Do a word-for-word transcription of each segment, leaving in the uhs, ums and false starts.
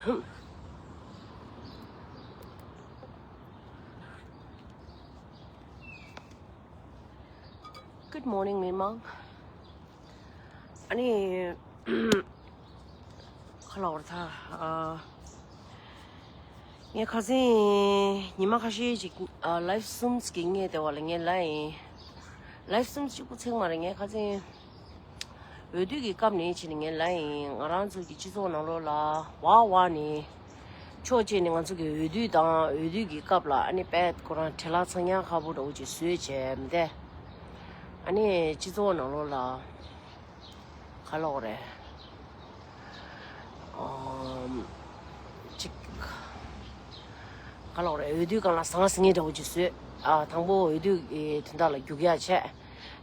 Good morning, མི་མང་། ཨ་ནི། ཁ་ལོ་བར་ཐ། ཨ། ངས་ཁ་སང་ཉི་མ་ཁ་ཤས་ཤིག་ཨ། ལའིབ་གསུམ་ཅིག་གི་ངས་དེ་བ་ལ་ངས་ལ་ཡིན། ལའིབ་གསུམ་གཅིག་པུ་ཚིག་མ་རེད། ངས་ཁ་སང་འོས་བསྡུ་གི་སྐབས་ནས་ཕྱིན་ནས་ངས་ལ་ཡིན། ང་རང་ཚོ་གི་སྤྱི་ཚོགས་ནང་ལོགས་ལ་བ་བ་ནས་ཕྱོགས་གཅིག་ནས་ང་ཚོ་གི་འོས་བསྡུ་དང་འོས་བསྡུ་གི་སྐབས་ལ་ཨ་ནི་དཔེ་ཁོ་རང་བྲེལ་བ་ཚ་ཉག་ཁ་པོ་འདྲ་བོ་ཅིག་བཟོས་བྱས་མི་འདས། ཨ་ནི་སྤྱི་ཚོགས་ནང་ལོགས་ལ། ག་ལབ་དགོས་རེད། ཨམ། ཅིག་ག་ལབ་དགོས་རེད། འོས་བསྡུའི་སྒང་ལ་ཟང་ཟིང་ངེ་འདྲ་བོ་ཅིག་བཟོས། ཨ། དང་པོ་འོས་བསྡུ་གི་དོན་དག་ལ་རྒྱུག་ཡག་བྱས།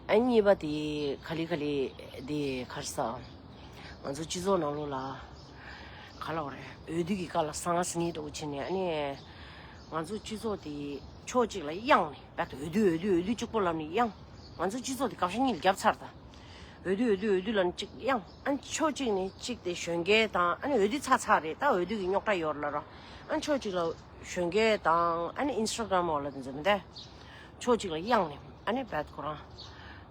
ཨ། གཉིས་པ་དེ་ག་ལེ་ག་ལེ་དེ་ག་རེ་ཟ། ང་ཚོ་སྤྱི་ཚོགས་ནང་ལོགས་ལ་ག་ལབ་དགོས་རེད། འོས་བསྡུ་གི་སྐབས་ལ་ཟང་ཟིང་ངེ་འདྲ་བོ་བྱས་ནས། ཨ་ནི་ང་ཚོ་སྤྱི་ཚོགས་དེ་ཕྱོགས་གཅིག་ལ་གཡེངས་ནས། བལ་དུ་འོས་བསྡུ་འོས་བསྡུ་འོས་བསྡུ་གཅིག་པོ་ལབ་ནས་གཡེངས། ང་ཚོ་སྤྱི་ཚོགས་དེ་དགག་བྱ་གཉིས་ལ་བརྒྱབ་ཚར་ད། འོས་བསྡུ་འོས་བསྡུ་འོས་བསྡུ་ལབ་ནས་གཅིག་གཡེངས། ཨ་ནི་ཕྱོགས་གཅིག་ནས་གཅིག་དེ་གཞོན་སྐྱེས་དང་། ཨ་ནི་འོས་བསྡུ་ཚར་ཚར་རེད། ད་འོས་བསྡུ་གི་རྙོག་དྲ་ཡོད་རེད་ལབ་ར། ཨ་ནི་ཕྱོགས་གཅིག་ལ་གཞོན་སྐྱེས་དང་། ཨ་ནི་ཨིན་སི་ཊ་གྷ་རམ་འོག་ལ་དེ་ཚོ་མི་འདས། ཕྱོགས་གཅིག་ལ་གཡེངས་ནས། ཨ་ནི་བལ་ཁོ་རང་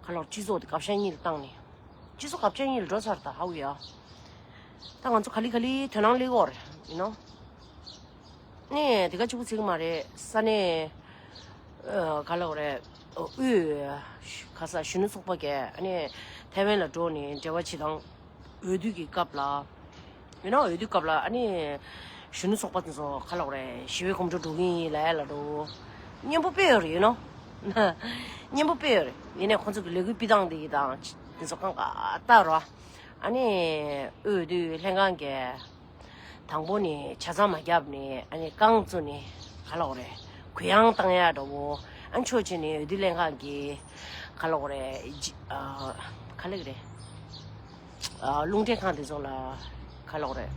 ག་ལབ་དགོས་རེད། སྤྱི་ཚོགས་དེ་དགག་བྱ་གཉིས་ལ་བཏང་ནས། སྤྱི་ཚོགས་དགག་བྱ་གཉིས་ལ་འགྲོ་ཚར་ད། ཧའུ་ཡ། ད་ང་ཚོ་ག་ལེ་ག་ལེ་དོ་སྣང་སླེབས་ཀྱི་ཡོད་རེད། ཡིན་ནོ། ནས་དེ་ག་གཅིག་པུ་ཚིག་མ་རེད། ས་གནས། ཨ། ག་ལབ་དགོས་རེད། དབུས། ག་ས། གཞོན་ནུ་ཚོགས་པ་གིས་ཨ་ནི་ཐའེ་ཝན་ལ་འགྲོ་ནས་འབྲེལ་བ་བྱེད་སྟངས། འོས་བསྡུ་གི་སྐབས་ལ། ཡིན་ནོ། འོས་བསྡུ་སྐབས་ལ་ཨ་ནི་གཞོན་ནུ་ཚོགས་པ་དེ་ཚོ་ག་ལབ་དགོས་རེད། ཞི་བའི་གོམ་བགྲོད་འགྲོ་གི་ཡིན་ལབ་ཡ་ལབ་འགྲོ། སྙན་པོ་དཔེ་ཡོད་རེད། ཡིན་ནོ། སྙན་པོ་དཔེ་ཡོད་རེད། ཡིན་ནའི་ཁོང་ཚོ་གི་ལས་འགུལ་སྤེལ་སྟངས་དེ་དང་དེ་ཚོ་གང་ག་ལྟ་རོགས། ཨ་ནི་འོས་བསྡུ་ལྷན་ཁང་གིས་དང་པོ་ནས་ཆ་ཚང་མ་བརྒྱབ་ནས། ཨ་ནི་རྐང་བཙུགས་ནས་ག་ལབ་དགོས་རེད། གུ་ཡངས་བཏང་ཡ་འདྲ་བོ། ཨ་ནི་ཕྱོགས་གཅིག་ནས་འོས་བསྡུ་ལྷན་ཁང་གིས་ག་ལབ་དགོས་རེད། ཇི། ཨ། ག་ལབ་དགོས་རེད། ཨ། རླུང་འཕྲིན་ཁང་དེ་ཚོ་ལ་ག་ལབ་དགོས་རེད།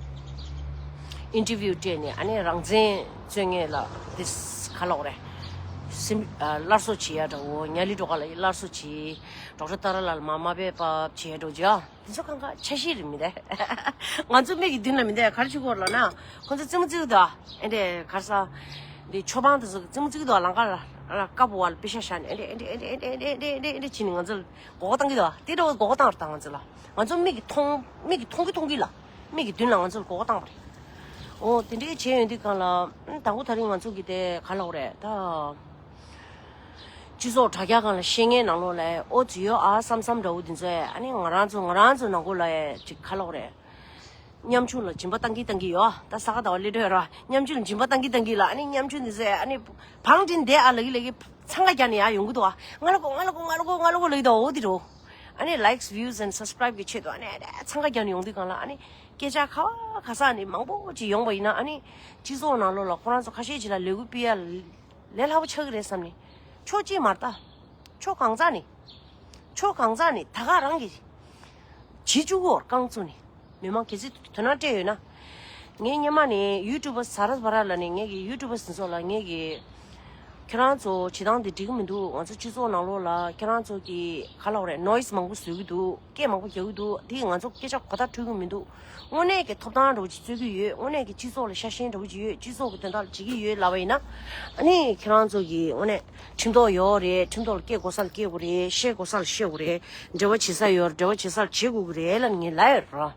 ཨིན་ཊར་བིའུ་སྤྲད་ནས། ཨ་ནི་རང་བཙན་རྩོད་མཁན་ལ་དེ་ག་ལབ་དགོས་རེད། སེམས། ཨ། སླར་གསོ་བྱེད་ཡ་འདྲ་བོ། ཉ་ལི་སྒྲོལ་དཀར་ལ་སླར་གསོ་བྱེད། ཌོག་ཊར་ཏཱ་ར་ལ་ལ་མ་མ་དཔེ་བབས་བྱེད་ཡ་འདྲ་བོ་ཅིག། ཨ། དེ་ཚོ་གང་ག་འཆར་གཞི་རེད། མི་འདས། ང་ཚོ་མིག་གི་མདུན་ལ་མི་འདས། ག་རེ་བྱེད་ཀྱི་ཡོད་ལབ་ན། ཁོ་ཚོ་རྩེད་མོ་རྩེ་གི་འདུག། ཨ། ཨེ་འདྲས་ག་རེ་ཟ། འདི་ཆོས་འབངས་དེ་ཚོ་རྩེད་མོ་རྩེ་གི་འདུག། ལམ་ཁ་ལ་ལ་ཀ་བོ་བ་ལ་པེ་ཤ་བཞག་ནས། ཨེ་འདྲས་ཨེ་འདྲས་བྱས་ནས་ང་ཚོ་ལ་མགོ་སྐོར་བཏང་གི་འདུག། དེ་འདྲ་བོ་མགོ་སྐོར་བཏང་རེད། ད་ང་ཚོ་ལ། ང་ཚོ་མིག་གིས་མཐོང་། མིག་གིས་མཐོང་གི་མཐོང་གི་ལ། མིག་གི་མདུན་ལ་ང་ཚོ་ལ་མགོ་སྐོར་བཏང་བ་རེད། འོ། དེ་འདྲས་བྱས་ཡོང་དུས་སྒང་ལ། ཨ། དང་པོ་དེ་རིང་ང་ཚོ་གི་དེ་ག་ལབ་དགོས་རེད། ད་སྤྱི་ཚོགས་དྲ་རྒྱ་སྒང་ལ་བཤད་མཁན་ནང་ལོགས་ལ་ཨོ་ཙི་ཡོད་ཨ་བསམ་བསམ་འདྲ་བོ་དེ་ཚོ། ཨ་ནི་ང་རང་ཚོ་ང་རང་ཚོ་ནང་ཁུལ་ལ་ཅིག་ག་ལབ་དགོས་རེད། ཉམ་ཆུང་ལ་སྦྱིན་པ་བཏང་གི་བཏང་གི་ཡོད། ད་ས་ག་ཟླ་བ་སླེབས་འགྲོ་ཡོད་ར། ཉམ་ཆུང་ལ་སྦྱིན་པ་བཏང་གི་བཏང་གི་ལ། ཨ་ནི་ཉམ་ཆུང་དེ་ཚོས་ཨ་ནི་བང་སྒྲིག་བསྡད་ཨ་ལབ་ཀྱི་ལབ་ཀྱི། འཚང་ཁ་རྒྱག་ནས་ཡར་ཡོང་གི་འདུག། ཨ། ང་ལ་གོ། ང་ལ་གོ། ང་ལ་གོ། ང་ལ་གོ་ལབ་ཀྱི་འདུག། འོ་དེ་འདྲ་བོ། ཨ་ནི་likes, views and subscribe གི་ཆེད་དུ། ཨ་ནི་འཚང་ཁ་རྒྱག་ནས་ཡོང་དུས་སྒང་ལ། ཨ་ནི་སྐད་ཆ་ག་བ་ག་ས་ནས་མང་པོ་ཅིག་ཡོང་བ་ཡིན་ན། ཨ་ནི་སྤྱི་ཚོགས་ནང་ལོགས་ལ་ཁོ་རང་ཚོ་ཁ་ཤས་ཅིག་ལ་ལས་འགུལ་སྤེལ་ཡ་ལས་སླ་པོ་ཆགས་ཀྱི་རེད་བསམ་ནས། ཕྱོགས་གཅིག་མ་རེད་ད། ཕྱོགས་གང་ས་ནས། ཕྱོགས་གང་ས་ནས་ད་ག་རང་གིས་བྱེད་བཅུག་གོ། རྐང་བཙུགས་ནས། མི་མང་གལ་སྲིད་དོ་སྣང་སྤྲད་ཡོད་ན། ངས་སྔོན་མ་ནས་ཡུ་ཊུབ་པ་ཟ་ར་བ་ར་ལ་ནས། ངས་ཀྱི་ཡུ་ཊུབ་པ་དེ་ཚོ་ལ། ངས་ཀྱི་ཁྱེད་རང་ཚོ་བྱེད་སྟངས་དེ་འགྲིག་གི་མི་འདུག། ང་ཚོ་སྤྱི་ཚོགས་ནང་ལོགས་ལ་ཁྱེད་རང་ཚོ་གི་ག་ལབ་དགོས་རེད། ནོའི་སི་མང་པོ་བཟོ་གི་འདུག། སྐད་མང་པོ་རྒྱག་གི་འདུག། དེས་ང་ཚོ་སྐད་ཆ་གོ་བརྡ་འཕྲོད་ཀྱི་མི་འདུག། དངོས་གནས་ཀྱི་ཐོབ་ཐང་འདྲ་བོ་ཅིག་རྩོད་ཀྱི་ཡོད། དངོས་གནས་ཀྱི་སྤྱི་ཚོགས་ལ་ཤ་ཞེན་འདྲ་བོ་ཅིག་ཡོད། སྤྱི་ཚོགས་ཀྱི་དོན་དག་ལ་བྱེད་ཀྱི་ཡོད་ལབ་པ་ཡིན་ན། ཨ་ནི་ཁྱེད་རང་ཚོ་གིས་དངོས་གནས་ཁྲིམས་ཐོག་ཡོད་རེད། ཁྲིམས་ཐོག་ལ་སྐྱེལ་དགོས་ས་ལ་སྐྱེལ་དགོས་རེད། བཤད་དགོས་ས་ལ་བཤད་དགོས་རེད། འབྲེལ་བ་བྱེད་ས་ཡོད་རེད། འབྲེལ་བ་བྱེད་ས་ལ་བྱེད་དགོས་ཀྱི་རེད་ལབ་ངས་ལབ་ཡོད་ར།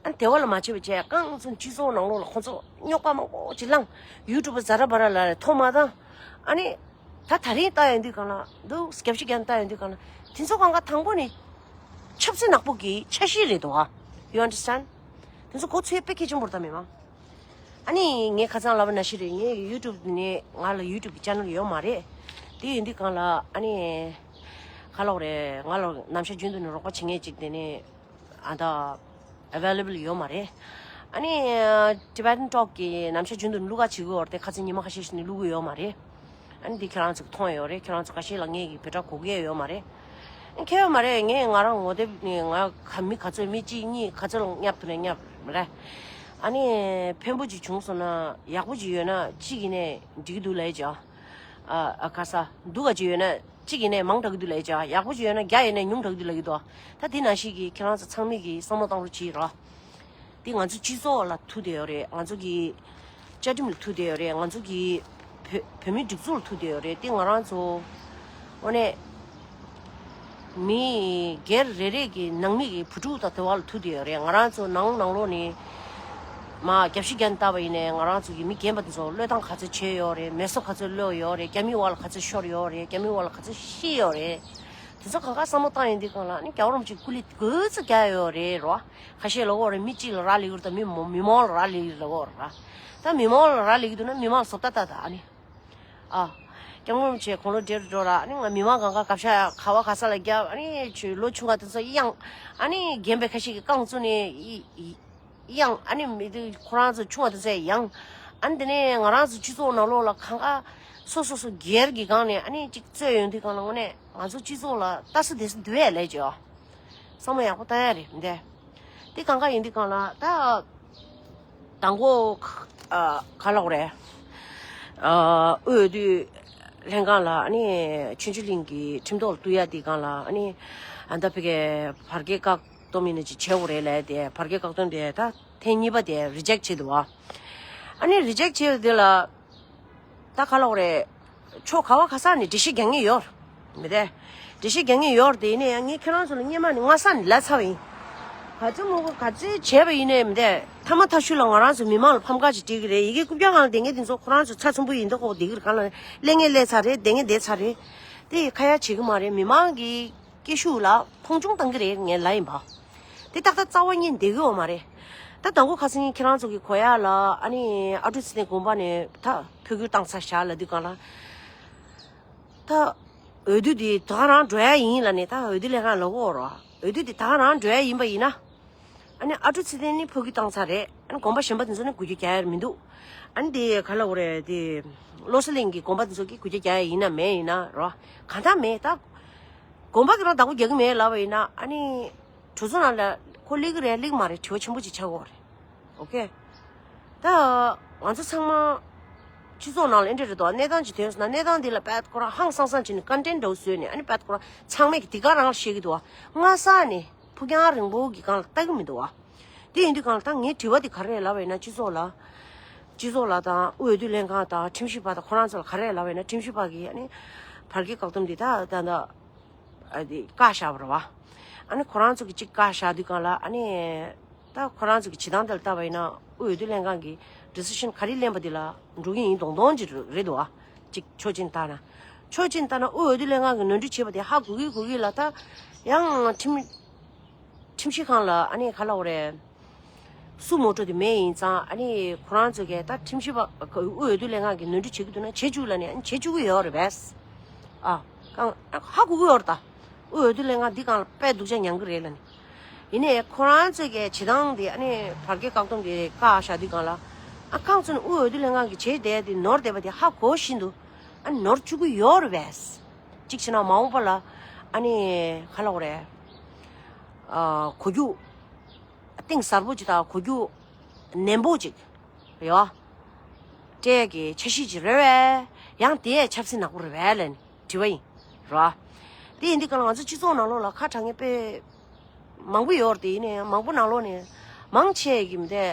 ཨ་ནི་དེ་བ་ལ་མ་བྱས་པ་བྱས། རྐང་བཙུགས་སྤྱི་ཚོགས་ནང་ལོགས་ལ་ཁོང་ཚོ་རྙོག་པ་མང་པོ་ཅིག་བསླངས། ཡུ་ཊུབ་པ་ཟ་ར་བ་ར་ལ་ཐོག་མ་དང་། ཨ་ནི་ད་ད་རིང་ལྟ་ཡོང་དུས་སྒང་ལ། འདུག། སྐྱབས་ཤིག་རྒྱབ་ལྟ་ཡོང་དུས་སྒང་ལ། དེ་ཚོ་གང་ག་དང་པོ་ནས་ཆབ་སྲིད་ནག་པོ་གི་འཆར་གཞི་རེད་འདུག་ཨ། You understand? དེ་ཚོ་གོ་ཚོད་དཔེ་གལ་ཆེན་པོ་རེད་ད། མི་མང་། ཨ་ནི་ངས་ཁ་སང་ལབ་པ་ནང་བཞིན་རེད། ངས་ཡུ་ཊུབ་ནས། ང་ལ་ཡུ་ཊུབ་ཀྱི་ཅེ་ནལ་ཡོད་མ་རེད། དེ་ཡིན་དུས་སྒང་ལ། ཨ་ནི་ག་ལབ་དགོས་རེད། ང་ལ་ནམ་ཞག་རྒྱུན་དུ་ནས་རོགས་པ་བྱེད་མཁན་ཅིག་དེ་ནས་ཨ་ད་ཨ་བེ་ལེ་བལ་ཡོད་མ་རེད། ཨ་ནི་ཊི་བེ་ཊན་ཊོག་གི་ནམ་ཞག་རྒྱུན་དུ་བླུག་ག་བྱེད་དགོས་ཡོད་རེད་དེ། ཁ་སང་ཉི་མ་ཁ་ཤས་ཤིག་ནས་བླུག་གི་ཡོད་མ་རེད། ཨ་ནི་འདི་ཁྱེད་རང་ཚོས་མཐོང་ཡོད་རེད། ཁྱེད་རང་ཚོ་ཁ་ཤས་ལ་ངས་ཀྱི་བེ་ཊ་གོ་གི་ཡོད་མ་རེད། ཁྱད་ཡོད་མ་རེད། ངས་ང་རང་ངོ་དེབ་ནས། ང་ག་མི་ག་ཚོད། མི་གཅིག་གཉིས་ག་ཚོད་ལ་བསྙབ་ཐུབ་ན་བསྙབ་རེད། ཨ་ནི་ཕན་པོ་ཅིག་བྱུང་སོང་ན། ཡག་པོ་ཅིག་ཡོད་ན་གཅིག་ཡིན་ནའི་འགྲིག་གི་འདུག་ལབ་ཀྱི་ཡོད། ཨ། ཨ། ག་ས། སྡུག་ག་ཅིག་ཡོད་ན་གཅིག་ཡིན་ནའི་མང་དྲགས་ཀྱི་འདུག་ལབ་ཀྱི་ཡོད། ཡག་པོ་ཅིག་ཡོད་ན་བརྒྱ་ཡིན་ནའི་ཉུང་དྲགས་ཀྱི་འདུག་ལབ་ཀྱི་འདུག། ད་དེ་ནང་བཞིན་གྱི་ཁྱེད་རང་ཚོ་ཚང་མས་ཀྱི་བསམ་བློ་བཏང་རོགས་གྱིས་རོགས། འདི་ང་ཚོ་སྤྱི་ཚོགས་ལ་ཐུག་བསྡད་ཡོད་རེད། ང་ཚོ་གི་བཅའ་ཁྲིམས་ལ་ཐུག་བསྡད་ཡོད་རེད། ང་ཚོ་གི་བོད་བོད་མིའི་སྒྲིག་འཛུགས་ལ་ཐུག་བསྡད་ཡོད་རེད། འདི་ང་རང་ཚོ་དངོས་གནས་མི་སྒེར་རེ་རེ་གི་ནང་མི་གི་བུ་ཕྲུག་དང་དེ་བ་ལ་ཐུག་བསྡད་ཡོད་རེད། ང་རང་ཚོ་ནང་ནང་ལོགས་ནས་མ་རྒྱབ་ཤིག་རྒྱབ་ནས་བལྟས་པ་ཡིན་ནའི་ང་རང་ཚོ་གི་མི་རྒན་པ་དེ་ཚོ་བློས་བཏང་ག་ཚོད་བྱས་ཡོད་རེད། མེ་སོ་ག་ཚོད་གློད་ཡོད་རེད། རྒྱ་མིའི་བར་ལ་ག་ཚོད་ཤོར་ཡོད་རེད། རྒྱ་མིའི་བར་ལ་ག་ཚོད་ཤི་ཡོད་རེད། དེ་ཚོ་གང་ག་བསམ་བློ་བཏང་ཡོང་དུས་སྒང་ལ་ཨ་ནི་རྒྱལ་བ་རིན་པོ་ཆེ་སྐུ་ལས་ག་ཚོད་བརྒྱབ་ཡོད་རེད་རོ། ཁ་ཤས་ལབ་ཀྱི་ཡོད་རེད། མི་གཅིག་ལ་རག་ལས་ཀྱི་རེད་དང་། མི་མོ་མི་མང་ལ་རག་ལས་ཀྱི་རེད་ལབ་ཀྱི་ཡོད་རེད། ད་མི་མང་ལ་རག་ལས་ཀྱི་འདུག་ན་མི་མང་བཟོ་ལྟ་ལྟ་ད་ཨ་ནི། ཨ། སྐྱབས་མགོན་རིན་པོ་ཆེ་དགུང་ལོ་བགྲེས་རུ་འགྲོ་ར། ཨ་ནི་ང་མི་མང་གང་ག་གབ་ཤ་ག་བ་ག་ས་ལ་བརྒྱབ། ཨ་ནི་ཆུ་ལོ་ཆུང་བ་དེ་ཚོ་གཡང་། ཨ་ནི་རྒན་པའི་ཁ་ཤས་ཀྱིས་རྐང་བཙུགས་ནས་ཡི་ཡི་གཡང་། ཨ་ནི་མི་དེ་ཁོ་རང་ཚོ་ཆུང་བ་དེ་ཚོས་གཡང་། ཨ་ནི་དེ་ནས་ང་རང་ཚོ་སྤྱི་ཚོགས་ནང་ལོགས་ལ་གང་ག་སོ་སོ་སོ་སྒེར་གྱི་སྒང་ནས་ཨ་ནི་ཅིག་རྩོད་ཡོང་དུས་སྒང་ལ་དངོས་གནས་ང་ཚོ་སྤྱི་ཚོགས་ལ་ལྟ་ས་དེ་ས་འདུག་ཨེ་ལས་ཀྱི་ཨ། བསམ་བློ་ཡག་པོ་བཏང་ཡ་རེད་མི་འདས། དེ་གང་ག་ཡིན་དུས་སྒང་ལ་ད་དང་པོ་ཨ་ག་ལབ་དགོས་རེད། ཨ་དབུས་འོས་བསྡུ་ལྷན་ཁང་ལ་ཨ་ནི་ཆོས་འབྱོར་གླིང་གི་ཁྲིམས་ཐོག་ལ་བསྡུ་ཡ་དེ་སྒང་ལ་ཨ་ནི་ཨ་ད་ཕ་གི་བར་བརྒལ་བཀག་སྡོམ་ཡིན་ན་ཅིག་བྱེད་དགོས་རེད་ལབ་དེ། བར་བརྒལ་བཀག་སྡོམ་དེ་ད་ཐེངས་གཉིས་པ་དེ་རི་ཇེག་བྱས་འདུག་བ། ཨ་ནི་རི་ཇེག་བྱས་པ་དེ་ལ་ད་ག་ལབ་དགོས་རེད། ཕྱོགས་ག་བ་ག་ས་ནས་འགྲེལ་བཤད་རྒྱག་མཁན་ཡོད་མི་འདས། འགྲེལ་བཤད་རྒྱག་མཁན་ཡོད་རེད། དེ་ཡིན་ན་ཡང་ངས་ཁྱེད་རང་ཚོ་ལ་སྔོན་མ་ནས་སྔ་ས་ནས་ལབ་ཚར་བ་ཡིན། ག་ཚོད་མང་པོ་ག་ཚོད་བྱས་པ་ཡིན་ནའི་མི་འདས། མཐའ་མ་མཐའ་གཞུག་ལ་ང་རང་ཚོ་མི་མང་ལ་ཕམ་ཁ་ཅིག་སྤྲད་ཀྱི་རེད། ཡི་གེ་རྐུབ་བཀྱག་སྒང་ལ་བསྡད་མཁན་དེ་ཚོ་ཁོ་རང་ཚོ་ཚ་ཚོམ་པོ་ཡིན་མདོག་ཁ་པོ་བསྡད་ཀྱི་རེད། གང་ལ་གླེང་མཁན་གླེང་ཚར་རེད། བསྡད་མཁན་བསྡད་ཚར་རེད། དེ་ཁ་ཡ་བྱེད་ཀྱི་མ་རེད། མི་མང་གི་སྐད་ཤུགས་ལ་མཐོང་ཆུང་བཏང་གི་རེད། ངས་ལབ་ཡིན་པ། དེ་ཏག་ཏག་རྩ་བ་ཉིད་བསྡད་ཀྱི་ཡོད་མ་རེད། ད་དང་པོ་ཁ་སང་ཁྱེད་རང་ཚོ་གི་གོ་ཡ་ལ་ཨ་ནི་ཨ་ཀྲུག་ཚེ་བརྟན་དགོན་པ་ནས་ད་འཕོ་འགྱུར་བཏང་ཚར་བཞག་ལབ་དུས་སྒང་ལ། ད་འོས་བསྡུ་དེ་ད་ག་རང་འགྲོ་ཡ་ཡིན་ལབ་ནས་ད་འོས་བསྡུ་ལྷན་ཁང་ལ་འོ་རོ། འོས་བསྡུ་དེ་ད་ག་རང་འགྲོ་ཡ་ཡིན་པ་ཡིན་ན། ཨ་ནི་ཨ་ཀྲུག་ཚེ་བརྟན་ནི་འཕོ་འགྱུར་བཏང་ཚར་རེད། ཨ་ནི་དགོན་པ་གཞན་པ་དེ་ཚོ་ནི་འགུལ་སྐྱོད་རྒྱག་ཡ་མི་འདུག་ཨ་ནི་དེ་ག་ལབ་དགོས་རེད། དེ་བློ་གསལ་གླིང་གི་དགོན་པ་དེ་ཚོ་གིས་འགུལ་སྐྱོད་རྒྱག་ཡ་ཡིན་ན་མེད་ཡིན་ན་རོ། གང་ལྟར་མེད་ད། དགོན་པ་གི་རང་བདག་པོ་རྒྱག་གི་མེད་ལབ་པ་ཡིན་ན་ཨ་ནི། གྲོས་ཚོགས་ནང་ལ་ཁོ་སླེབས་ཀྱི་རེད་སླེབས་ཀྱི་མ་རེད་དྲི་བ་ཆེན་པོ་ཅིག་ཆགས་ཀྱི་ཡོད་རེད། ཨོ་ཁེ། ད་ང་ཚོ་ཚང་མ་སྤྱི་ཚོགས་ནང་ལ་ཨེ་འདྲ་རེད་དོ། གནས་སྟངས་ཅིག་ཐོན་སོང་ན་གནས་སྟངས་འདི་ལ་དཔེ་ཁོ་རང་ཧང་སང་སང་བྱས་ནས་ཀོན་ཊེན་འདྲ་བོ་བཟོས་ནས་ཨ་ནི་དཔེ་ཁོ་རང་ཚང་མས་ཀྱི་དེ་ག་རང་ལ་བཤད་ཀྱི་འདུག་བ། སྔ་ས་ནས་ཕུགས་རྒྱང་རིང་པོ་གི་སྒང་ལ་ལྟ་གི་མི་འདུག་བ། དེ་ཡིན་དུས་སྒང་ལ་ད་ངའི་དྲི་བ་དེ་ག་རེ་རེད་ལབ་པ་ཡིན་ན་སྤྱི་ཚོགས་ལ། སྤྱི་ཚོགས་ལ་དང་དབུས་འོས་བསྡུ་ལྷན་ཁང་དང་ཁྲིམས་ཞིབ་པ་དང་ཁོ་རང་ཚོ་ལ་ག་རེ་རེད་ལབ་པ་ཡིན་ན་ཁྲིམས་ཞིབ་པ་གིས་ཨ་ནི་བར་བརྒལ་བཀག་སྡོམ་འདི་ད་ད་ད། ཨ་དེ་བཀག་བཞག་པ་རེད་བ། ཨ་ནི་ཁོ་རང་ཚོ་གི་གཅིག་བཀག་བཞག་དུས་སྒང་ལ་ཨ་ནི། ད་ཁོ་རང་ཚོ་གི་བྱེད་སྟངས་དེ་ལ་བལྟས་པ་ཡིན་ན་དབུས་འོས་བསྡུ་ལྷན་ཁང་གི་ཌི་སི་ཤན་ག་རེ་ལེན་པ་དེ་ལ་འགྲོ་གི་ཡིན་མདོག་མདོག་ཅིག་རེད་འདུག་བ། གཅིག་ཕྱོགས་གཅིག་ནས་བལྟས་ན། ཕྱོགས་གཅིག་ནས་བལྟས་ན་དབུས་འོས་བསྡུ་ལྷན་ཁང་གི་ནོར་འཁྲུལ་བྱས་པ་དེ་ཧ་གོ་གི་གོ་གི་ལ་ད་ཡང་ཁྲིམས་ཁྲིམས་ཞིབ་ཁང་ལ་ཨ་ནི་ག་ལབ་དགོས་རེད། སུ་མོ་ཊ་དེ་མེད་ཡིན་ཙང་ཨ་ནི་ཁོ་རང་ཚོ་གིས་ད་ཁྲིམས་ཞིབ་པ་དབུས་འོས་བསྡུ་ལྷན་ཁང་གིས་ནོར་འཁྲུལ་བྱེད་ཀྱི་འདུག་ན་བྱེད་བཅུག་ལབ་ནས་ཨ་ནི་བྱེད་བཅུག་གི་ཡོད་རེད་པས། ཨ། གང་ཧ་གོ་གི་ཡོད་རེད་ད། དབུས་འོས་བསྡུ་ལྷན་ཁང་འདི་སྒང་ལ་དཔེ་སྡུག་ཅག་མྱངས་ཀྱི་རེད་ལབ་ནས། ཡིན་ནའི་ཁོ་རང་ཚོ་གིས་བྱེད་སྟངས་དེ་ཨ་ནི་བར་བརྒལ་བཀག་སྡོམ་གྱི་བཀག་བཞག་དུས་སྒང་ལ། ཨ་རྐང་བཙུགས་ནས་དབུས་འོས་བསྡུ་ལྷན་ཁང་གིས་བྱས་བསྡད་དེ་ནོར་བསྡད་པ་དེ་ཧ་གོ་བཞིན་དུ་ཨ་ནི་ནོར་བཅུག་གི་ཡོད་རེད་པས། གཅིག་བྱས་ན་མ་འོངས་པ་ལ་ཨ་ནི་ག་ལབ་དགོས་རེད། ཨ་གོ་རྒྱུ། གཏིང་ཟབ་པོ་ཅིག་དང་གོ་རྒྱུ་ནན་པོ་ཅིག་རེད་བ། སྤྲད་ཀྱི་འཆར་གཞི་ཅིག་རེད་བས། ཡང་དེ་ཡས་ཆབ་སྲིད་ནག་པོ་རེད་བས་ལབ་ནས་དྲི་བ་ཡིན་རེད་བ། དེ་ཡིན་དུས་གང་ལ་ང་ཚོ་སྤྱི་ཚོགས་ནང་ལོགས་ལ་ཁ་གྲག་མཁན་དཔེ་མང་པོ་ཡོད་རེད་དེ། ཡིན་ནའི་མང་པོ་ནང་ལོགས་ནས་མང་ཆེ་གི་མི་དེ་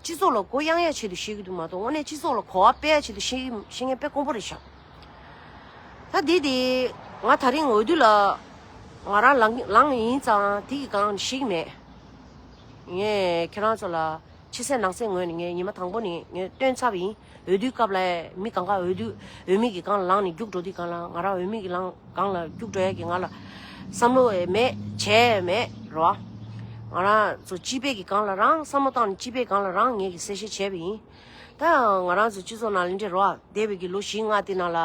སྤྱི་ཚོགས་ལ་མགོ་གཡང་ཡ་ཆེད་དུ་བཤད་ཀྱི་འདུག་མ་གཏོགས་དངོས་གནས་སྤྱི་ཚོགས་ལ་གོ་བ་སྤེལ་ཡ་ཆེད་དུ་བཤད་ཀྱི་བཤད་མཁན་དཔེ་དཀོན་པོ་རེད་ཤག་ད་འདི་དེ་ང་ད་རིང་འོས་བསྡུ་ལ་ང་རང་ལངས་ལངས་ཡིན་ཙང་དེ་གི་སྒང་ཞིག་མེད། ངས་ཁྱེད་རང་ཚོ་ལ་ཕྱི་གསལ་ནང་གསལ་ངོས་ནས་ངས་ཉི་མ་དང་པོ་ནས་ངས་སྟོན་ཚར་བ་ཡིན། འོས་བསྡུའི་སྐབས་ལ་མི་གང་ག་འོས་བསྡུ་འོས་མི་གི་སྒང་ལ་ལངས་ནས་རྒྱུགས་འགྲོ་དུས་སྒང་ལ་ང་རང་འོས་མི་གི་ལང་སྒང་ལ་རྒྱུགས་འགྲོ་ཡ་གི་ང་ལ་བསམ་བློ་མེད་བྱས་མེད་རོ། ང་རང་ཚོ་སྤྱི་པའི་གི་སྒང་ལ་རང་བསམ་བློ་བཏང་ནས་སྤྱི་པའི་སྒང་ལ་རང་ངས་གི་གསལ་བཤད་བྱས་པ་ཡིན། ད་ང་རང་ཚོ་སྤྱི་ཚོགས་ནང་ལ་འདྲེ་རོ་བསྡད་པའི་གི་ལོ་བཞི་ལྔ་དེ་ནང་ལ།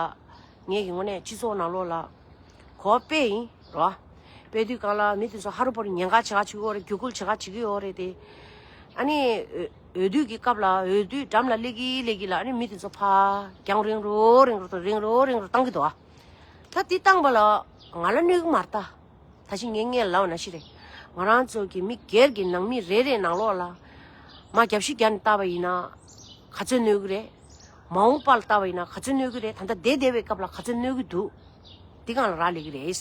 ངས་ཀྱི་དངོས་གནས་སྤྱི་ཚོགས་ནང་ལོགས་ལ་གོ་བ་སྤེལ་ཡིན་རོ། སྤེལ་དུས་སྒང་ལ་མི་དེ་ཚོ་ཧ་རུ་པོ་རུ་ཉེན་ཁ་བྱེད་ག་བྱེད་ཀྱི་ཡོད་རེད། རྒྱུ་སྐུལ་བྱེད་ག་བྱེད་ཀྱི་ཡོད་རེད་དེ། ཨ་ནི་འོས་འོས་བསྡུ་གི་སྐབས་ལ་འོས་བསྡུ་འགྲམ་ལ་སླེབས་ཀྱི་སླེབས་ཀྱི་ལ་ཨ་ནི་མི་དེ་ཚོ་ཕར་རྒྱང་རིང་རུ་རིང་རུ་དང་རིང་རུ་རིང་རུ་བཏང་གི་འདུག་ཨ་ད་དེ་བཏང་པ་ལ་ང་ལ་གནོད་གི་མ་རེད་ད། ད་ཅི་ངས་ངས་ལབ་པ་ནང་བཞིན་རེད། ང་རང་ཚོ་གི་མི་སྒེར་གྱི་ནང་མི་རེ་རེ་ནང་ལོགས་ལ་མ་རྒྱབ་ཤིག་རྒྱབ་ནས་བལྟས་པ་ཡིན་ན་ག་ཚོད་གནོད་གི་རེད། མ་འོངས་པ་ལ་བལྟས་པ་ཡིན་ན་ག་ཚོད་གནོད་གི་རེད། ད་ལྟ་བསྡད་བསྡད་པའི་སྐབས་ལ་ག་ཚོད་གནོད་གི་འདུག་འདི་སྒང་ལ་རག་ལས་གི་རེད།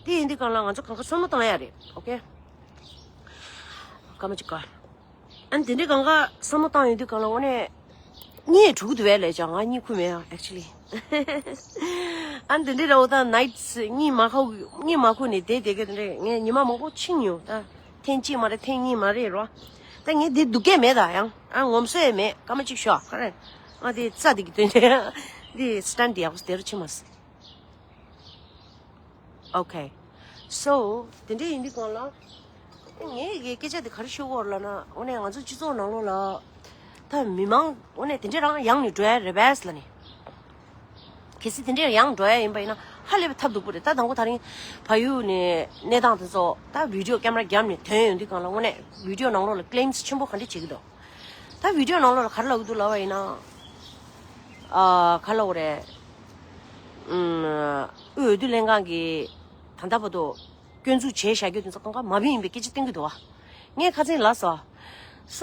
དེ་ཡིན་དུས་སྒང་ལ་ང་ཚོ་གང་ག་བསམ་བློ་བཏང་ཡ་རེད། ཨོ་ཁེ། སྐར་མ་གཅིག་ག་ཨ་ནི་དེ་འདྲའི་གང་ག་བསམ་བློ་བཏང་ཡོང་དུས་གང་ལ་དངོས་གནས་གཉིད་འགྲོ་གི་འདུག་བས་ལས་ཀྱང་ང་གཉིད་ཁུག་མེད་ཨ་actually། ཨ་ནི་དེ་འདྲའི་ར་འོ་ད་nights་གཉིད་མ་ཁུག་གཉིད་མ་ཁུག་ནས་བསྡད་བསྡད་གི་དེ་འདྲའི་ངས་ཉི་མ་མང་པོ་ཕྱིན་ཡོང་ད། ཐེངས་གཅིག་མ་རེད་ཐེངས་གཉིས་མ་རེད་རོ། ད་ངས་འདི་སྡུག་སྐད་མེད་ད་ཡང་ཨ་ངོམ་སོ་ཡས་མེད་སྐར་མ་གཅིག་ཤོག་ག་རེ། ང་དེ་རྩ་དེ་གི་དོན་དེ་འདི་stand་དེ་ཡག་པོ་དེ་རུ་ཕྱིན་མ་སོང་། Okay. So དེ་འདྲ་ཡིན་དུས་གང་ལ། ངས་ཀྱི་སྐད་ཆ་དེ་ག་རེ་ཤོད་དགོས་རེད་ལབ་ན་དངོས་གནས་ང་ཚོ་སྤྱི་ཚོགས་ནང་ལོགས་ལ། ད་མི་མང་དངོས་གནས་དེ་འདྲ་རང་ཡང་ནས་འགྲོ་ཡ་རེད་པས་ལབ་ནས། གལ་སྲིད་དེ་འདྲ་ཡང་འགྲོ་ཡ་ཡིན་པ་ཡིན་ན་ཧ་ལས་པའི་ཐབས་སྡུག་པོ་རེད། ད་དང་པོ་ད་རིང་བལ་ཡུལ་ནས་གནས་སྟངས་དེ་ཚོ་ད་video camera་བརྒྱབ་ནས་ཐོན་ཡོང་དུས་གང་ལ་དངོས་གནས་video་ནང་ལོགས་ལ་claims་ཆེན་པོ་ག་འདྲ་བྱེད་ཀྱི་འདུག་ད་video་ནང་ལོགས་ལ་ག་རེ་ལབ་ཀྱི་འདུག་ལབ་པ་ཡིན་ན། ཨ་ག་ལབ་དགོས་རེད། ཨུམ། དབུས་འོས་བསྡུ་ལྷན་ཁང་གིས་ད་ལྟ་བར་དུ་སྐྱོན་འཛུགས་བྱས་བཞག་རྒྱུ་དེ་ཚོ་གང་ག་མ་བིན་ཡིན་པའི་སྐད་ཆ་བཏོན་གྱི་འདུག་བ། ངས་ཁ་སང་ལབ་སོང་། ས།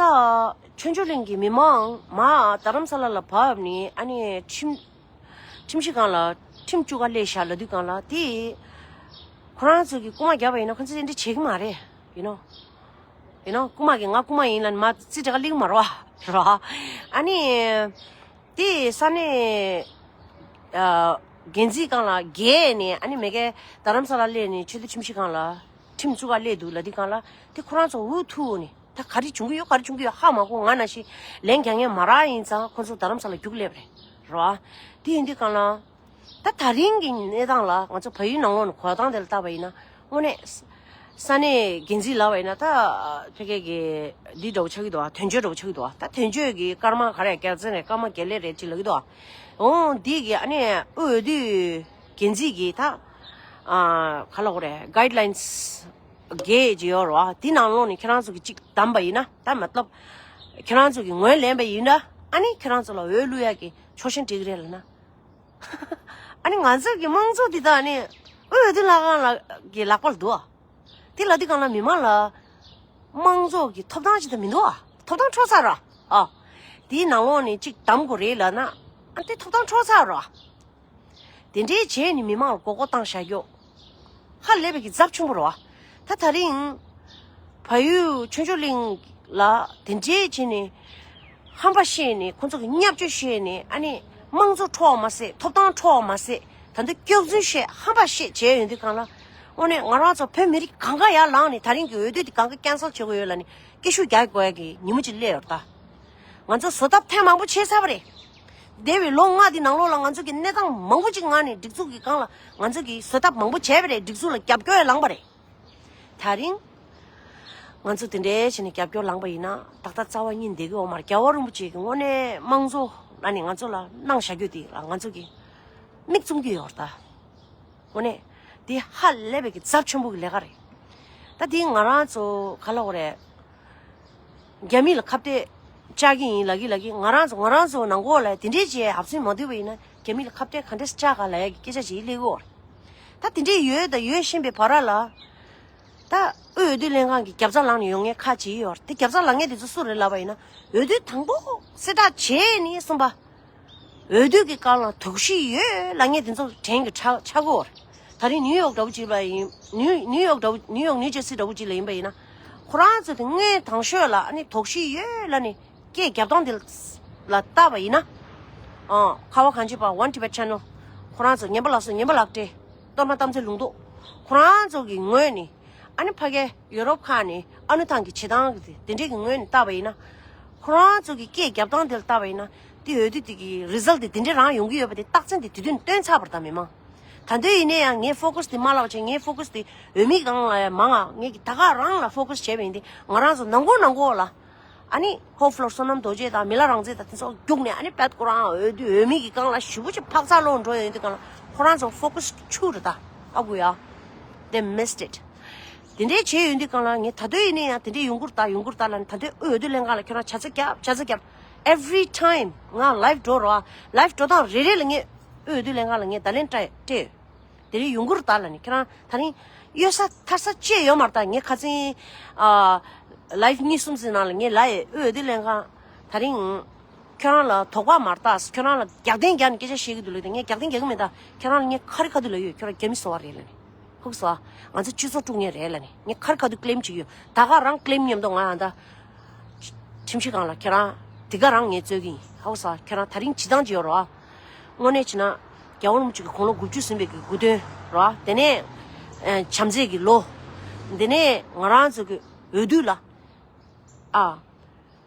ཆོས་འབྱོར་གླིང་གི་མི་མང་མར་རྡ་རམ་ས་ལ་ལ་བབས་ནས་ཨ་ནི་ཁྲིམས། ཁྲིམས་གཞི་སྒང་ལ་ཁྲིམས་བཅུག་ག་སླེབས་བཞག་ལབ་དུས་སྒང་ལ་དེ། ཁོ་རང་ཚོ་གིས་རྐུ་མ་བརྒྱབ་པ་ཡིན་ན་ཁོ་ཚོས་དེ་འདྲ་བྱེད་ཀྱི་མ་རེད། you know you know རྐུ་མ་གིས་ང་རྐུ་མ་ཡིན་ལབ་ནས་མར་རྩིས་སྤྲད་ག་སླེབས་ཀྱི་མ་རེད་བ། རེད་བ། ཨ་ནི། དེ་ས་གནས། ཨ། འགན་འཛིན་སྒང་ལ་བརྒལ་ནས་ཨ་ནི་མ་གིར་རྡ་རམ་ས་ལ་སླེབས་ནས་ཆོས་སྡེ་ཁྲིམས་ཞིབ་ཁང་ལ་ཁྲིམས་བཙུགས་ག་སླེབས་འདུག་ལབ་དུས་སྒང་ལ་དེ་ཁོ་རང་ཚོ་འུ་ཐུག་ནས་ད་ག་རེ་བྱུང་གི་ཡོད་ག་རེ་བྱུང་གི་ཡོད་ཧ་མ་གོ། ང་ནང་བཞིན་ལན་རྒྱག་མཁན་མ་རག་ཡིན་ཙང་ཁོ་ཚོ་རྡ་རམ་ས་ལ་རྒྱུགས་སླེབས་རེད། རེད་བ། དེ་ཡིན་དུས་སྒང་ལ། ད་ད་རིང་གི་གནས་སྟངས་ལ་ང་ཚོ་བལ་ཡུལ་ནང་ལོགས་ནས་གོ་སྟངས་དེ་ལ་བལྟས་པ་ཡིན་ན་དངོས་གནས། ས་གནས་འགན་འཛིན་ལབ་པ་ཡིན་ན་ད་ཕ་གི་གི་འདི་འདྲ་བོ་ཆགས་ཀྱི་འདུག་བ། དོན་གཅོད་འདྲ་བོ་ཆགས་ཀྱི་འདུག་བ། ད་དོན་གཅོད་ཀྱི་སྐར་མ་ག་རེ་རྒྱལ་མཚན་རེད་སྐར་མ་རྒྱལ་ལེ་རེད་ཅིག་ལབ་ཀྱི་འདུག་བ། འོང་འདི་གི་ཨ་ནི་དབུས་འོས་བསྡུ་འགན་འཛིན་གྱི་ད་ཨ་ག་ལབ་དགོས་རེད་guidelines་འགའ་ཅིག་ཡོད་རེད་བ། འདི་ནང་ལོགས་ནས་ཁྱེད་རང་ཚོ་གི་གཅིག་བདམས་པ་ཡིན་ན་ད་མ་ཏོབ་ཁྱེད་རང་ཚོ་གི་ངོས་ལེན་པ་ཡིན་ན་ཨ་ནི་ཁྱེད་རང་ཚོ་ལ་འོས་བླུག་ཡ་གི་ཆོག་མཆན་སྤྲད་ཀྱི་རེད་ལབ་ན། ཨ་ནི་ང་ཚོ་གི་དམངས་གཙོ་འདི་དག་ནི་དབུས་འོས་བསྡུ་ལྷན་ཁང་ལ་གི་ལག་པར་འདུག་ཨ། དེ་ལ་དེ་གང་ལ་མི་མང་ལ་དམངས་གཙོ་གི་ཐོབ་ཐང་ཅིག་ད་མི་འདུག་ཨ། ཐོབ་ཐང་འཕྲོག་ཚར་ར། ཨ། དེའི་ནང་ལོགས་ནས་གཅིག་བདམས་དགོས་རེད་ལབ་ན། ཨ་དེ་ཐོབ་ཐང་འཕྲོག་ཚར་ར། དེ་འདྲའི་བྱས་ནས་མི་མང་ལ་མགོ་སྐོར་བཏང་བཞག་རྒྱུ། ཧ་ལས་པའི་གི་ཚབས་ཆུང་པོ་རེད་བ། ད་ད་རིང་། བལ་ཡུལ་ཆོས་འབྱོར་གླིང་ལ་དེ་འདྲའི་བྱས་ནས་ཧམ་པ་བཤད་ནས་ཁོ་ཚོ་གི་བརྙས་བཅོས་བཤད་ནས་ཨ་ནི་དམངས་གཙོ་འཕྲོག་པ་མ་ཟད་ཐོབ་ཐང་འཕྲོག་པ་མ་ཟད་ད་འདི་སྐྱག་རྫུན་བཤད་ཧམ་པ་བཤད་བྱས་ཡོང་དུས་གང་ལ་དངོས་གནས་ང་རང་ཚོ་བོད་མི་རིགས་གང་ག་ཡར་ལངས་ནས་ད་རིང་གི་འོས་བསྡུ་འདི་གང་ག་cancel་བྱེད་དགོས་ཡོད་ལབ་ནས་སྐད་ཤུགས་རྒྱག་དགོས་ཡ་གི་ཉིན་མོ་ཅིག་སླེབས་ཡོད་རེད་ད། ང་ཚོ་བཟོ་ཐབས་ཐེངས་མང་པོ་བྱས་ཚར་བ་རེད། འདས་པའི་ལོ་ལྔ་འདི་ནང་ལོགས་ལ་ང་ཚོ་གི་གནས་སྟངས་མང་པོ་ཅིག་ངང་ནས་སྒྲིག་འཛུགས་ཀྱི་སྒང་ལ་ང་ཚོ་གིས་བཟོ་ཐབས་མང་པོ་བྱས་པ་རེད། སྒྲིག་འཛུགས་ལ་རྒྱབ་སྐྱོར་ཡང་ལངས་པ་རེད། ད་རིང་ང་ཚོ་དེ་འདྲའི་བྱས་ནས་རྒྱབ་སྐྱོར་ལངས་པ་ཡིན་ན་ཏག་ཏག་རྩ་བ་ཉིད་བསྡད་ཀྱི་ཡོད་མ་རེད། རྒྱལ་བ་རིན་པོ་ཆེ་གིས་དངོས་གནས་དམངས་གཙོ་ལ་ནི་ང་ཚོ་ལ་གནང་བཞག་རྒྱུ་དེ་ལ་ང་ཚོ་གིས་མིག་བཙུམ་གྱི་ཡོད་རེད་ད། དངོས་གནས་དེ་ཧ་ལས་པའི་གི་ཚབས་ཆེན་པོ་གི་ལས་ཀ་རེད། ད་དེ་ང་རང་ཚོ་ག་ལབ་དགོས་རེད། རྒྱ་མི་ལ་ཁ་གཏད་བཅག་གི་ཡིན་ལབ་ཀྱི་ལབ་ཀྱི། ང་རང་ཚོ་ང་རང་ཚོ་ནང་ཁོག་ལ་དེ་འདྲའི་བྱས་ཧབ་སེ་མ་བསྡུས་པ་ཡིན་ན་རྒྱ་མི་ལ་ཁ་གཏད་ག་འདྲས་བཅག་ག་ལབ་ཡ་གི་སྐད་ཆ་ཅིག་སླེབས་ཀྱི་ཡོད་རེད། ད་དེ་འདྲས་ཡོད་དང་ཡོད་བཞིན་པའི་བར་ལ། ད་དབུས་འོས་བསྡུ་ལྷན་ཁང་གི་རྒྱབ་རྩ་ལངས་ནས་ཡོང་མཁན་ཁག་ཅིག་ཡོད་རེད། དེ་རྒྱབ་རྩ་ལངས་མཁན་དེ་ཚོ་སུ་རེད་ལབ་པ་ཡིན་ན་འོས་བསྡུ་དང་པོ་གསལ་བསྒྲགས་བྱས་ནས་གསུམ་པ། འོས་བསྡུ་གི་སྒང་ལ་དོགས་གཞི་ཡོད་ལབ་མཁན་དེ་ཚོ་དྲན་གྱི་ཆགས་ཆགས་ཀྱི་ཡོད་རེད། ད་རིང་ནིའུ་ཡོག་འདྲ་བོ་ཅིག་ལ་ཡིན། ནིའུ་ནིའུ་ཡོག་འདྲ་བོ་ནིའུ་ཡོག་ནིའུ་ཇར་སི་འདྲ་བོ་ཅིག་ལ་ཡིན་པ་ཡིན་ན། ཁོ་རང་ཚོ་དེ་སྔོན་དང་ཤོས་ལ་ཨ་ནི་དོགས་གཞི་ཡོད་ལབ་ནས་སྐད་རྒྱབ་སྟངས་དེ་ལ་བལྟས་པ་ཡིན་ན། ཨང་། ཁ་བ་གངས་ཅན་པ་One Tibet Channel། ཁོ་རང་ཚོ་ངན་པ་ལགས་སོ་ངན་པ་ལགས་ཏེ། གཏོར་མ་གཏམ་ཚེ་ལུང་རྟོགས། ཁོ་རང་ཚོ་གི་ངོས་ནས། ཨ་ནི་ཕ་གའི་ཡུ་རོབ་ཁག་ནས་ཨ་ནུ་ཐང་གི་བྱེད་སྟངས་ཀྱི་དེ་འདྲས་ཀྱི་ངོས་ནས་བལྟས་པ་ཡིན་ན། ཁོ་རང་ཚོ་གི་སྐད་རྒྱབ་སྟངས་དེ་ལ་བལྟས་པ་ཡིན་ན། དེ་འོས་བསྡུ་དེ་གི་རི་ཛལ་དེ་དེ་འདྲས་རང་ཡོང་གི་ཡོད་པ་དེ་རྟགས་མཚན་དེ་དེ་དུས་ནས་སྟོན་ཚར་བ་རེད་ད་མི་མང་། ད་དུང་ཡིན་ན་ཡང་ངའི་ཕོ་ཀས་དེ་མ་བརླག་བྱས། ངའི་ཕོ་ཀས་དེ་འོས་མིའི་སྒང་ལ་ཡང་མང་ང་། ངས་ཀྱི་ད་ག་རང་ལ་ཕོ་ཀས་བྱས་པ་ཡིན་ཏེ། ང་རང་ཚོ་ནང་ཁོག་ནང་ཁོག་ལ། ཨ་ནི་ཧོ་ཕ་ལོ་བསོད་ནམས་རྡོ་རྗེ་དང་མི་ལ་རང་བཙན་དང་དེ་ཚོ་རྒྱུགས་ནས། ཨ་ནི་བད་ཁོ་རང་འོས་བསྡུ་འོས་མི་གི་སྒང་ལ་ཞེ་པོ་ཅིག་འཕག་འཚག་ལོག་འགྲོ་ཡོང་དུས་སྒང་ལ་ཁོ་རང་ཚོ་ཕོ་ཀས་འཆུག་རེད་ད། ཨ་ཁུ་ཡ། They missed it། དེ་འདྲའི་བྱས་ཡོང་དུས་སྒང་ལ་ངས་ད་དུང་ཡིན་ན་ཡང་དེ་འདྲའི་ཡོང་གི་རེད་ད་ཡོང་གི་རེད་ད་ལབ་ནས། ད་དུང་འོས་བསྡུ་ལྷན་ཁང་ལ་ཁྱོད་རང་བྱ་རྩ་རྒྱབ་བྱ་རྩ་རྒྱབ། Every time ང་ལའིབ་འགྲོ་རོགས། ལའིབ་འགྲོ་སྟངས་རེ་རེ་ལ་ངས་འོས་བསྡུ་ལྷན་ཁང་ལ་ངས་བརྡ་ལན་སྤྲད་སྤྲད་ཡོད། དེ་རིང་ཡོང་གི་རེད་ད་ལབ་ནས། ཁྱེད་རང་ད་རིང་གཡོལ་ས་ཐར་ས་ཅི་ཡོད་མ་རེད་ད། ངས་ཁ་སང་ཨ་ལའིབ་གཉིས་གསུམ་ཙམ་ནང་ལ་ངས་ལབ་ཡོད། འོས་བསྡུ་ལྷན་ཁང་ད་རིང་ཁྱོད་རང་ལ་དོགས་པ་མ་རེད་ད། ཁྱོད་རང་ལ་རྒྱག་རྟེན་རྒྱག་ནས་སྐད་ཆ་བཤད་ཀྱི་འདུག་ལབ་དེ། ངས་རྒྱག་རྟེན་རྒྱག་གི་མེད་ད། ཁྱེད་རང་ལ་ངས་ཁ་རི་ཁ་ཐུག་ལབ་ཡོད། ཁྱོད་རང་རྒྱ་མི་བཟོ་བ་རེད་ལབ་ནས། ཧུག་སོ། ང་ཚོ་སྤྱི་ཚོགས་དཀྲུག་མཁན་རེད་ལབ་ནས། ངས་ཁ་རི་ཁ་ཐུག་ཀི་ལེམ་བྱེད་ཀྱི་ཡོད། ད་ག་རང་ཀི་ལེམ་མཉམ་དུ་ང་ཡང་ད། ཁྲིམས་གཞི་སྒང་ལ་ཁྱེད་རང་དེ་ག་རང་ངས་རྩོད་ཀྱི་ཡིན། ཧའོ་ས་ཁྱེད་རང་ད་རིང་བྱེད་སྟངས་ཅིག་ཡོད་རེད་བ། དངོས་གནས་བྱས་ན་རྒྱལ་བ་རིན་པོ་ཆེ་གི་དགུང་ལོ་དགུ་བཅུ་ཟིན་པའི་གི་དགུང་སྟོན་རེད་བ། དེ་ནས་ཨ་བྱམས་བརྩེ་གི་ལོ། དེ་ནས་ང་རང་ཚོ་གི་འོས་བསྡུ་ལ་ཨ།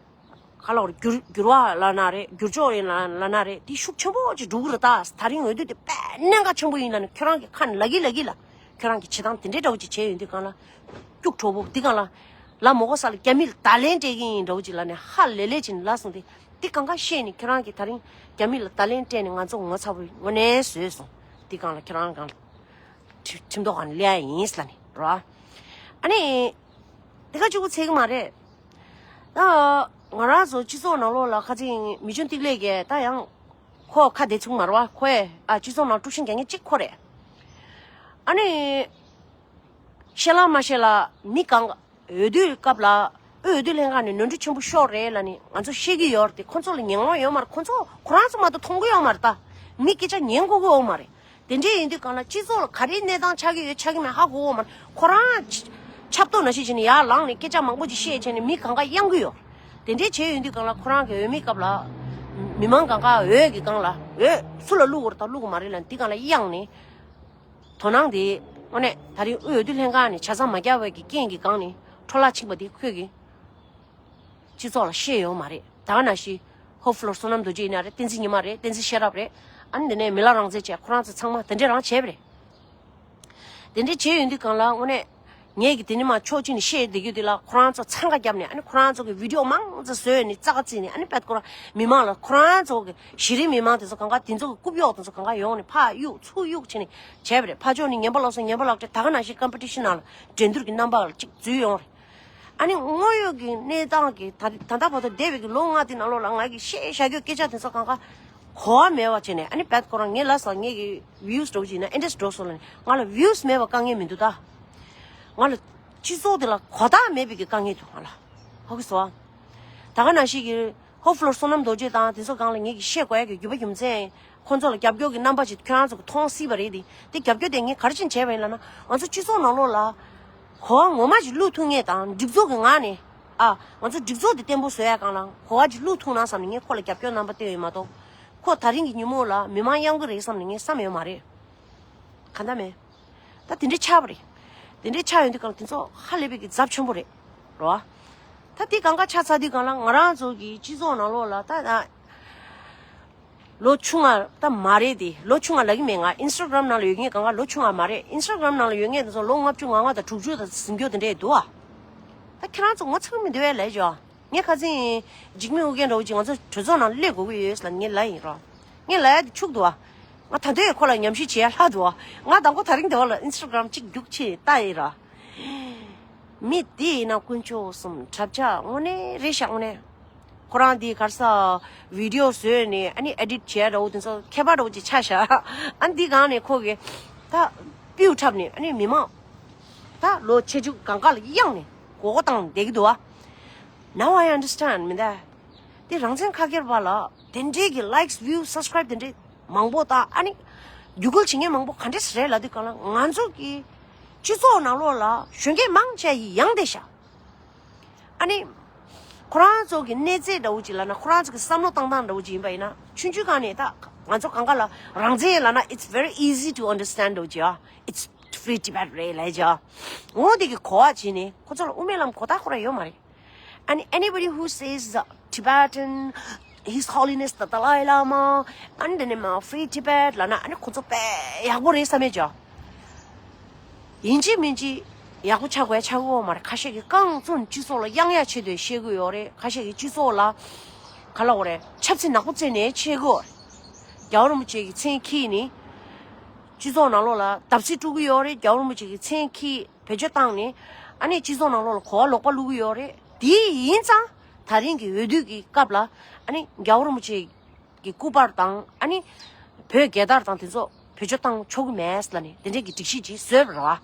ག་ལ་བར་འགྱུར་འགྱུར་བ་ལབ་ན་རེད། འགྱུར་ལྕོག་ཡིན་ལབ་ལབ་ན་རེད། དེ་ཤུགས་ཆེན་པོ་ཅིག་འགྲོ་གི་རེད། ད་ད་རིང་འོས་བསྡུ་དེ་དཔེ་གནད་འགག་ཆེན་པོ་ཡིན་ལབ་ནས་ཁྱོད་རང་གི་ཁ་ནས་ལབ་གི་ལབ་གི་ལ། ཁྱོད་རང་གི་བྱེད་སྟངས་དེ་འདྲའི་འདྲ་བོ་ཅིག་བྱས་ཡོང་དུས་སྒང་ལ། སྐྱུག་བྲོ་བོ་འདི་སྒང་ལ། ལ་མོ་གོ་ས་ལ་རྒྱ་མི་ལ་བརྡ་ལན་སྤྲད་གི་ཡིན་འདྲ་བོ་ཅིག་ལབ་ནས་ཧ་ལས་ལས་ཅིག་ལབ་སོང་སྟེ། འདི་གང་ག་བཤད་ནས་ཁྱོད་རང་གིས་ད་རིང་རྒྱ་མི་ལ་བརྡ་ལན་སྤྲད་ནས་ང་ཚོ་ངོ་ཚ་བོ་ངོ་ནས་བཟོས་སོང་། འདི་སྒང་ལ་ཁྱོད་རང་སྒང་ལ། ཁྲི་ཁྲིམས་ཐོག་སྒང་ལ་སླེབས་ཡ་ཡིན་ལབ་ནས་རོ། ཨ་ནི། དེ་ག་གཅིག་པུ་ཚད་གི་མ་རེད། ད་ང་རང་ཚོ་སྤྱི་ཚོགས་ནང་ལོགས་ལ་ཁ་ཚིག་མི་ཆུང་ཏིག་ལེ་གས་ད་ཡང་ཁོ་ཁ་བདེ་ཚུགས་མ་རེད་བ། ཁོས་ཨ་སྤྱི་ཚོགས་ནང་དཀྲུག་ཤིང་རྒྱག་མཁན་གཅིག་ཁོ་རེད། ཨ་ནི་ཤེས་ལ་མ་ཤེས་ལ་མི་གང་འོས་བསྡུའི་སྐབས་ལ་འོས་བསྡུ་ལྷན་ཁང་ནས་ནོར་འཁྲུལ་ཆེན་པོ་ཤོར་རེད་ལབ་ནས་ང་ཚོ་ཤེས་ཀྱི་ཡོད་རེད་དེ། ཁོ་ཚོ་ལ་ཉན་དགོས་ཡོད་མ་རེད། ཁོ་ཚོ་ཁོ་རང་ཚོ་མ་གཏོགས་མཐོང་གི་ཡོད་མ་རེད། ད་མི་སྐད་ཆ་ཉན་དགོས་ཀྱི་ཡོད་མ་རེད། དེ་འདྲས་ཡིན་དུས་སྒང་ལ་སྤྱི་ཚོགས་ལ་ག་རེའི་གནས་སྟངས་ཆགས་ཀྱི་ཡོད་ཆགས་ཀྱི་མེད་ཧ་གོ་གོ་མ་རེད། ཁོ་རང་ཆ་ཆབ་ཏོག་ནང་བཞིན་བྱས་ནས་ཡར་ལངས་ནས་སྐད་ཆ་མང་པོ་ཅིག་བཤད་བྱས་ནས་མི་གང་ག་གཡང་གི་ཡོད། དེ་འདྲས་བྱས་ཡོང་དུས་སྒང་ལ་ཁོ་རང་གི་འོས་མིའི་སྐབས་ལ་མི་མང་གང་ག་འོས་ཀྱི་སྒང་ལ་འོས་སུ་ལ་བླུག་དགོས་རེད་དང་བླུག་དགོས་མ་རེད་ལབ་འདི་སྒང་ལ་གཡང་ནས་དོ་སྣང་དེ་དངོས་གནས་ད་རིང་འོས་བསྡུ་ལྷན་ཁང་ནས་ཆ་ཚང་མ་བརྒྱབ་པའི་གི་རྐྱེན་གྱི་སྒང་ནས་འཕྲོ་བརླག་ཕྱིན་པ་དེ་ཁོས་གི་སྤྱི་ཚོགས་ལ་བཤད་ཡོད་མ་རེད། ད་ག་ནང་བཞིན་ཧོབ་ཕློར་བསོད་ནམས་རྡོ་རྗེ་ཡིན་ན་རེད། བསྟན་འཛིན་ཉི་མ་རེད། བསྟན་འཛིན་ཤེས་རབ་རེད། ཨ་ནི་འདི་ནས་མི་ལ་རང་བཙན་བྱས་ཁོ་རང་ཚོ་ཚང་མ་དེ་འདྲས་རང་བྱས་པ་རེད། དེ་འདྲས་བྱས་ཡོང་དུས་སྒང་ལ་དངོས་གནས་ངས་ཀྱི་དེ་ནི་མ་ཕྱོགས་གཅིག་ནས་བཤད་བསྡད་རྒྱུ་དེ་ལ་ཁོ་རང་ཚོ་འཚང་ཁ་བརྒྱབ་ནས། ཨ་ནི་ཁོ་རང་ཚོ་གི་བི་ཌི་ཡོ་མང་ཙམ་བཟོས་ནས་རྩ་ཁ་བརྩིས་ནས། ཨ་ནི་དཔེ་ཁོ་རང་མི་མང་ལ་ཁོ་རང་ཚོ་གི་གཞི་རིམ་མི་མང་དེ་ཚོ་གང་ག་དེ་ཚོ་གི་རྐུབ་གཡོག་དེ་ཚོ་གང་ག་ཡོང་ནས་ཕར་གཡུག་ཚུར་གཡུག་བྱས་ནས་བྱས་པ་རེད། ཕར་ཕྱོགས་ནས་ངན་པ་ལབ་སོང་། ངན་པ་ལབ་སྟེ་ད་ག་ནང་བཞིན་ཀམ་པི་ཊི་ཤན་ནང་ལ་འགྲན་བསྡུར་གྱི་རྣམ་པ་ལ་གཅིག་འཛུལ་ཡོང་རེད། ཨ་ནི་དངོས་ཡོད་ཀྱི་གནས་སྟངས་ཀྱི་ད་ད་ལྟ་བར་དུ་འདས་པའི་གི་ལོ་ལྔ་དེ་ནང་ལོགས་ལ་ང་གིས་བཤད་བཞག་རྒྱུ་སྐད་ཆ་དེ་ཚོ་གང་ག་གོ་བ་མེད་པ་བྱས་ནས། ཨ་ནི་བད་ཁོ་རང་ངས་ལབ་སོང་། ངས་ཀྱི་ཝིའུ་སི་འགྲོ་གི་ཡིན་ན་ཨེ་འདྲས་འགྲོ་སོང་ལབ་ནས། ང་ལ་ཝིའུ་སི་མེད་པ་དཀའ་ངལ་མི་འདུག་ད། ང་ལ་སྤྱི་ཚོགས་དེ་ལ་གོ་བརྡ་མེད་པའི་གི་དཀའ་ངལ་འདུག་ང་ལ། ཧ་གོ་སོང་། ད་ག་ནང་བཞིན་གྱི་ཧོབ་ཕློར་བསོད་ནམས་རྡོ་རྗེ་དང་དེ་ཚོ་སྒང་ལ་ངས་ཀྱི་བཤད་དགོས་ཡ་གི་རྒྱུ་བ་རྒྱུ་མཚན། ཁོང་ཚོ་ལ་རྒྱབ་སྐྱོར་གྱི་རྣམ་པ་ཞིག་ཁྱོད་རང་ཚོ་གིས་མཐོང་སྲིད་པ་རེད་དེ། དེ་རྒྱབ་སྐྱོར་དེ་ངས་ག་རེ་བྱས་ནས་བྱས་པ་ཡིན་ལབ་ན། ང་ཚོ་སྤྱི་ཚོགས་ནང་ལོགས་ལ་གོ་བ་ངོ་མ་ཞིག་བླུག་ཐུབ་མཁན་དང་། སྒྲིག་འཛུགས་ཀྱི་ངང་ནས་ཨ་ང་ཚོ་སྒྲིག་འཛུགས་དེ་བརྟན་པོ་བཟོ་ཡ་སྒང་ལ་གོ་བ་ཅིག་བླུག་ཐུབ་ན་བསམ་ནས་ངས་ཁོ་ལ་རྒྱབ་སྐྱོར་རྣམ་པ་བསྟན་ཡོད་མ་གཏོགས། ཁོ་ད་རིང་གི་ཉིན་མོ་ལ་མི་མང་གཡང་གི་རེད་བསམ་ནས་ངས་བསམ་ཡོད་མ་རེད། གང་ལྟར་མེད། ད་དེ་འདྲའི་ཆགས་པ་རེད། དེ་འདྲའི་ཆགས་ཡོང་དུས་སྒང་ལ་དེ་ཚོ་ཧ་ལས་པའི་གི་ཚབས་ཆེན་པོ་རེད། རོ། ད་དེ་གང་ག་ཆགས་ཚར་དུས་སྒང་ལ་ང་རང་ཚོ་གི་སྤྱི་ཚོགས་ནང་ལོགས་ལ་ད་ད་ལོ་ཆུང་ང་ད་མ་རེད་དེ། ལོ་ཆུང་ང་ལབ་གི་མེད། ང་ཨིན་སི་ཊ་གྷ་རམ་ནང་ལ་ཡོད་མཁན་གང་ག་ལོ་ཆུང་ང་མ་རེད། ཨིན་སི་ཊ་གྷ་རམ་ནང་ལ་ཡོད་མཁན་དེ་ཚོ་ལོ་ལྔ་བཅུ་ང་ལྔ་དང་དྲུག་ཅུ་དང་ཟིན་རྒྱུ་དེ་འདྲས་འདུག་ཨ། ད་ཁྱེད་རང་ཚོ་ངོ་ཚ་གི་མི་འདུག་ཨེ་ལབ་ཡ་ཅིག་ཨ། ངས་ཁ་སང་འཇིགས་མེད་ཨོ་རྒྱན་འདྲ་བོ་ཅིག་ང་ཚོ་གྲོས་ཚོགས་ནང་སླེབས་དགོས་ཀྱི་ཡོད་ལབ་ངས་ལབ་ཡིན་རོ། ངས་ལབ་ཡ་དེ་འཆུག་འདུག་ཨ། ང་ད་དུང་ཁོ་ལ་ཉམས་ཞིབ་བྱེད་ཡ་ལྷག་འདུག་ཨ། ང་དང་པོ་ད་རིང་འདི་བ་ལ་ཨིན་སི་ཊ་གྷ་རམ་གཅིག་རྒྱུགས་ཆེ་ལྟ་ཡིན་རོ། མི་འདི་ཡིན་ན་དཀོན་མཆོག་གསུམ་གྲབས་ཆག་དངོས་གནས་རེད་ཤག་དངོས་གནས། ཁོ་རང་འདི་གར་ས་བི་ཌི་ཡོ་བཟོས་ནས་ཨ་ནི་ཨེ་ཌིཊ་བྱས་འདྲ་བོ་དེ་ཚོ་མཁས་པ་འདྲ་བོ་ཅིག་ཆགས་ཤག་ཨ་ནི་འདི་སྒང་ནས་ཁོ་གིས་ད་པིའུ་འཁྲབ་ནས་ཨ་ནི་མི་མང་ད་ལོ་ཆེ་ཆུང་གང་ག་ལ་གཡང་ནས་མགོ་སྐོར་བཏང་བསྡད་ཀྱི་འདུག་ཨ། Now I understand མི་འདའ། དེ་རང་བཙན་ཁ་ཁེར་བ་ལ་དེ་འདྲའི་གི་ལའིཀ་སི་བིའུ་སབ་སི་ཀ་རའིབ་དེ་འདྲའི་མང་པོ་དང་ཨ་ནི་རྒྱུད་སྐུལ་བྱེད་མཁན་མང་པོ་ག་འདྲས་རེད་ལབ་དུས་སྒང་ལ་ང་ཚོ་གི་སྤྱི་ཚོགས་ནང་ལོགས་ལ་གཞོན་སྐྱེས་མང་ཆེ་ཡི་ཡང་བསྡད་ཤག་ཨ་ནི། ཁོ་རང་ཚོ་གི་གནས་ཚད་འདྲ་བོ་ཅིག་ལབ་ན་ཁོ་རང་ཚོ་གི་བསམ་བློ་བཏང་སྟངས་འདྲ་བོ་ཅིག་ཡིན་པ་ཡིན་ན་ཆུང་ཆུང་སྒང་ནས་ད་ང་ཚོ་གང་ག་ལ་རང་བཙན་ལབ་ན་it's very easy to understand འདྲ་བོ་ཅིག་ཨ། It's free Tibet རེད་ལབ་ཅིག་ཨ། འོ་དེ་གི་གོ་བ་བྱིན་ནས་ཁོ་ཚོ་ལ་དབུ་མའི་ལམ་གོ་བརྡ་ཁོ་རང་ཡོད་མ་རེད། And anybody who says Tibetan, His Holiness the Dalai Lama, and the name of Free Tibet ལབ་ན་ཨ་ནི་ཁོ་ཚོ་དཔེ་ཡག་པོ་རེད་བསམ་མེད་ཅིག་ཨ། ཡིན་གཅིག་མིན་གཅིག་ཡག་པོ་ཆགས་དགོས་ཆགས་ཀྱི་ཡོད་མ་རེད། ཁ་ཤས་ཀྱིས་རྐང་བཙུགས་ནས་སྤྱི་ཚོགས་ལ་གཡང་ཡ་ཆེད་དུ་བཤད་ཀྱི་ཡོད་རེད། ཁ་ཤས་ཀྱིས་སྤྱི་ཚོགས་ལ་ག་ལབ་དགོས་རེད། ཆབ་སྲིད་ནག་པོ་བཙལ་ནས་བཤད་ཀྱི་ཡོད་རེད། རྒྱལ་བ་རིན་པོ་ཆེ་གི་མཚན་འཁྱེར་ནས་སྤྱི་ཚོགས་ནང་ལོགས་ལ་བརྡབ་གསིག་སྤྲོད་ཀྱི་ཡོད་རེད། རྒྱལ་བ་རིན་པོ་ཆེ་གི་མཚན་འཁྱེར་བེད་སྤྱོད་བཏང་ནས་ཨ་ནི་སྤྱི་ཚོགས་ནང་ལོགས་ལ་གོ་བ་ལོག་པ་བླུག་གི་ཡོད་རེད། དེ་ཡིན་ཙང་ད་རིང་གི་འོས་བསྡུ་གི་སྐབས་ལ་ཨ་ནི་རྒྱལ་བ་རིན་པོ་ཆེ་གི་སྐུ་པར་དང་ཨ་ནི་བོད་རྒྱལ་དར་དང་དེ་ཚོ་བེད་སྤྱོད་བཏང་ཆོག་གི་མེད་ལབ་ནས་དེ་འདྲས་ཀྱི་སྒྲིག་གཞི་ཅིག་བཟོས་པ་རེད་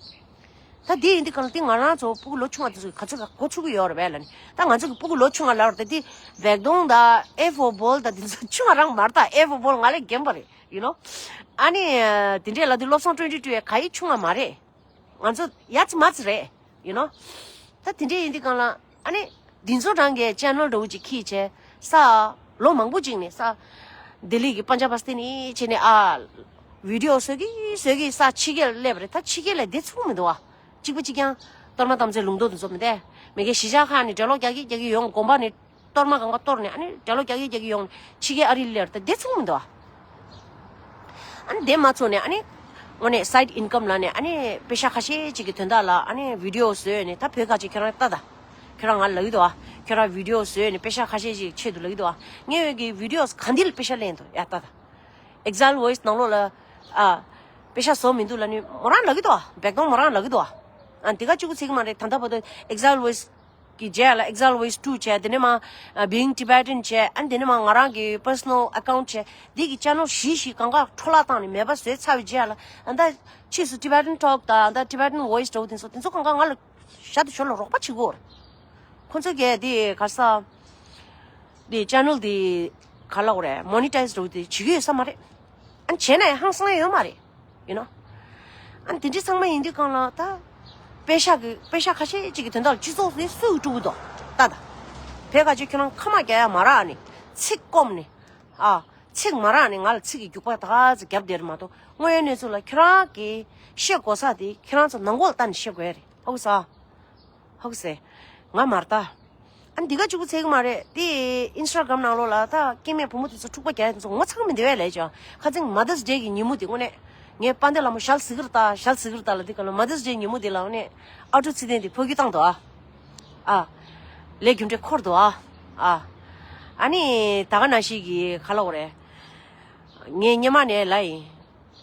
བ། ད་དེ་ཡིན་དུས་གང་ལ་དེ་ང་རང་ཚོ་སྤུ་གུ་ལོ་ཆུང་བ་དེ་ཚོ་ག་ཚོད་ལ་གོ་ཚུགས་ཀྱི་ཡོད་རེད་པས་ལབ་ནས། ད་ང་ཚོ་གི་སྤུ་གུ་ལོ་ཆུང་བ་ལབ་རེད། ད་དེ་བེག་དོང་དང་ཨེ་ཧྥོར་བྷོལ་དང་དེ་ཚོ་ཆུང་བ་རང་མ་རེད། ད་ཨེ་ཧྥོར་བྷོལ་ང་ལས་རྒན་པ་རེད། ཡུ་ནོ། ཨ་ནི་དེ་འདྲས་ལབ་དུས་བློ་བཟང་ཊུ་ཝེན་ཊི་ཊུ་ཡ་ག་ཡི་ཆུང་བ་མ་རེད། ང་ཚོ་ཡ་ཙི་མ་ཙི་རེད། ཡུ་ནོ། ད་དེ་འདྲས་ཡིན་དུས་གང་ལ་ཨ་ནི་ འདི་ཚོ་རང་གི་ཅེ་ནལ་འདྲ་བོ་ཅིག་ཁྱེར་བྱས་ས། ལོ་མང་པོ་ཅིག་ནས་ས། ལྡི་ལི་གི་པན་ཇབ་བ་སྟི་ནས་བྱས་ནས་ཨ། བི་ཌི་ཡོ་བཟོ་གི་བཟོ་གི་ས་ཕྱི་རྒྱལ་སླེབས་པ་རེད། ད་ཕྱི་རྒྱལ་ལ་བསྡད་ཚུགས་མི་འདུག་བ། གཅིག་པ་གཅིག་རྐྱང་། གཏོར་མ་དམ་ཚིག་ལུང་རྟོགས་དེ་ཚོ་མི་བསྡད། མི་སྒེར་གཞིས་ཆགས་ཁག་ནས་འགྲེལ་ལོག་རྒྱག་གི་རྒྱག་གི་ཡོང་། དགོན་པ་ནས་གཏོར་མ་གང་ག་གཏོར་ནས་ཨ་ནི་འགྲེལ་ལོག་རྒྱག་གི་རྒྱག་གི་ཡོང་། ཕྱི་རྒྱལ་ཨ་རི་སླེབས་ད་བསྡད་ཚུགས་མི་འདུག་བ། ཨ་ནི་དེ་མ་ཚོགས་ནས་ཨ་ནི་དངོས་གནས་སའིཌ་ཨིན་ཀམ་ལ་ནས་ཨ་ནི་པེ་ཤ་ཁ་ཤས་ཅིག་གི་དོན་དག་ལ་ཨ་ནི་བི་ཌི་ཡོ་བཟོས་ནས། ད་བོད་ཁ་ཅིག་ཁྱེད་རང་ལྟ་ད། ཁྱེད་རང་ང་ལབ་ཀྱི་འདུག་བ། ཁྱེད་རང་བི་ཌི་ཡོ་བཟོས་ནས་པེ་ཤ་ཁ་ཤས་ཅིག་ཆེད་དུ་ལབ་ཀྱི་འདུག་བ། ངས་བོད་ཀྱི་བི་ཌི་ཡོ་ག་འདི་ལ་པེ་ཤ་ལེན་འདུག་ཡ་ལྟ་ད། ཨེག་ཟའིལ་ཝོ་ཡིས་ནང་ལོགས་ལ་ཨ། པེ་ཤ་བཟོ་མི་འདུག་ལབ་ནི་མོ་རང་ལབ་ཀྱི་འདུག་བ། བེག་དོང་མོ་རང་ལབ་ཀྱི་འདུག་བ། ཨ་འདི་ག་གཅིག་པུ་ཚིག་མ་རེད། ད་ལྟ་བར་དུ་ཨེག་ཟའིལ་ཝོ་ཡིས་གི་རྗེས་ལ་ཨེག་ཟའིལ་ཝོ་ཡིས་ཊུ་བྱས། དེ་ནས་མ་ཨ། Being Tibetan བྱས། ཨ་དེ་ནས་མ་ང་རང་གི་པར་སོ་ནལ་ཨ་ཀའུན་བྱས། འདི་གི་ཅེ་ནལ་བཞི་བཞི་གང་ག་འཕྲོ་བརླག་བཏང་ནས་མེད་པ་བཟོས་ཚར་བའི་རྗེས་ལ། ཨ་ད་ཕྱིས་སུ་Tibetan Talk དང་ད་Tibetan Voice འདྲ་བོ་དེ་ཚོ་དེ་ཚོ་གང་ག་ང་ལ་ཞར་དུ་ཞོར་ལ་རོགས་པ་བྱེད་དགོས། ཁོ་ཚོ་གས་དེ་ག་ས་དེ་ཅེ་ནལ་དེ་ག་ལབ་དགོས་རེད། མོ་ནི་ཊའིཛ་འདྲ་བོ་དེ་བྱེད་ཀྱི་ཡོད་ས་མ་རེད། ཨ་བྱས་ན་ཡང་ཧང་སང་ཡོད་མ་རེད། ཡིན་ནོ། ཨ་དེ་འདྲའི་ཚང་མ་ཡིན་དུས་གང་ལ་ད། པེ་ཤ་གི་པེ་ཤ་ཁ་ཤས་ཅིག་གི་དོན་དག་ལ་སྤྱི་ཚོགས་ནི་སུས་དཀྲུག་གི་འདུག་ལྟ་ད། བོད་ཁ་ཅིག་ཁྱོད་རང་ཁ་མ་རྒྱག་ཡ་མ་རག་ནས་ཚིག་སྐོམ་ནས། ཨ་ཚིག་མ་རག་ནས་ང་ལ་ཚིག་གི་རྒྱུག་པ་ད་ག་ཚོད་རྒྱབ་བསྡད་རེད་མ་གཏོགས། དངོས་ཡོད་གནས་ཚུལ་ལ་ཁྱོད་རང་གི་བཤད་དགོས་ས་དེ་ཁྱོད་རང་ཚོ་ནང་ཁོག་ལ་ལྟ་ནས་བཤད་དགོས་ཡ་རེད། ཧ་གོ་སོང་། ཧ་གོ་སོང་། ང་མ་རེད་ད། ཨ་འདི་ག་གཅིག་པུ་ཚད་གི་མ་རེད། དེ་ཨིན་སི་ཊ་གྷ་རམ་ནང་ལོགས་ལ་ད་སྐྱེ་དམན་བུ་མོ་དེ་ཚོ་འཁྲུག་པ་རྒྱག་ཡ་དེ་ཚོ་ངོ་ཚ་གི་མི་འདུག་བས་ལས་ཀྱང་། ཁ་སང་མ་དར་སི་ཌེ་གི་ཉིན་མོ་དེ་དངོས་གནས་ངས་དཔལ་ལྡན་ལྷ་མོ་ཞལ་གཟིགས་ཀྱི་རེད་ད། ཞལ་གཟིགས་ཀྱི་རེད་ད་ལ། དེ་ག་ལ་མ་དར་སི་ཌེ་ཉིན་མོ་དེ་ལ་དངོས་གནས་ཨ་ཊོ་ཚི་དན་དེ་ཕོ་རྒྱུད་བཏང་འདུག་ཨ། ཨ། ལས་རྒྱུ་འབྲས་འཁོར་འདུག་ཨ། ཨ། ཨ་ནི་ད་ག་ནང་བཞིན་གི་ག་ལབ་དགོས་རེད། ངས་སྔོན་མ་ནས་ལབ་ཡིན།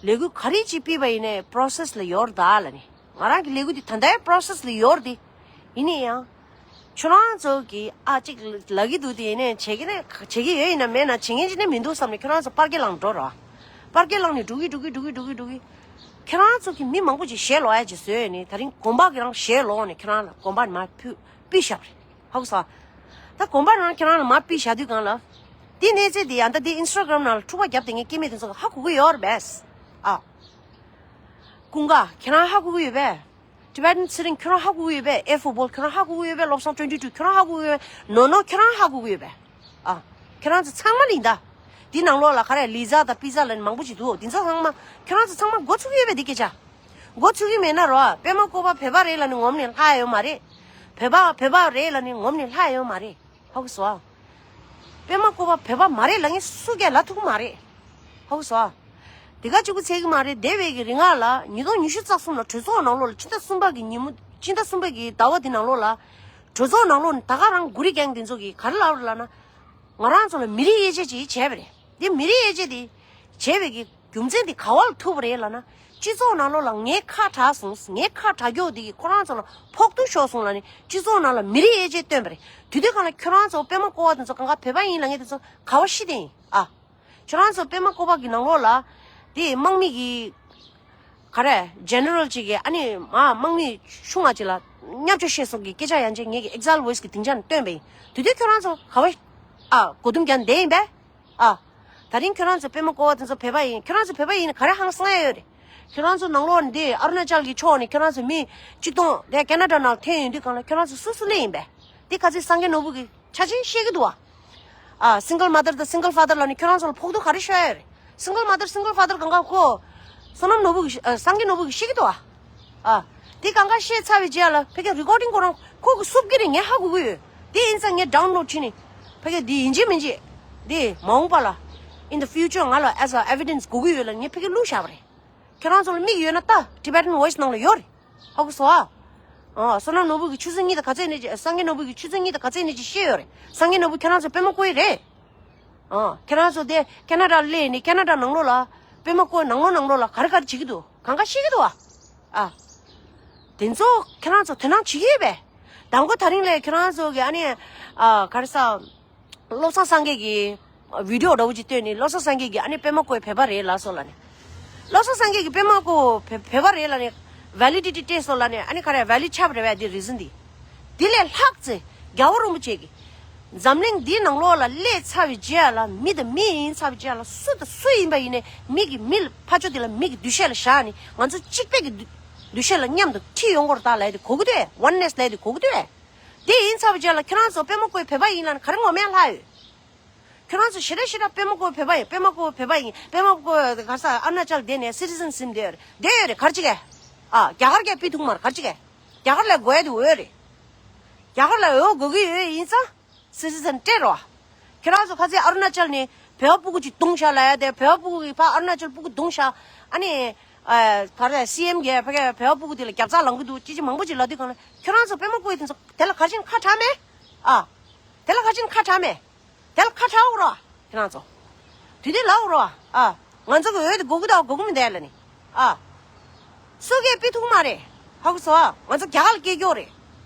ལས་འགུལ་ག་རེ་ཅིག་སྤེལ་བ་ཡིན་ནའི་པོ་རོ་སེ་སི་ལ་ཡོད་རེད་ད་ལབ་ནས། ང་རང་གི་ལས་འགུལ་འདི་ད་ལྟའི་པོ་རོ་སེ་སི་ལ་ཡོད་རེད་དེ། ཡིན་ནའི་ཡང་། ཁྱོད་རང་ཚོ་གིས་ཨ་ཅིག་ལབ་ཀྱི་འདུག་དེ་ཡིན་ནའི་བྱེད་ཀྱི་ནས་བྱེད་ཀྱི་ཡོད་ཡིན་ན་མེད་ན་བྱེད་མཁན་ཅིག་ནས་མི་འདུག་བསམ་ནས་ཁྱོད་རང་ཚོ་པར་སྐད་ལངས་འགྲོ་ར། པར་སྐད་ལངས་ནས་འགྲོ་གི་འགྲོ་གི་འགྲོ་གི་འགྲོ་གི་འགྲོ་གི། ཁྱོད་རང་ཚོ་གིས་མི་མང་པོ་ཅིག་ཞལ་ལོག་ཡ་ཅིག་བཟོས་ནས། ད་རིང་དགོན་པ་གི་རང་ཞལ་ལོག་ནས་ཁྱོད་རང་ལ་དགོན་པ་ནས་མར་ཕུད་ཕུད་བཞག་པ་རེད། ཧ་གོ་སོང་། ད་དགོན་པ་རང་ཁྱེད་རང་ལ་མར་ཕུད་བཞག་དུས་གང་ལ། དེ་གནས་ཚུལ་དེ་ཡང་ད་དེ་ཨིན་སི་ཊ་གྷ་རམ་ནང་ལ་འཁྲུག་པ་བརྒྱབ་བསྡད་མཁན་སྐྱེ་དམན་དེ་ཚོ་ཧ་གོ་གི་ཡོད་རེད་པས། ཨ། ཀུན་དགའ་ཁྱེད་རང་ཧ་གོ་གི་ཡོད་པས། ཊི་བེ་ཊན་ཚེ་རིང་ཁྱོད་རང་ཧ་གོ་གི་ཡོད་པས། ཨེ་ཧྥུ་བོལ་ཁྱོད་རང་ཧ་གོ་གི་ཡོད་པས། བློ་བཟང་ཊུ་ཝེན་ཊི་ཊུ་ཁྱོད་རང་ཧ་གོ་གི་ཡོད་པས། ནོ་ནོ་ཁྱོད་རང་ཧ་གོ་གི་ཡོད་པས། ཨ། ཁྱེད་རང་ཚོ་ཚང་མ་ལ་ཡིན་ད། འདི་ནང་ལོགས་ལ་ག་རེ་ལི་ཛ་དང་པི་ཛ་ལ་ནི་མང་པོ་ཅིག་འདུག་འདི་ཚོ་ཚང་མ་ཁྱོད་རང་ཚོ་ཚང་མ་མགོ་ཚོས་ཀྱི་ཡོད་པས་འདི་སྐད་ཆ། མགོ་ཚོས་ཀྱི་མེད་ན་རོ། པད་མ་བཀོད་པ་བོད་པ་རེད་ལབ་ནི་ངོམ་ནས་ལྷག་ཡོད་མ་རེད། བོད་པ་བོད་པ་རེད་ལབ་ནི་ངོམ་ནས་ལྷག་ཡོད་མ་རེད། ཧ་གོ་སོང་ཨ། པད་མ་བཀོད་པ་བོད་པ་མ་རེད་ལབ་མཁན་སུ་གས་ལབ་ཐུབ་ཀྱི་མ་རེད། ཧ་གོ་སོང་ཨ། དེ་ག་གཅིག་པུ་ཚད་ཀྱི་མ་རེད། འདས་པའི་གི་རིང་ལ་ཉིས་སྟོང་ཉི་ཤུ་རྩ་གསུམ་ལ་གྲོས་ཚོགས་ནང་ལོགས་ལ་ཕྱི་ཟླ་གསུམ་པ་གི་ཉིན་མོ། ཕྱི་ཟླ་གསུམ་པ་གི་ཟླ་བ་འདི་ནང་ལོགས་ལ། གྲོས་ཚོགས་ནང་ལོགས་ནས་ད་ག་རང་གུ་རི་གེང་དེ་ཚོ་གིས་ག་རེ་ལབ་རེད་ལབ་ན། ང་རང་ཚོ་ལ་མི་རིགས་དབྱེ་འབྱེད་ཅིག་བྱས་པ་རེད། དེ་མི་རིགས་དབྱེ་འབྱེད་དེ་བྱས་པའི་གི་རྒྱུ་མཚན་དེ་ག་བ་ལ་ཐུག་པ་རེད་ལབ་ན། སྤྱི་ཚོགས་ནང་ལོགས་ལ་ངའི་ཁ་གྲགས་སོང་། ངའི་ཁ་གྲགས་རྒྱུ་དེ་གིས་ཁོ་རང་ཚོ་ལ་ཕོག་ཐུག་ཤོར་སོང་ལབ་ནས་སྤྱི་ཚོགས་ནང་ལ་མི་རིགས་དབྱེ་འབྱེད་བཏོན་པ་རེད། དེ་དུས་གང་ལ་ཁྱོད་རང་ཚོ་པད་མ་བཀོད་པ་དེ་ཚོ་གང་ག་བོད་པ་ཡིན་ལབ་མཁན་དེ་ཚོ་ག་བ་ཤི་དེ་ཡིན་ཨ། ཁྱོད་རང་ཚོ་པད་མ་བཀོད་པ་གི་ནང་ལོགས་ལ་དེ་དམག་མི་གི་ག་རེ་ཇེ་ནེ་རལ་ཅིག་གིས་ཨ་ནི་མ་དམག་མི་ཆུང་བ་ཅིག་ལ་བརྙས་བཅོས་བྱས་སོང་གི་སྐད་ཆ་ཡང་ཅིག་ངེད་ཀྱི་ཨེག་ཟའིལ་ཝོ་ཡིས་གི་སྡིངས་ཆ་ནས་བཏོན་པ་ཡིན། དེ་དུས་ཁྱོད་རང་ཚོ་ག་བ་ཨ་གོ་དུམ་རྒྱག་བསྡད་ཡིན་པས། ཨ། ད་རིང་ཁྱོད་རང་ཚོ་པད་མ་བཀོད་པ་དེ་ཚོ་བོད་པ་ཡིན། ཁྱོད་རང་ཚོ་བོད་པ་ཡིན་ན་ག་རེ་ཧང་སང་ཡ་ཡོད་རེད། ཁྱོད་རང་ཚོ་ནང་ལོགས་འདི་ཨ་རུ་ན་ཅལ་གྱི་ཕྱོགས་ནས་ཁྱོད་རང་ཚོ་མི་གཅིག་སྟོང་དེ་ཁེ་ན་ཌ་ནང་ཐོན་ཡོང་དུས་གང་ལ་ཁྱོད་རང་ཚོ་སུ་སུ་སླེབས་ཡིན་པས། འདི་ཁ་སང་སངས་རྒྱས་ནོར་བུ་གི་ཆ་ཆེན་བཤད་ཀྱི་འདུག་བ། ཨ། སིང་གལ་མ་དར་དང་སིང་གལ་ཕ་དར་ལ་ནི་ཁྱོད་རང་ཚོ་ལ་ཕོག་ཐུག་ག་རེ་ཤོར་ཡ་ཡོད་རེད། སིང་གལ་མ་དར་སིང་གལ་ཕ་དར་གང་ག་ཁོ། བསོད་ནམས་ནོར་བུ་གི་ཨ། སངས་རྒྱས་ནོར་བུ་གི་བཤད་ཀྱི་འདུག་བ། ཨ། དེ་གང་ག་བཤད་ཚར་བའི་རྗེས་ལ་ཕ་གི་རི་ཀོར་ཌིང་ཁོ་རང་ཁོ་གི་སུབ་ཀྱི་རེད། ངས་ཧ་གོ་གི་ཡོད། དེ་ཡིན་ཙང་ངས་ཌའུན་ལོཌ་བྱས་ནས་ཕ་གི་དེ་ཡིན་གཅིག་མིན་གཅིག་དེ་མ་འོངས་པ་ལ་in the future ང་ལ་as a evidence དགོས་ཀྱི་ཡོད་ལ་ངས་ཕ་གི་བླུགས་བཞག་པ་རེད། ཁྱེད་རང་ཚོ་ལ་མིག་ཡོད་ན་ལྟ། Tibetan Voice ནང་ལ་ཡོད་རེད། ཧ་གོ་སོང་ཨ། ཨ། བསོད་ནམས་ནོར་བུ་གི་ཆུ་ཚོད་གཉིས་དང་ག་ཚད་ནས་ཅིག་སངས་རྒྱས་ནོར་བུ་གི་ཆུ་ཚོད་གཉིས་དང་ག་ཚད་ནས་ཅིག་བཤད་ཡོད་རེད། སངས་རྒྱས་ནོར་བུ་ཁྱེད་རང་ཚོ་པད་མ་བཀོད་ཡི་རེད། ཨ། ཁྱེད་རང་ཚོ་དེ་ཁེ་ན་ཌ་སླེབས་ནས་ཁེ་ན་ཌ་ནང་ལོགས་ལ་པད་མ་བཀོད་ནང་ལོགས་ནང་ལོགས་ལ་ག་རེ་ག་རེ་བྱེད་ཀྱི་འདུག་གང་ག་ཤེས་ཀྱི་འདུག་ཨ། ཨ། དེ་ཚོ་ཁྱེད་རང་ཚོ་དོ་སྣང་བྱེད་ཀྱི་ཡོད་པས། དང་པོ་ད་རིང་ལས་ཁྱེད་རང་ཚོ་གི་ཨ་ནི། ཨ། ག་རེ་ཟ། བློ་བཟང་སངས་རྒྱས་ཀྱི་བི་ཌི་ཡོ་འདྲ་བོ་ཅིག་བཏོན་ནས་བློ་བཟང་སངས་རྒྱས་ཀྱིས་ཨ་ནི་པད་མ་བཀོད་བོད་པ་རེད་ལབ་སོང་ལབ་ནས། བློ་བཟང་སངས་རྒྱས་ཀྱིས་པད་མ་བཀོད་བོད་བོད་པ་རེད་ལབ་ནས་ཝེ་ལི་ཌི་ཊི་སྤྲད་སོང་ལབ་ནས། ཨ་ནི་ག་རེ་ཝེ་ལི་ཌི་ཆགས་པ་རེད་པས། དེ་རི་ཛན་དེ། དེ་ལས་ལྷག་ཙེ་རྒྱལ་བ་རིན་པོ་ཆེ་གིས་འཛམ་གླིང་འདིའི་ནང་ལོགས་ལ་སླེབས་ཚར་བའི་རྗེས་ལ་མི་དང་མི་ཡིན་ཚར་བའི་རྗེས་ལ་སུ་དང་སུ་ཡིན་པ་ཡིན་ནའི་མི་གི་མི་ལ་ཕ་ཆོས་དེ་ལ་མི་གི་འདུ་ཤེས་ལ་བཞག་ནས་ང་ཚོ་གཅིག་པའི་གི་འདུ་འདུ་ཤེས་ལ་མཉམ་དུ་ཁྲིད་ཡོང་དགོས་རེད་ད་ལབ་ཡ་དེ་གོ་གི་འདུག་གས། ཝན་ནེ་སི་ལབ་ཡ་དེ་གོ་གི་འདུག་གས། དེ་ཡིན་ཚར་བའི་རྗེས་ལ་ཁྱོད་རང་ཚོ་པད་མ་བཀོད་བོད་པ་ཡིན་ལབ་ན་ག་རེ་ངོ་མས་ལྷག་ཡོད། ཁྱོད་རང་ཚོ་ཞེ་དྲག་ཞེ་དྲག་པད་མ་བཀོད་བོད་པ་ཡིན། པད་མ་བཀོད་བོད་པ་ཡིན། པད་མ་བཀོད་ག་ས་ཨ་རུ་ན་ཅལ་བསྡད་ནས་སི་ཊི་ཟན་ཟིན་བསྡད་ཡོད་རེད། བསྡད་ཡོད་རེད། ག་རེ་བྱེད་གས། ཨ། རྒྱ་གར་གྱིས་ཕུད་ཐུབ་མ་རེད། ག་རེ་བྱེད་གས། རྒྱ་གར་ལ་དགོས་ཡ་དེ་འོས་རེད། རྒྱ་གར་ལ་འོས་དགོས་ཀྱི་ཡོད་ཡིན་ཙང་སི་ཊི་ཟན་སྤྲད་རོགས། ཁྱོད་རང་ཚོ་ཁ་སང་ཨ་རུ་ན་ཅལ་ནས་བོད་པ་སྤུ་གུ་ཅིག་བརྡུངས་བཞག་ལབ་ཡ་དེ། བོད་པ་སྤུ་གུ་གིས་ཕར་ཨ་རུ་ན་ཅལ་སྤུ་གུ་བརྡུངས་བཞག་ཨ་ནི། ཨ། ག་རེ། སི་ཨེམ་གྱིས་ཕ་གིར་བོད་པ་སྤུ་གུ་དེ་ལ་རྒྱབ་རྩ་ལངས་ཀྱི་འདུག་ཅེས་ཅིག་མང་པོ་ཅིག་ལབ་དུས་སྒང་ལ། ཁྱོད་རང་ཚོ་པད་མ་བཀོད་དེ་ཚོ་དེ་ལ་ག་རེ་བྱས་ནས་ཁ་གྲག་མེད། ཨ། དེ་ལ་ག་རེ་བྱས་ནས་ཁ་གྲག་མེད། དེ་ལ་ཁ་གྲག་འོ་རོ། ཁྱེད་རང་ཚོ། དུས་དེ་ལ་འོ་རོ། ཨ། ང་ཚོ་གི་འོས་དེ་དགོས་ཀྱི་འདུག་དགོས་ཀྱི་མི་འདུག་ལབ་ནི། ཨ། སུ་གིས་ཕུད་ཐུབ་མ་རེད། ཧ་གོ་སོང་། ང་ཚོ་རྒྱ་གར་ལ་སྐྱེས་ཀྱོག་རེད།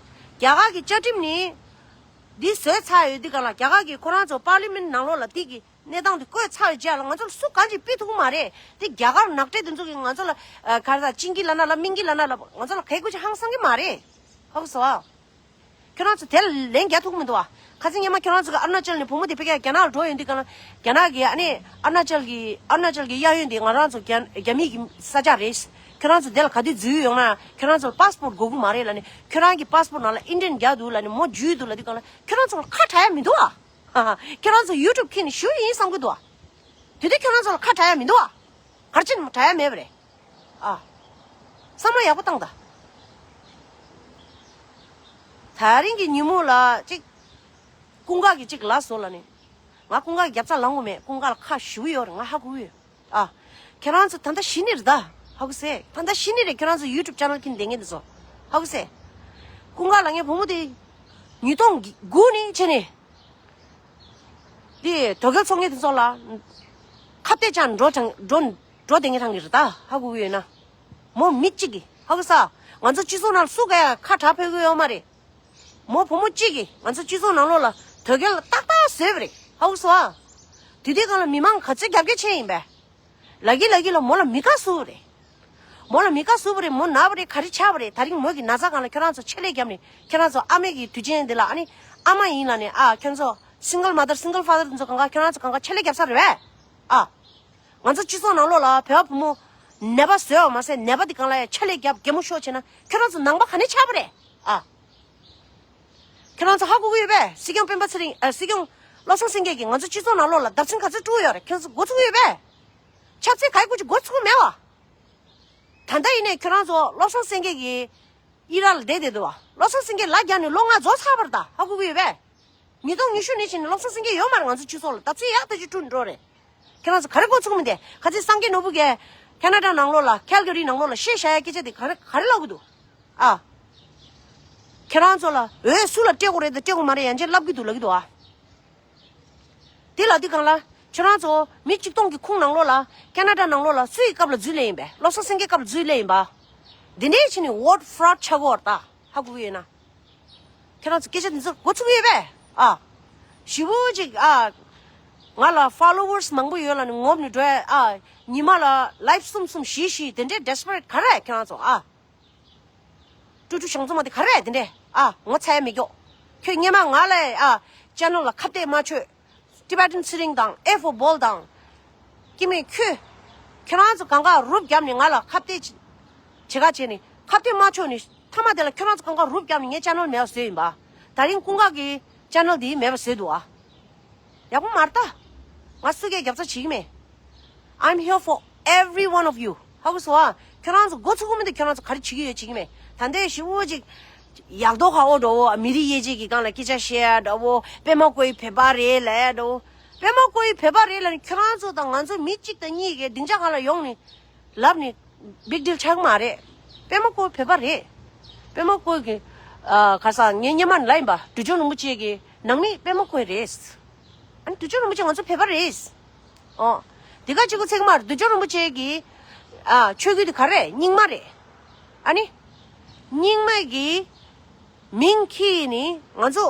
རྒྱ་གར་གྱི་བཅའ་ཁྲིམས་ནི་འདི་བཟོས་ཚར་ཡོད་དུས་སྒང་ལ། རྒྱ་གར་གྱིས་ཁོ་རང་ཚོ་པར་ལི་མེན་ནང་ལོགས་ལ་དེ་གི་གནས་སྟངས་དེ་བཀོད་ཚར་ཡོད་རྗེས་ལ་ང་ཚོ་ལ་སུ་གང་ཅིག་ཕུད་ཐུབ་མ་རེད། དེ་རྒྱ་གར་ནག་ཁྲེལ་དེ་ཚོ་གིས་ང་ཚོ་ལ། ཨ། ག་རེ་ཟ། ཅིང་གི་ལ་ན་ལ་མིང་གི་ལ་ན་ལ་ང་ཚོ་ལ་གལ་དགོས་ཅིག་ཧང་སང་གི་མ་རེད། ཧ་གོ་སོང་། ཁྱོད་རང་ཚོ་དེ་ལ་ལན་རྒྱག་ཐུབ་མི་འདུག་བ། ཁ་སང་སྔོན་མ་ཁྱོད་རང་ཚོ་གི་ཨ་རུ་ན་ཅལ་ནས་བུ་མོ་དེ་ཕ་གིར་རྒྱ་ནག་ལ་འགྲོ་ཡོང་དུས་སྒང་ལ། རྒྱ་ནག་གི་ཨ་ནི་ཨ་རུ་ན་ཅལ་གི་ཨ་རུ་ན་ཅལ་གི་གཡས་གཡོན་དེ་ང་རང་ཚོ་རྒྱ་རྒྱ་མི་གི་ས་ཆ་རེད། ཁྱོད་རང་ཚོ་དེ་ལ་ག་དུས་འཛུལ་ཡོང་ན་ཁྱོད་རང་ཚོ་ལ་པཱ་སི་པོར་དགོས་ཀྱི་མ་རེད་ལབ་ནས། ཁྱོད་རང་གི་པཱ་སི་པོར་ནང་ལ་ཨིན་ཌི་ཡན་རྒྱག་འདུག་ལབ་ནས་མོ་འཇུས་འདུག་ལབ་དུས་སྒང་ལ། ཁྱོད་རང་ཚོ་ལ་ཁ་གྲག་ཡ་མི་འདུག་བ། ཁྱོད་རང་ཚོ་ཡུ་ཊུབ་ཁྱེར་ནས་ཞུ་ཡིན་བསམ་གྱི་འདུག་བ། དེ་དུས་ཁྱོད་རང་ཚོ་ལ་ཁ་གྲག་ཡ་མི་འདུག་བ། ག་རེ་བྱས་ནས་དྲག་ཡ་མེད་པ་རེད། ཨ། བསམ་བློ་ཡག་པོ་བཏང་དང་། དེ་རིང་གི་ཉིན་མོ་ལ་ཅིག་ཀུན་དགའ་གིས་ཅིག་ལབ་སོང་ལབ་ནས། ང་ཀུན་དགའ་གི་རྒྱབ་རྩ་ལངས་དགོས་མེད། ཀུན་དགའ་ལ་ཁ་ཞེ་པོ་ཡོད་རེད། ང་ཧ་གོ་གི་ཡོད། ཨ། ཁྱེད་རང་ཚོ་ད་ལྟ་ཤི་ནི་རེད་ད། ཧ་གོ་སོང་། ད་ལྟ་ཤི་ནི་རེད། ཁྱེད་རང་ཚོ་ཡུ་ཊུབ་ཅེ་ནལ་ཁྱེར་བསྡད་མཁན་དེ་ཚོ། ཧ་གོ་སོང་། ཀུན་དགའ་ལབ་མཁན་བུ་མོ་དེ་ཉིས་སྟོང་དགུ་ནས་བྱས་ནས། དེ་དོལ་རྒྱལ་ཚོགས་ངན་དེ་ཚོ་ལ་ཁ་གཏད་བཅག་འགྲོ་དང་འགྲོ་འགྲོ་བསྡད་མཁན་རང་གི་རེད་ད། ཧ་གོ་གི་ཡོད་ན། མོ་མི་གཅིག་གིས། ཧ་གོ་སོང་། ང་ཚོ་སྤྱི་ཚོགས་ནང་ལ་སུ་ག་ཡང་ཁ་གྲག་ཕོད་ཀྱི་ཡོད་མ་རེད། མོ་བུ་མོ་གཅིག་གིས་ང་ཚོ་སྤྱི་ཚོགས་ནང་ལོགས་ལ་དོལ་རྒྱལ་ལ་ཏག་ཏག་བཟོས་པ་རེད། ཧ་གོ་སོང་ཨ། དེ་དུས་སྒང་ལ་མི་མང་ག་ཚོད་རྒྱབ་སྐྱོར་བྱས་ཡིན་པས། ལབ་ཀྱི་ལབ་ཀྱི་ལ་མོ་ལ་མི་དགའ་ཟེར་བ་རེད། མོ་ལ་མི་དགའ་ཟེར་བ་རེད། མོ་ན་བ་རེད། ག་རེ་ཆགས་པ་རེད། དེ་རིང་མོ་གི་ན་ཚ་སྒང་ལ་ཁྱོད་རང་ཚོ་ཆེད་ལས་བརྒྱབ་ནས། ཁྱོད་རང་ཚོ་ཨ་མའི་གི་དུས་ཆེན་འདི་ལ་ཨ་ནི་ཨ་མ་ཡིན་ལབ་ནས། ཨ། ཁྱོད་ཚོ་སིང་གལ་མ་དར་སིང་གལ་ཕ་དར་དེ་ཚོ་སྒང་ག་ཁྱོད་རང་ཚོ་སྒང་ག་ཆེད་ལས་བརྒྱབ་ས་རེད་པས། ཨ། ང་ཚོ་སྤྱི་ཚོགས་ནང་ལོགས་ལ་བོད་པ་བུ་མོ་ནད་པ་བཟོས་པ་མ་ཟད། ནད་པ་དེ་སྒང་ལ་ཡང་ཆེད་ལས་རྒྱབ་གད་མོ་ཤོར་བྱས་ན་ཁྱོད་རང་ཚོ་ནང་པ་ག་ནས་ཆགས་པ་རེད། ཨ། ཁྱེད་རང་ཚོ་ཧ་གོ་གི་ཡོད་པས། སྲིད་སྐྱོང་སྤེན་པ་ཚེ་རིང་། ཨ། སྲིད་སྐྱོང་བློ་བཟང་སེང་གེ་གིས་ང་ཚོ་སྤྱི་ཚོགས་ནང་ལོགས་ལ་བརྡབ་གསིག་ག་ཚོད་བསྐྲུན་ཡོད་རེད། ཁྱེད་ཚོ་མགོ་ཚོས་ཀྱི་ཡོད་པས། ཆབ་སྲིད་ག་ཡི་སྐོར་གྱི་མགོ་ཚོས་ཀྱི་མེད་བ། ད་ལྟ་ཡིན་ནའི་ཁྱེད་རང་ཚོ་བློ་བཟང་སེང་གེ་གིས་ཨི་རག་ལ་བསྡད་བསྡད་འདུག་བ། བློ་བཟང་སེང་གེ་ལ་རྒྱག་ནས་ལོ་ལྔ་རྫོགས་ཚར་བ་རེད་ད། ཧ་གོ་གི་ཡོད་པས། ཉིས་སྟོང་ཉི་ཤུ་ནས་བྱས་ནས་བློ་བཟང་སེང་གེ་ཡོད་མ་རེད། ང་ཚོ་སྤྱི་ཚོགས་ལ་བརྡབ་གསིག་ཡག་ཐག་ཆོད་བསྐྲུན་འགྲོ་རེད། ཁྱེད་རང་ཚོ་ག་རེ་མགོ་ཚོས་ཀྱི་མི་འདུག་ག་ཚོད་སངས་རྒྱས་ནོར་བུ་གིས་ཁེ་ན་ཌ་ནང་ལོགས་ལ། ཁལ་ག་རི་ནང་ལོགས་ལ་བཤད་བཞག་ཡ་སྐད་ཆ་དེ་ག་རེ་ག་རེ་ལབ་ཀྱི་འདུག་ཨ། ཁྱེད་རང་ཚོ་ལ་འོས་སུ་ལ་སྤྲད་དགོས་རེད་དང་སྤྲད་དགོས་མ་རེད་ཡང་ཅིན་ལབ་ཀྱི་འདུག་ལབ་ཀྱི་འདུག་ཨ། དེ་ལབ་དུས་སྒང་ལ་ཁྱེད་རང་ཚོ་མི་གཅིག་སྟོང་གི་ཁོངས་ནང་ལོགས་ལ། ཁེ་ན་ཌ་ནང་ལོགས་ལ་སུ་ཡི་སྐབས་ལ་འཛུལ་སླེབས་ཡིན་པས། བློ་བཟང་སེང་གེ་སྐབས་ལ་འཛུལ་སླེབས་ཡིན་པ། འདི་འདྲའི་ཕྱིན་ནས་ཝོ་ཊི་ཕོ་རོཌ་ཆགས་ཀྱི་ཡོད་རེད་ད། ཧ་གོ་གི་ཡོད་ན། ཁྱེད་རང་ཚོ་སྐད་ཆ་འདི་ཚོ་མགོ་ཚོས་ཀྱི་ཡོད་པས། ཨ། ཞེ་པོ་ཅིག་ཨ། ང་ལ་ཕོ་ལོ་ཝར་སི་མང་པོ་ཡོད་ལབ་ནས་ངོམ་ནས་འགྲོ་ཡ། ཨ། ཉི་མ་ལ་ལའིབ་གསུམ་གསུམ་བཞི་བཞི་དེ་འདྲའི་ཌེ་སི་པ་རེ་ཊི་ག་རེ་ཁྱེད་རང་ཚོ། ཨ། ཀྲུ་ཀྲུ་ཞང་ཚོ་མ་དེ་ག་རེ་དེ་འདྲས། ཨ། ངོ་ཚ་ཡ་མི་སྐྱོ། ཁྱོད་སྔོན་མ་ང་ལ། ཨ། ཅེ་ནལ་ལ་ཁ་གཏད་མ་ཆོད། ཊི་བེ་ཊན་ཚེ་རིང་དང་ཨེ་ཧྥོ་བོལ་དང་། སྐྱེ་དམན་ཁྱོད། ཁྱོད་རང་ཚོ་གང་ག་རུབ་བརྒྱབ་ནས་ང་ལ་ཁ་གཏད་བྱེད་ག་བྱས་ནས། ཁ་གཏད་མ་ཆོད་ནས་མཐའ་མ་དེ་ལ་ཁྱོད་རང་ཚོ་གང་ག་རུབ་བརྒྱབ་ནས་ངའི་ཅེ་ནལ་མེད་པ་བཟོས་ཡིན་པ། དེ་རིང་ཀུན་དགའ་གི་ཅེ་ནལ་དེ་མེད་པ་བཟོས་འདུག་ཨ། ཡག་པོ་མ་རེད་ད། ང་སུ་གས་རྒྱབ་རྩ་བྱེད་ཀྱི་མེད། I'm here for every one of you. ཧ་གོ་སོང་ཨ། ཁྱོད་རང་ཚོ་མགོ་ཚོས་ཀྱི་མི་འདུག་ཁྱོད་རང་ཚོ་ག་རེ་བྱེད་ཀྱི་ཡོད་བྱེད་ཀྱི་མེད། ད་ལྟའི་ཞེ་པོ་ཅིག་ཡག་མདོག་ཁ་པོ་འདྲ་བོ། མི་རིགས་དབྱེ་འབྱེད་ཀྱི་སྒང་ལ་སྐད་ཆ་བཤད་ཡ་འདྲ་བོ། པད་མ་བཀོད་པའི་བོད་པ་རེད་ལབ་ཡ་འདྲ་བོ། པད་མ་བཀོད་པའི་བོད་པ་རེད་ལབ་ནས་ཁྱོད་རང་ཚོ་དང་ང་ཚོ་མི་གཅིག་དང་གཉིས་ཀས་སྡིངས་ཆ་སྒང་ལ་ཡོང་ནས་ལབ་ནས་བིག་ཌིལ་ཆགས་ཀྱི་མ་རེད། པད་མ་བཀོད་པའི་བོད་པ་རེད། པད་མ་བཀོད་པའི་གི། ཨ། ག་ས་ངས་སྔོན་མ་ལབ་ཡིན་པ། བདུད་འཇོམས་རིན་པོ་ཆེ་གི་ནང་མི་པད་མ་བཀོད་པའི་རེད། ཨ་ནི་བདུད་འཇོམས་རིན་པོ་ཆེ་ང་ཚོ་བོད་པ་རེད། ཨོ། དེ་ག་གཅིག་པུ་ཚིག་མ་རེད། བདུད་འཇོམས་རིན་པོ་ཆེ་གི། ཨ། ཆོས་བརྒྱུད་དེ་ག་རེ་རེད། རྙིང་མ་རེད། ཨ་ནི། རྙིང་མ་གི་མིང་ཁྱེར་ནས་ང་ཚོ་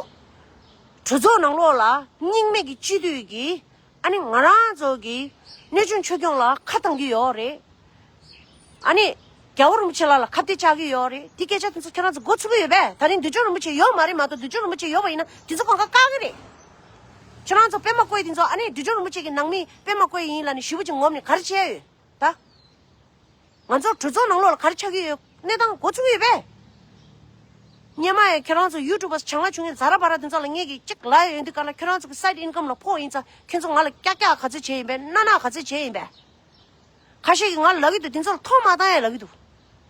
གྲོས་ཚོགས་ནང་ལོགས་ལ་རྙིང་མ་གི་སྤྱི་འཐུས་ཀྱི། ཨ་ནི་ང་རང་ཚོ་གི་གནས་ཆུང་ཆོས་སྐྱོང་ལ་ཁ་བཏང་གི་ཡོད་རེད། ཨ་ནི། རྒྱལ་བ་རིན་པོ་ཆེ་ལགས་ལ་ཁ་གཏད་བཅག་གི་ཡོད་རེད། དེ་སྐད་ཆ་དེ་ཚོ་ཁྱེད་རང་ཚོ་མགོ་ཚོས་ཀྱི་ཡོད་པས། དེ་རིང་བདུད་འཇོམས་རིན་པོ་ཆེ་ཡོད་མ་རེད་མ་གཏོགས། བདུད་འཇོམས་རིན་པོ་ཆེ་ཡོད་པ་ཡིན་ན་དེ་ཚོ་གང་ག་བཀག་གི་རེད། ཁྱེད་རང་ཚོ་པད་མ་བཀོད་དེ་ཚོ། ཨ་ནི་བདུད་འཇོམས་རིན་པོ་ཆེ་གི་ནང་མི་པད་མ་བཀོད་ཡིན་ལབ་ནས་ཞེ་པོ་ཅིག་ངོམ་ནས་ག་རེ་བྱས་ཡོད་ད། ང་ཚོ་གྲོས་ཚོགས་ནང་ལོགས་ལ་ག་རེ་ཆགས་ཀྱི་ཡོད། གནས་སྟངས་མགོ་ཚོས་ཀྱི་ཡོད་པས། སྔོན་མ་ཡང་ཁྱེད་རང་ཚོ་ཡུ་ཊུབ་པ་བྱང་ལ་བྱུང་ཡིན་ཛ་ར་བ་ར་དེ་ཚོ་ལ་ངས་ཀྱི་གཅིག་ལབ་ཡོད་དུས་ག་ལ་ཁྱེད་རང་ཚོ་གི་སའིཌ་ཨིན་ཀམ་ལ་ཕོག་ཡིན་ཙང་ཁྱེད་ཚོ་ང་ལ་ཀྱག་ཀྱག་ག་ཚོད་བྱས་ཡིན་པས། ནག་ནག་ག་ཚོད་བྱས་ཡིན་པས། ཁ་ཤས་ཀྱིས་ང་ལ་ལབ་ཀྱི་འདུག་དེ་ཚོ་ལ་ཐོག་མ་བཏང་ཡ་ལབ་ཀྱི་འདུག་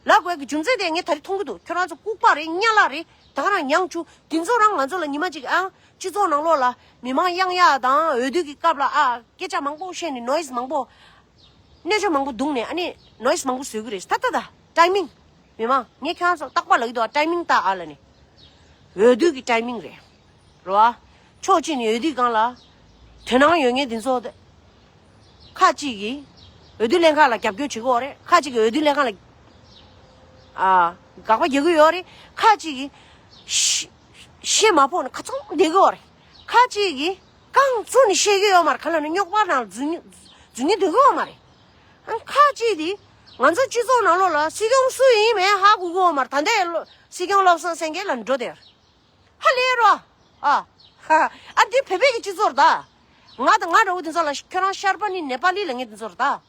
ལབ་དགོས་ཀྱི་རྒྱུ་མཚན་དེ་ངས་ད་རེས་མཐོང་གི་འདུག་ཁྱོད་རང་ཚོ་ལྐུགས་པ་རེད། གཉའ་ལག་རེད། ད་ག་རང་ཉང་ཆུ་དེ་ཚོ་རང་ང་ཚོ་ལ་ཉི་མ་གཅིག་ཨང་སྤྱི་ཚོགས་ནང་ལོགས་ལ་མི་མང་གཡང་གཡང་དང་འོས་བསྡུ་གི་སྐབས་ལ་ཨ་སྐད་ཆ་མང་པོ་བཤད་ནས་ནོ་ཡིས་མང་པོ། གནས་ཆ་མང་པོ་བརྡུངས་ནས་ཨ་ནི་ནོ་ཡིས་མང་པོ་བཟོས་ཀྱི་རེད། ད་ད་ད་ཊའི་མིང་། མི་མང་ངས་ཁྱེད་རང་ཚོ་རྟག་པར་ལབ་ཀྱི་འདུག་ཨ་ཊའི་མིང་ལྟ་ཨ་ལ་ནི། འོས་བསྡུ་གི་ཊའི་མིང་རེད། རེད་བ། ཕྱོགས་གཅིག་ནས་འོས་བསྡུའི་སྒང་ལ་དོ་སྣང་ཡོད་མཁན་དེ་ཚོ། ཁ་ཅིག་གིས་འོས་བསྡུ་ལྷན་ཁག་ལ་རྒྱབ་སྐྱོར་བྱེད་ཀྱི་ཡོད་རེད། ཁ་ཅིག་གིས་འོས་བསྡུ་ལྷན་ཁག་ལ་ཨ་དགག་པ་རྒྱག་གི་ཡོད་རེད། ཁ་ཅིག་གིས་ཤི་ཤི་མ་ཕོག་ནས་ཁ་ཚང་བསྡད་ཀྱི་ཡོད་རེད། ཁ་ཅིག་གིས་རྐང་བཙུགས་ནས་བཤད་ཀྱི་ཡོད་མ་རེད། ག་ལ་ནི་རྙོག་པ་ནང་འཛུལ་ནི་འཛུལ་ནི་འདོད་ཀྱི་ཡོད་མ་རེད། ཨང་ཁ་ཅིག་དེ་ང་ཚོ་སྤྱི་ཚོགས་ནང་ལོགས་ལ་སྲིད་སྐྱོང་སུ་ཡིན་མིན་ཧ་གོ་གི་ཡོད་མ་རེད། ད་ལྟའི་སྲིད་སྐྱོང་བློ་བཟང་སེང་གེ་ལ་འགྲོ་དེར། ཧ་ལས་རོ། ཨ། ཧ། ཨ་འདི་བོད་པའི་གི་སྤྱི་ཚོགས་རེད་ད། ང་དང་ང་འདྲ་བོ་དེ་ཚོ་ལ་ཁྱོད་རང་ཤར་པ་ནི་ནེ་པ་ལི་ལ་ངས་དེ་ཚོ་རེད་ད།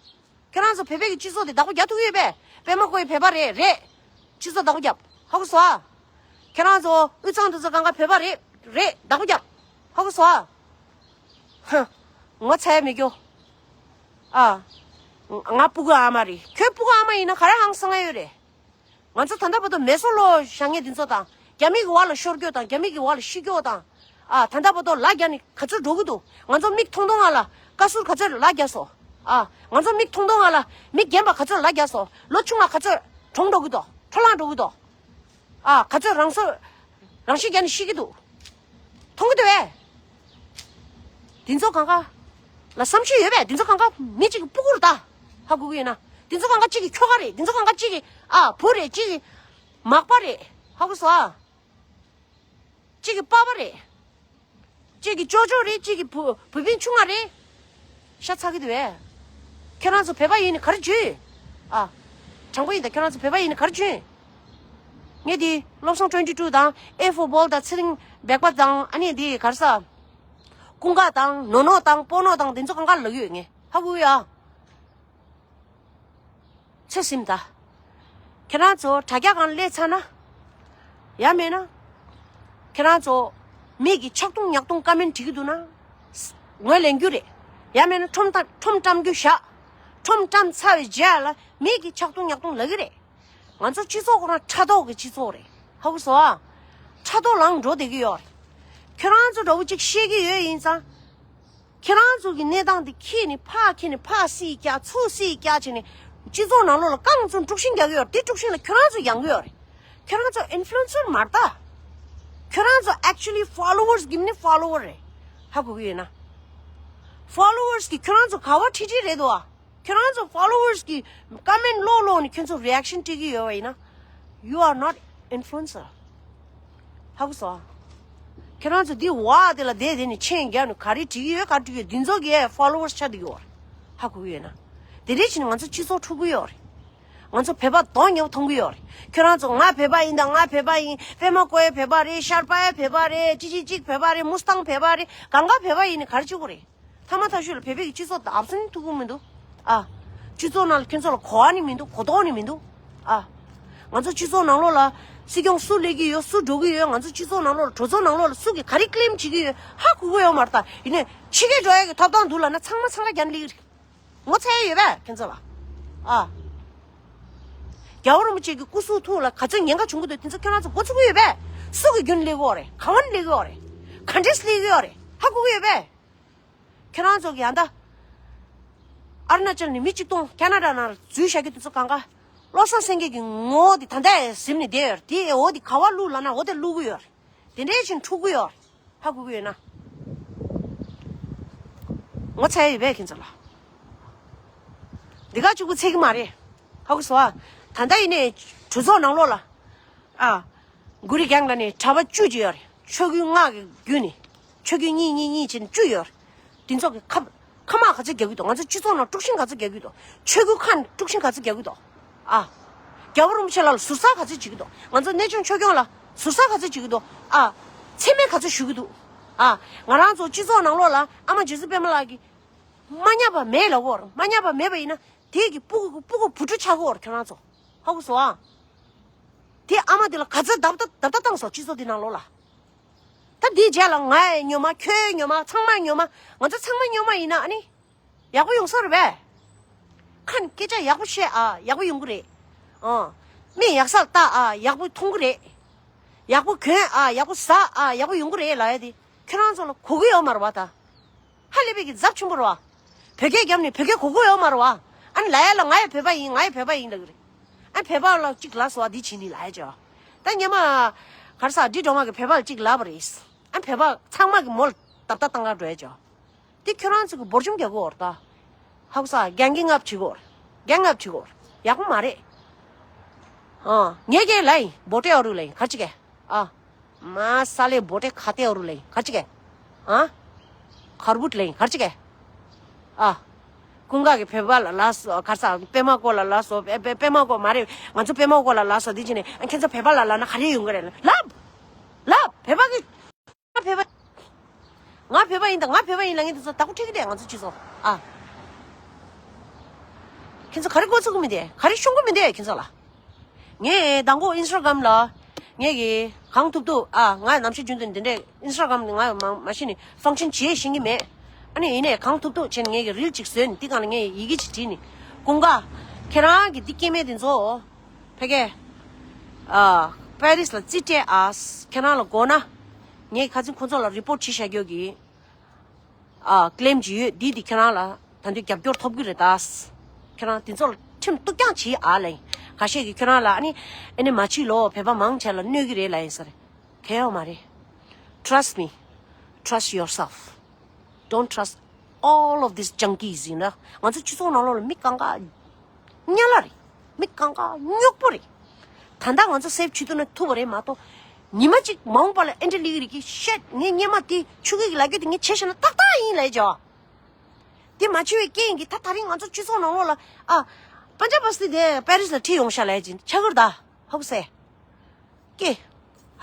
ཁྱོད་རང་ཚོ་བོད་པའི་གི་སྤྱི་ཚོགས་དེ་བདག་པོ་རྒྱག་ཐུབ་ཡོད་པས། པད་མ་བཀོད་བོད་པ་རེད་རེད། སྤྱི་ཚོགས་བདག་པོ་རྒྱབ། ཧ་གོ་སོང་ཨ། ཁྱོད་རང་ཚོ་དབུས་གཙང་དེ་ཚོ་གང་ག་བོད་པ་རེད་རེད། བདག་པོ་རྒྱབ། ཧ་གོ་སོང་ཨ། ཧ། ངོ་ཚ་ཡ་མི་སྐྱོ། ཨ། ང་སྤུ་གུ་ཨ་མ་རེད། ཁྱོད་སྤུ་གུ་ཨ་མ་ཡིན་ན་ག་རེ་ཧང་སང་ཡ་ཡོད་རེད། ང་ཚོ་ད་ལྟ་བར་དུ་མེ་སོར་ལོག་བཞག་མཁན་འདི་ཚོ་དང་རྒྱ་མི་གི་འོག་ལ་ཤོར་རྒྱུ་དང་རྒྱ་མི་གི་འོག་ལ་ཤི་རྒྱུ་དང་། ཨ་ད་ལྟ་བར་དུ་ལ་རྒྱ་ནི་ག་ཚོད་འགྲོ་གི་འདུག་ང་ཚོ་མིག་མཐོང་མཐོང་ང་ལ་བཀའ་ཟུར་ག་ཚོད་ལ་རྒྱ་སོ། ཨ་ང་ཚོ་མིག་མཐོང་མཐོང་ང་ལ་མི་རྒན་པ་ག་ཚོད་ལ་རྒྱ་སོ། ལོ་ཆུང་བ་ག་ཚོད་གྲོངས་འགྲོ་གི་འདུག་འཕྲོ་བརླག་འགྲོ་གི་འདུག་ཨ་ག་ཚོད་རང་སྲོག་རང་ཤི་རྒྱག་ནས་ཤི་གི་འདུག་མཐོང་གི་འདུག་བས། འདི་ཚོ་གང་ག་ལ་བསམ་ཤེས་ཡོད་པས། འདི་ཚོ་གང་ག་མི་གཅིག་གི་སྤུ་གུར་ལྟ། ཧ་གོ་གི་ཡོད་ན། འདི་ཚོ་གང་ག་གཅིག་གི་ཁྱོ་ག་རེད། འདི་ཚོ་གང་ག་གཅིག་གི་ཨ་བུ་རེད། གཅིག་གི་མག་པ་རེད། ཧ་གོ་སོང་ཨ། གཅིག་གི་པ་ཕ་རེད། གཅིག་གི་ཅོ་ཅོ་རེད། གཅིག་གི་བུ་བུ་སྤུན་ཆུང་ང་རེད། ཤ་ཚ་གི་འདུག་བས། ཁྱེད་རང་ཚོ་བོད་པ་ཡིན་ནི་ག་རེ་བྱོས། ཨ། དྲང་པོ་ཡིན་ད། ཁྱེད་རང་ཚོ་བོད་པ་ཡིན་ནི་ག་རེ་བྱོས། ངས་འདི་བློ་བཟང་ཊུ་ཝེན་ཊི་ཊུ་དང་ཨེ་ཧྥོར་བྷོལ་དང་ཚེ་རིང་སྦག་པ་དང་ཨ་ནི་འདི་ག་རེ་ཟ། ཀུན་དགའ་དང་ནོ་ནོ་དང་སྤོ་ནོ་དང་འདི་ཚོ་གང་ག་ལབ་ཡོད་ངས་ཧ་གོ་ཡ། ཚེ་སིམ་ད། ཁྱེད་རང་ཚོ་དྲ་རྒྱ་སྒང་སླེབས་ཚར་ན། ཡང་མེད་ན། ཁྱེད་རང་ཚོ་མི་གི་ཆག་ཐུང་ཉག་ཐུང་ཀ་མེན་བྲིས་ཀྱི་འདུག་ན། ངོས་ལེན་རྒྱུ་རེད། ཡང་མེད་ན་ཁྲོམ་ཐ་ཁྲོམ་བཀྲམ་རྒྱུ་བཞག་ཁྲོམ་བཀྲམ་ཚར་བའི་རྗེས་ལ་མི་གི་ཆག་ཐུང་ཉག་ཐུང་ལབ་ཀྱི་རེད། ང་ཚོ་སྤྱི་ཚོགས་ཁོ་རང་ཕྲག་དོག་གི་སྤྱི་ཚོགས་རེད། ཧ་གོ་སོང་ཨ། ཕྲག་དོག་ལངས་འགྲོ་བསྡད་ཀྱི་ཡོད་རེད། ཁྱོད་རང་ཚོ་འདྲ་བོ་གཅིག་བཤད་ཀྱི་ཡོད་ཡིན་ཙང་། ཁྱེད་རང་ཚོ་གི་གནས་སྟངས་དེ་ཁྱེར་ནས་ཕར་ཁྱེར་ནས་ཕར་སྲིད་རྒྱག་ཚུར་སྲིད་རྒྱག་བྱས་ནས་སྤྱི་ཚོགས་ནང་ལོགས་ལ་རྐང་བཙུགས་དཀྲུག་ཤིང་རྒྱག་གི་ཡོད་རེད། དེ་དཀྲུག་ཤིང་ལ་ཁྱོད་རང་ཚོ་ཡང་གི་ཡོད་རེད། ཁྱོད་རང་ཚོ་ཨིན་ཕུ་ལུ་ཨེན་སར་མ་རེད་ད། ཁྱོད་རང་ཚོ་actually followers give me follower རེད། ཧ་གོ་གི་ཡོད་ན། Followers གི་ཁྱོད་རང་ཚོ་ག་བ་ཁྲིད་ཁྲིད་རེད་དོ། ཁྱོད་རང་ཚོ་followers གི་ཀ་མེན་ལོག་ལོག་ནས་ཁྱོད་ཚོ་རི་ཨེག་ཤན་སྤྲད་ཀྱི་ཡོད་པ་ཡིན་ན། You are not influencer. ཧ་གོ་སོང་། ཁྱོད་རང་ཚོ་འདི་བ་དེ་ལ་བསྡད་དེ་ནས་མཆན་རྒྱབ་ནས་ག་རེ་བྲིས་ཀྱི་ཡོད་ག་བྲིས་ཀྱི་ཡོད་འདི་ཚོ་གི་followers ཆགས་བསྡད་ཀྱི་ཡོད་རེད། ཧ་གོ་གི་ཡོད་ན། དེ་འདྲས་བྱས་ནས་ང་ཚོ་སྤྱི་ཚོགས་འཁྲུག་གི་ཡོད་རེད། ང་ཚོ་བོད་པ་གདོང་ཉེ་བོ་མཐོང་གི་ཡོད་རེད། ཁྱོད་རང་ཚོ་ང་བོད་པ་ཡིན་ད་ང་བོད་པ་ཡིན་པད་མ་བཀོད་བོད་པ་རེད། ཤར་པ་བོད་པ་རེད། ཅི་ཅི་ཅིག་བོད་པ་རེད། མུ་སི་ཐང་བོད་པ་རེད། གང་ག་བོད་པ་ཡིན་ནས་ག་རེ་བྱེད་དགོས་རེད། ཐ་མ་ཐ་ཤོས་ལ་བོད་པའི་གི་སྤྱི་ཚོགས་དང་ཨབ་སེན་ཐུག་གི་མི་འདུག་ཨ། སྤྱི་ཚོགས་ནང་ལ་ཁྱོད་ཚོ་ལ་གོ་བ་ནི་མི་འདུག་གོ་རྟོགས་ནི་མི་འདུག་ཨ། ང་ཚོ་སྤྱི་ཚོགས་ནང་ལོགས་ལ་སྲིད་སྐྱོང་སུ་སླེབས་ཀྱི་ཡོད། སུ་འགྲོ་གི་ཡོད། ང་ཚོ་སྤྱི་ཚོགས་ནང་ལོགས་ལ་གྲོས་ཚོགས་ནང་ལོགས་ལ་སུ་གིས་ག་རེ་ཀི་ལེམ་བྱེད་ཀྱི་ཡོད་ཧ་གོ་གི་ཡོད་མ་རེད་ད། ཡིན་ནའི་ཕྱི་རྒྱལ་འགྲོ་ཡ་གི་ཐོབ་ཐང་འདུག་ལབ་ན་ཚང་མ་འཚང་ཁ་རྒྱག་ནས་སླེབས་ཀྱི་རེད། ངོ་ཚ་ཡ་ཡོད་པས་ཁྱེད་ཚོ་ལ། ཨ། རྒྱལ་བ་རིན་པོ་ཆེ་གི་སྐུ་གཟུགས་ཐོག་ལ་ག་ཚོད་ཉེན་ཁ་བྱུང་གི་འདུག་དེ་ཚོ་ཁྱེད་རང་ཚོ་མགོ་ཚོད་ཀྱི་ཡོད་པས། སུ་གི་རྒྱུན་སླེབས་ཀྱི་ཡོད་རེད། ག་བ་ནས་སླེབས་ཀྱི་ཡོད་རེད། ག་འདྲས་སླེབས་ཀྱི་ཡོད་རེད། ཧ་གོ་གི་ཡོད་པས། ཁྱེད་རང་ཚོ་གི་ཡང་ད། ཨ་རུ་ན་ཅལ་ནས་མི་གཅིག་སྟོང་ཁ་ན་ཌ་ནང་ལ་འཛུལ་བཞག་རྒྱུ་དེ་ཚོ་གང་ག་བློ་བཟང་སེང་གེ་གི་ངོ་བོ་དེ་ད་ལྟ་ཡང་གཟིམ་ནས་བསྡད་ཡོད་རེད། དེ་འོ་དེ་ག་བ་བླུགས་ལབ་ན་འོ་དེ་བླུགས་གི་ཡོད་རེད། དེ་འདྲས་ཕྱིན་འཁྲུག་གི་ཡོད་རེད། ཧ་གོ་གི་ཡོད་ན། ངོ་ཚ་ཡ་ཡོད་པས་ཁྱེད་ཚོ་ལ། འདི་ག་གཅིག་པུ་ཚད་ཀྱི་མ་རེད། ཧ་གོ་སོང་ཨ། ད་ལྟ་ཡིན་ནའི་གྲོས་ཚོགས་ནང་ལོགས་ལ། ཨ། གུ་རི་གེང་ལ་ནི་གྲྭ་པ་བཅུ་ཅིག་ཡོད་རེད། ཆོས་བརྒྱུད་ལྔ་གི་བརྒྱུད་ནས། ཆོས་བརྒྱུད་གཉིས་གཉིས་གཉིས་བྱས་ནས་བཅུ་ཡོད་རེད། དེ་ཚོ་གི་ཁ་ཁ་དམག་ག་ཚོད་རྒྱག་གི་འདུག་ང་ཚོ་སྤྱི་ཚོགས་ནང་དཀྲུག་ཤིང་ག་ཚོད་རྒྱག་གི་འདུག་ཆོས་བརྒྱུད་ཁ་ནས་དཀྲུག་ཤིང་ག་ཚོད་རྒྱག་གི་འདུག་ཨ། རྒྱལ་བ་རིན་པོ་ཆེ་ལགས་ལ་ཟུར་ཟ་ག་ཚོད་བྱེད་ཀྱི་འདུག་ང་ཚོ་གནས་ཆུང་ཆོས་སྐྱོང་ལ་ཟུར་ཟ་ག་ཚོད་བྱེད་ཀྱི་འདུག་ཨ། མཚན་སྨད་ག་ཚོད་ཞུ་གི་འདུག་ཨ། ང་རང་ཚོ་སྤྱི་ཚོགས་ནང་ལོགས་ལ་ཨ་མ་རྗེ་བཙུན་པད་མ་ལགས་ཀྱིས་མ་ཉར་བ་མེད་ལབ་ཀྱི་ཡོད་རེད། མ་ཉར་བ་མེད་པ་ཡིན་ན་དེ་གི་སྤུ་གུ་སྤུ་གུ་བུ་ཕྲུག་ཆགས་ཀྱི་ཡོད་རེད། ཁྱོད་རང་ཚོ་ཧ་གོ་སོང་ཨ། དེ་ཨ་མ་དེ་ལ་ག་ཚོད་བརྡབ་ད་བརྡབ་ད་བཏང་སོང་སྤྱི་ཚོགས་དེ་ནང་ལོགས་ལ། ད་དེའི་རྗེས་ལ་ང་ཡི་སྨྱོན་མ། ཁྱོད་ཡི་སྨྱོན་མ། ཚང་མ་སྨྱོན་མ། ང་ཚོ་ཚང་མ་སྨྱོན་མ་ཡིན་ན་ཨ་ནི་ཡག་པོ་ཡོང་ས་རེད་པས། ཁ་ནས་སྐད་ཆ་ཡག་པོ་བཤད་ཨ། ཡག་པོ་ཡོང་གི་རེད། ཨ། མིག་ཡག་ས་ལ་ལྟ་ཨ། ཡག་པོ་མཐོང་གི་རེད། ཡག་པོ་གྱོན་ཨ། ཡག་པོ་ཟ་ཨ། ཡག་པོ་ཡོང་གི་རེད་ལབ་ཡ་དེ་ཁྱོད་རང་ཚོ་ལ་གོ་གི་ཡོད་མ་རེད་བ་ད། ཧ་ལས་པའི་གི་ཚབས་ཆེན་པོ་རེད་བ། བོད་སྐད་རྒྱབ་ནས་བོད་སྐད་གོ་གི་ཡོད་མ་རེད་བ། ཨ་ནི་ལབ་ཡ་ལ་ང་ཡི་བོད་པ་ཡིན། ང་ཡི་བོད་པ་ཡིན་ལབ་གི་རེད། ཨ་ནི་བོད་པ་ལ་གཅིག་ལབ་སོང་བ། འདི་བྱེད་ནི་ལབ་ཡ་ཅོ། ད་སྔོན་མ་ག་རེ་ཟ། འབྲི་སྒྲོལ་མ་གི་བོད་པ་ལ་གཅིག་ལབ་པ་རེད། ཨ་ནི་བོད་པ་ཚང་མ་གི་མོ་ལ་བརྡབ་ལྟ་བཏང་ག་འགྲོ་ཡ་ཅོ། དེ་ཁྱོད་རང་ཚོ་གི་འབོར་ཆུང་རྒྱག་གི་ཡོད་རེད་ད། ཧ་གོ་ས། རྒྱང་གི་ངབ་བྱེད་གི་ཡོད་རེད། རྒྱང་ངབ་བྱེད་གི་ཡོད་རེད། ཡག་པོ་མ་རེད། ཨ། ངས་ཀྱང་ལབ་ཡིན། བོ་ཏྲེ་ཨོ་རུ་ལབ་ཡིན། ག་ཅི་གེ། ཨ། མ་ས་ལེ་བོ་ཏྲེ་ཁ་ཏེ་ཨོ་རུ་ལབ་ཡིན། ག་ཅི་གེ། ཨ། ཁར་བུད་ལབ་ཡིན། ག་ཅི་གེ། ཨ། ཀུན་དགའ་གི་བོད་པ་ལ་ལབ་སོང་། ག་རེ་ཟ། པད་མ་ཀོ་ལ་ལབ་སོང་། པད་པད་པད་མ་ཀོ་མ་རེད། ང་ཚོ་པད་མ་ཀོ་ལ་ལབ་སོང་། འདི་བྱས་ནས་ཨ་ཁྱེད་ཚོ་བོད་པ་ལ་ལབ་ན་ག་རེ་ཡོང་གི་རེད། ལབ། ལབ། བོད་པ་གི། ང་བོད་པ། ང་བོད་པ་ཡིན་ད། ང་བོད་པ་ཡིན་ལབ་མཁན་དེ་ཚོ་བདག་པོ་ཁྲིད་ཀྱི་རེད། ང་ཚོ་སྤྱི་ཚོགས་ཨ། ཁྱེད་ཚོ་ག་རེ་མགོ་ཚོད་ཀྱི་མི་འདུག་ག་རེ་ཤོང་གི་མི་འདུག་ཁྱེད་ཚོ་ལ། ངས་མདང་དགོང་ཨིན་སི་ཊ་གྷ་རམ་ལ། ངས་ཀྱི་གང་ཐུབ་ཐུབ་ཨ། ང་ནམ་ཞིག་རྒྱུན་དུ་འདི་འདྲའི་ཨིན་སི་ཊ་གྷ་རམ་ནས་ང་མ་མ་གཞི་ནས་ཕང་ཤན་བྱེད་ཤེས་ཀྱི་མེད། ཨ་ནི་ཡིན་ནའི་གང་ཐུབ་ཐུབ་བྱས་ནས་ངས་ཀྱི་རིལ་ཅིག་བཟོས་ནས་དེ་སྒང་ལ་ངས་ཡི་གེ་ཅིག་བྲིས་ནས། ཀུན་དགའ། ཁྱེད་རང་གི་འདི་སྐྱེ་དམན་དེ་ཚོ། ཕ་གི། ཨ། པེ་རིས་ལ་རྩིས་སྤྲད་ཨ། ཁྱེད་རང་ལ་དགོས་ན། ངས་ཁ་སང་ཁོང་ཚོ་ལ་རི་པོ་ཊི་བྱེད་བཞག་རྒྱུ་གི། ཨ། ཀི་ལེམ་ཅིག་ཡོད། འདི་འདི་ཁྱེད་རང་ལ་ད་དུང་རྒྱབ་སྐྱོར་ཐོབ་ཀྱི་རེད་ད། ཁྱེད་རང་དེ་ཚོ་ལ་ཁྲིམས་གཏུག་རྐྱང་བྱེད་ཨ་ལབ་ཡིན། ཁ་ཤས་ཀྱིས་ཁྱེད་རང་ལ་ཨ་ནི། ཨ་ནི་མ་བྱེད་ལོ། བོད་པ་མང་ཆེ་ལ་གནོད་ཀྱི་རེད་ལབ་ཡིན་ཟེར། གལ་ཡོད་མ་རེད། Trust me. Trust yourself. Don't trust all of these junkies. ཡིན་ན་ང་ཚོ་སྤྱི་ཚོགས་ནང་ལོགས་ལ་མི་གང་ག་དམྱལ་བ་རེད། མི་གང་ག་རྙོག་པོ་རེད། ད་ལྟ་ང་ཚོ་སེབ་བྱེད་ཐུབ་ན་ཐུབ་པ་རེད་མ་གཏོགས། ཉི་མ་གཅིག་མ་འོངས་པ་ལ་ཨེ་འདྲ་ལི་རིག་གི་ཤད། ངས་སྔོན་མ་དེ་ཆུ་གི་ལ་རྒྱུ་དེ་ངས་བྱས་བཞག་ན་ཏག་ཏག་ཡིན་ལབ་བྱས། དེ་མ་བྱས་པའི་རྐྱེན་གྱིས་ད་དེ་རིང་ང་ཚོ་སྤྱི་ཚོགས་ནང་ལོགས་ལ་ཨ། པན་ཇབ་བ་སི་ཏི་དེ་པེ་རིས་ལ་ཁྲིད་ཡོང་ཤག་ལབ་ཀྱིན་ཆགས་ཀྱི་རེད་ད། ཧོག་སེ། ཀེ།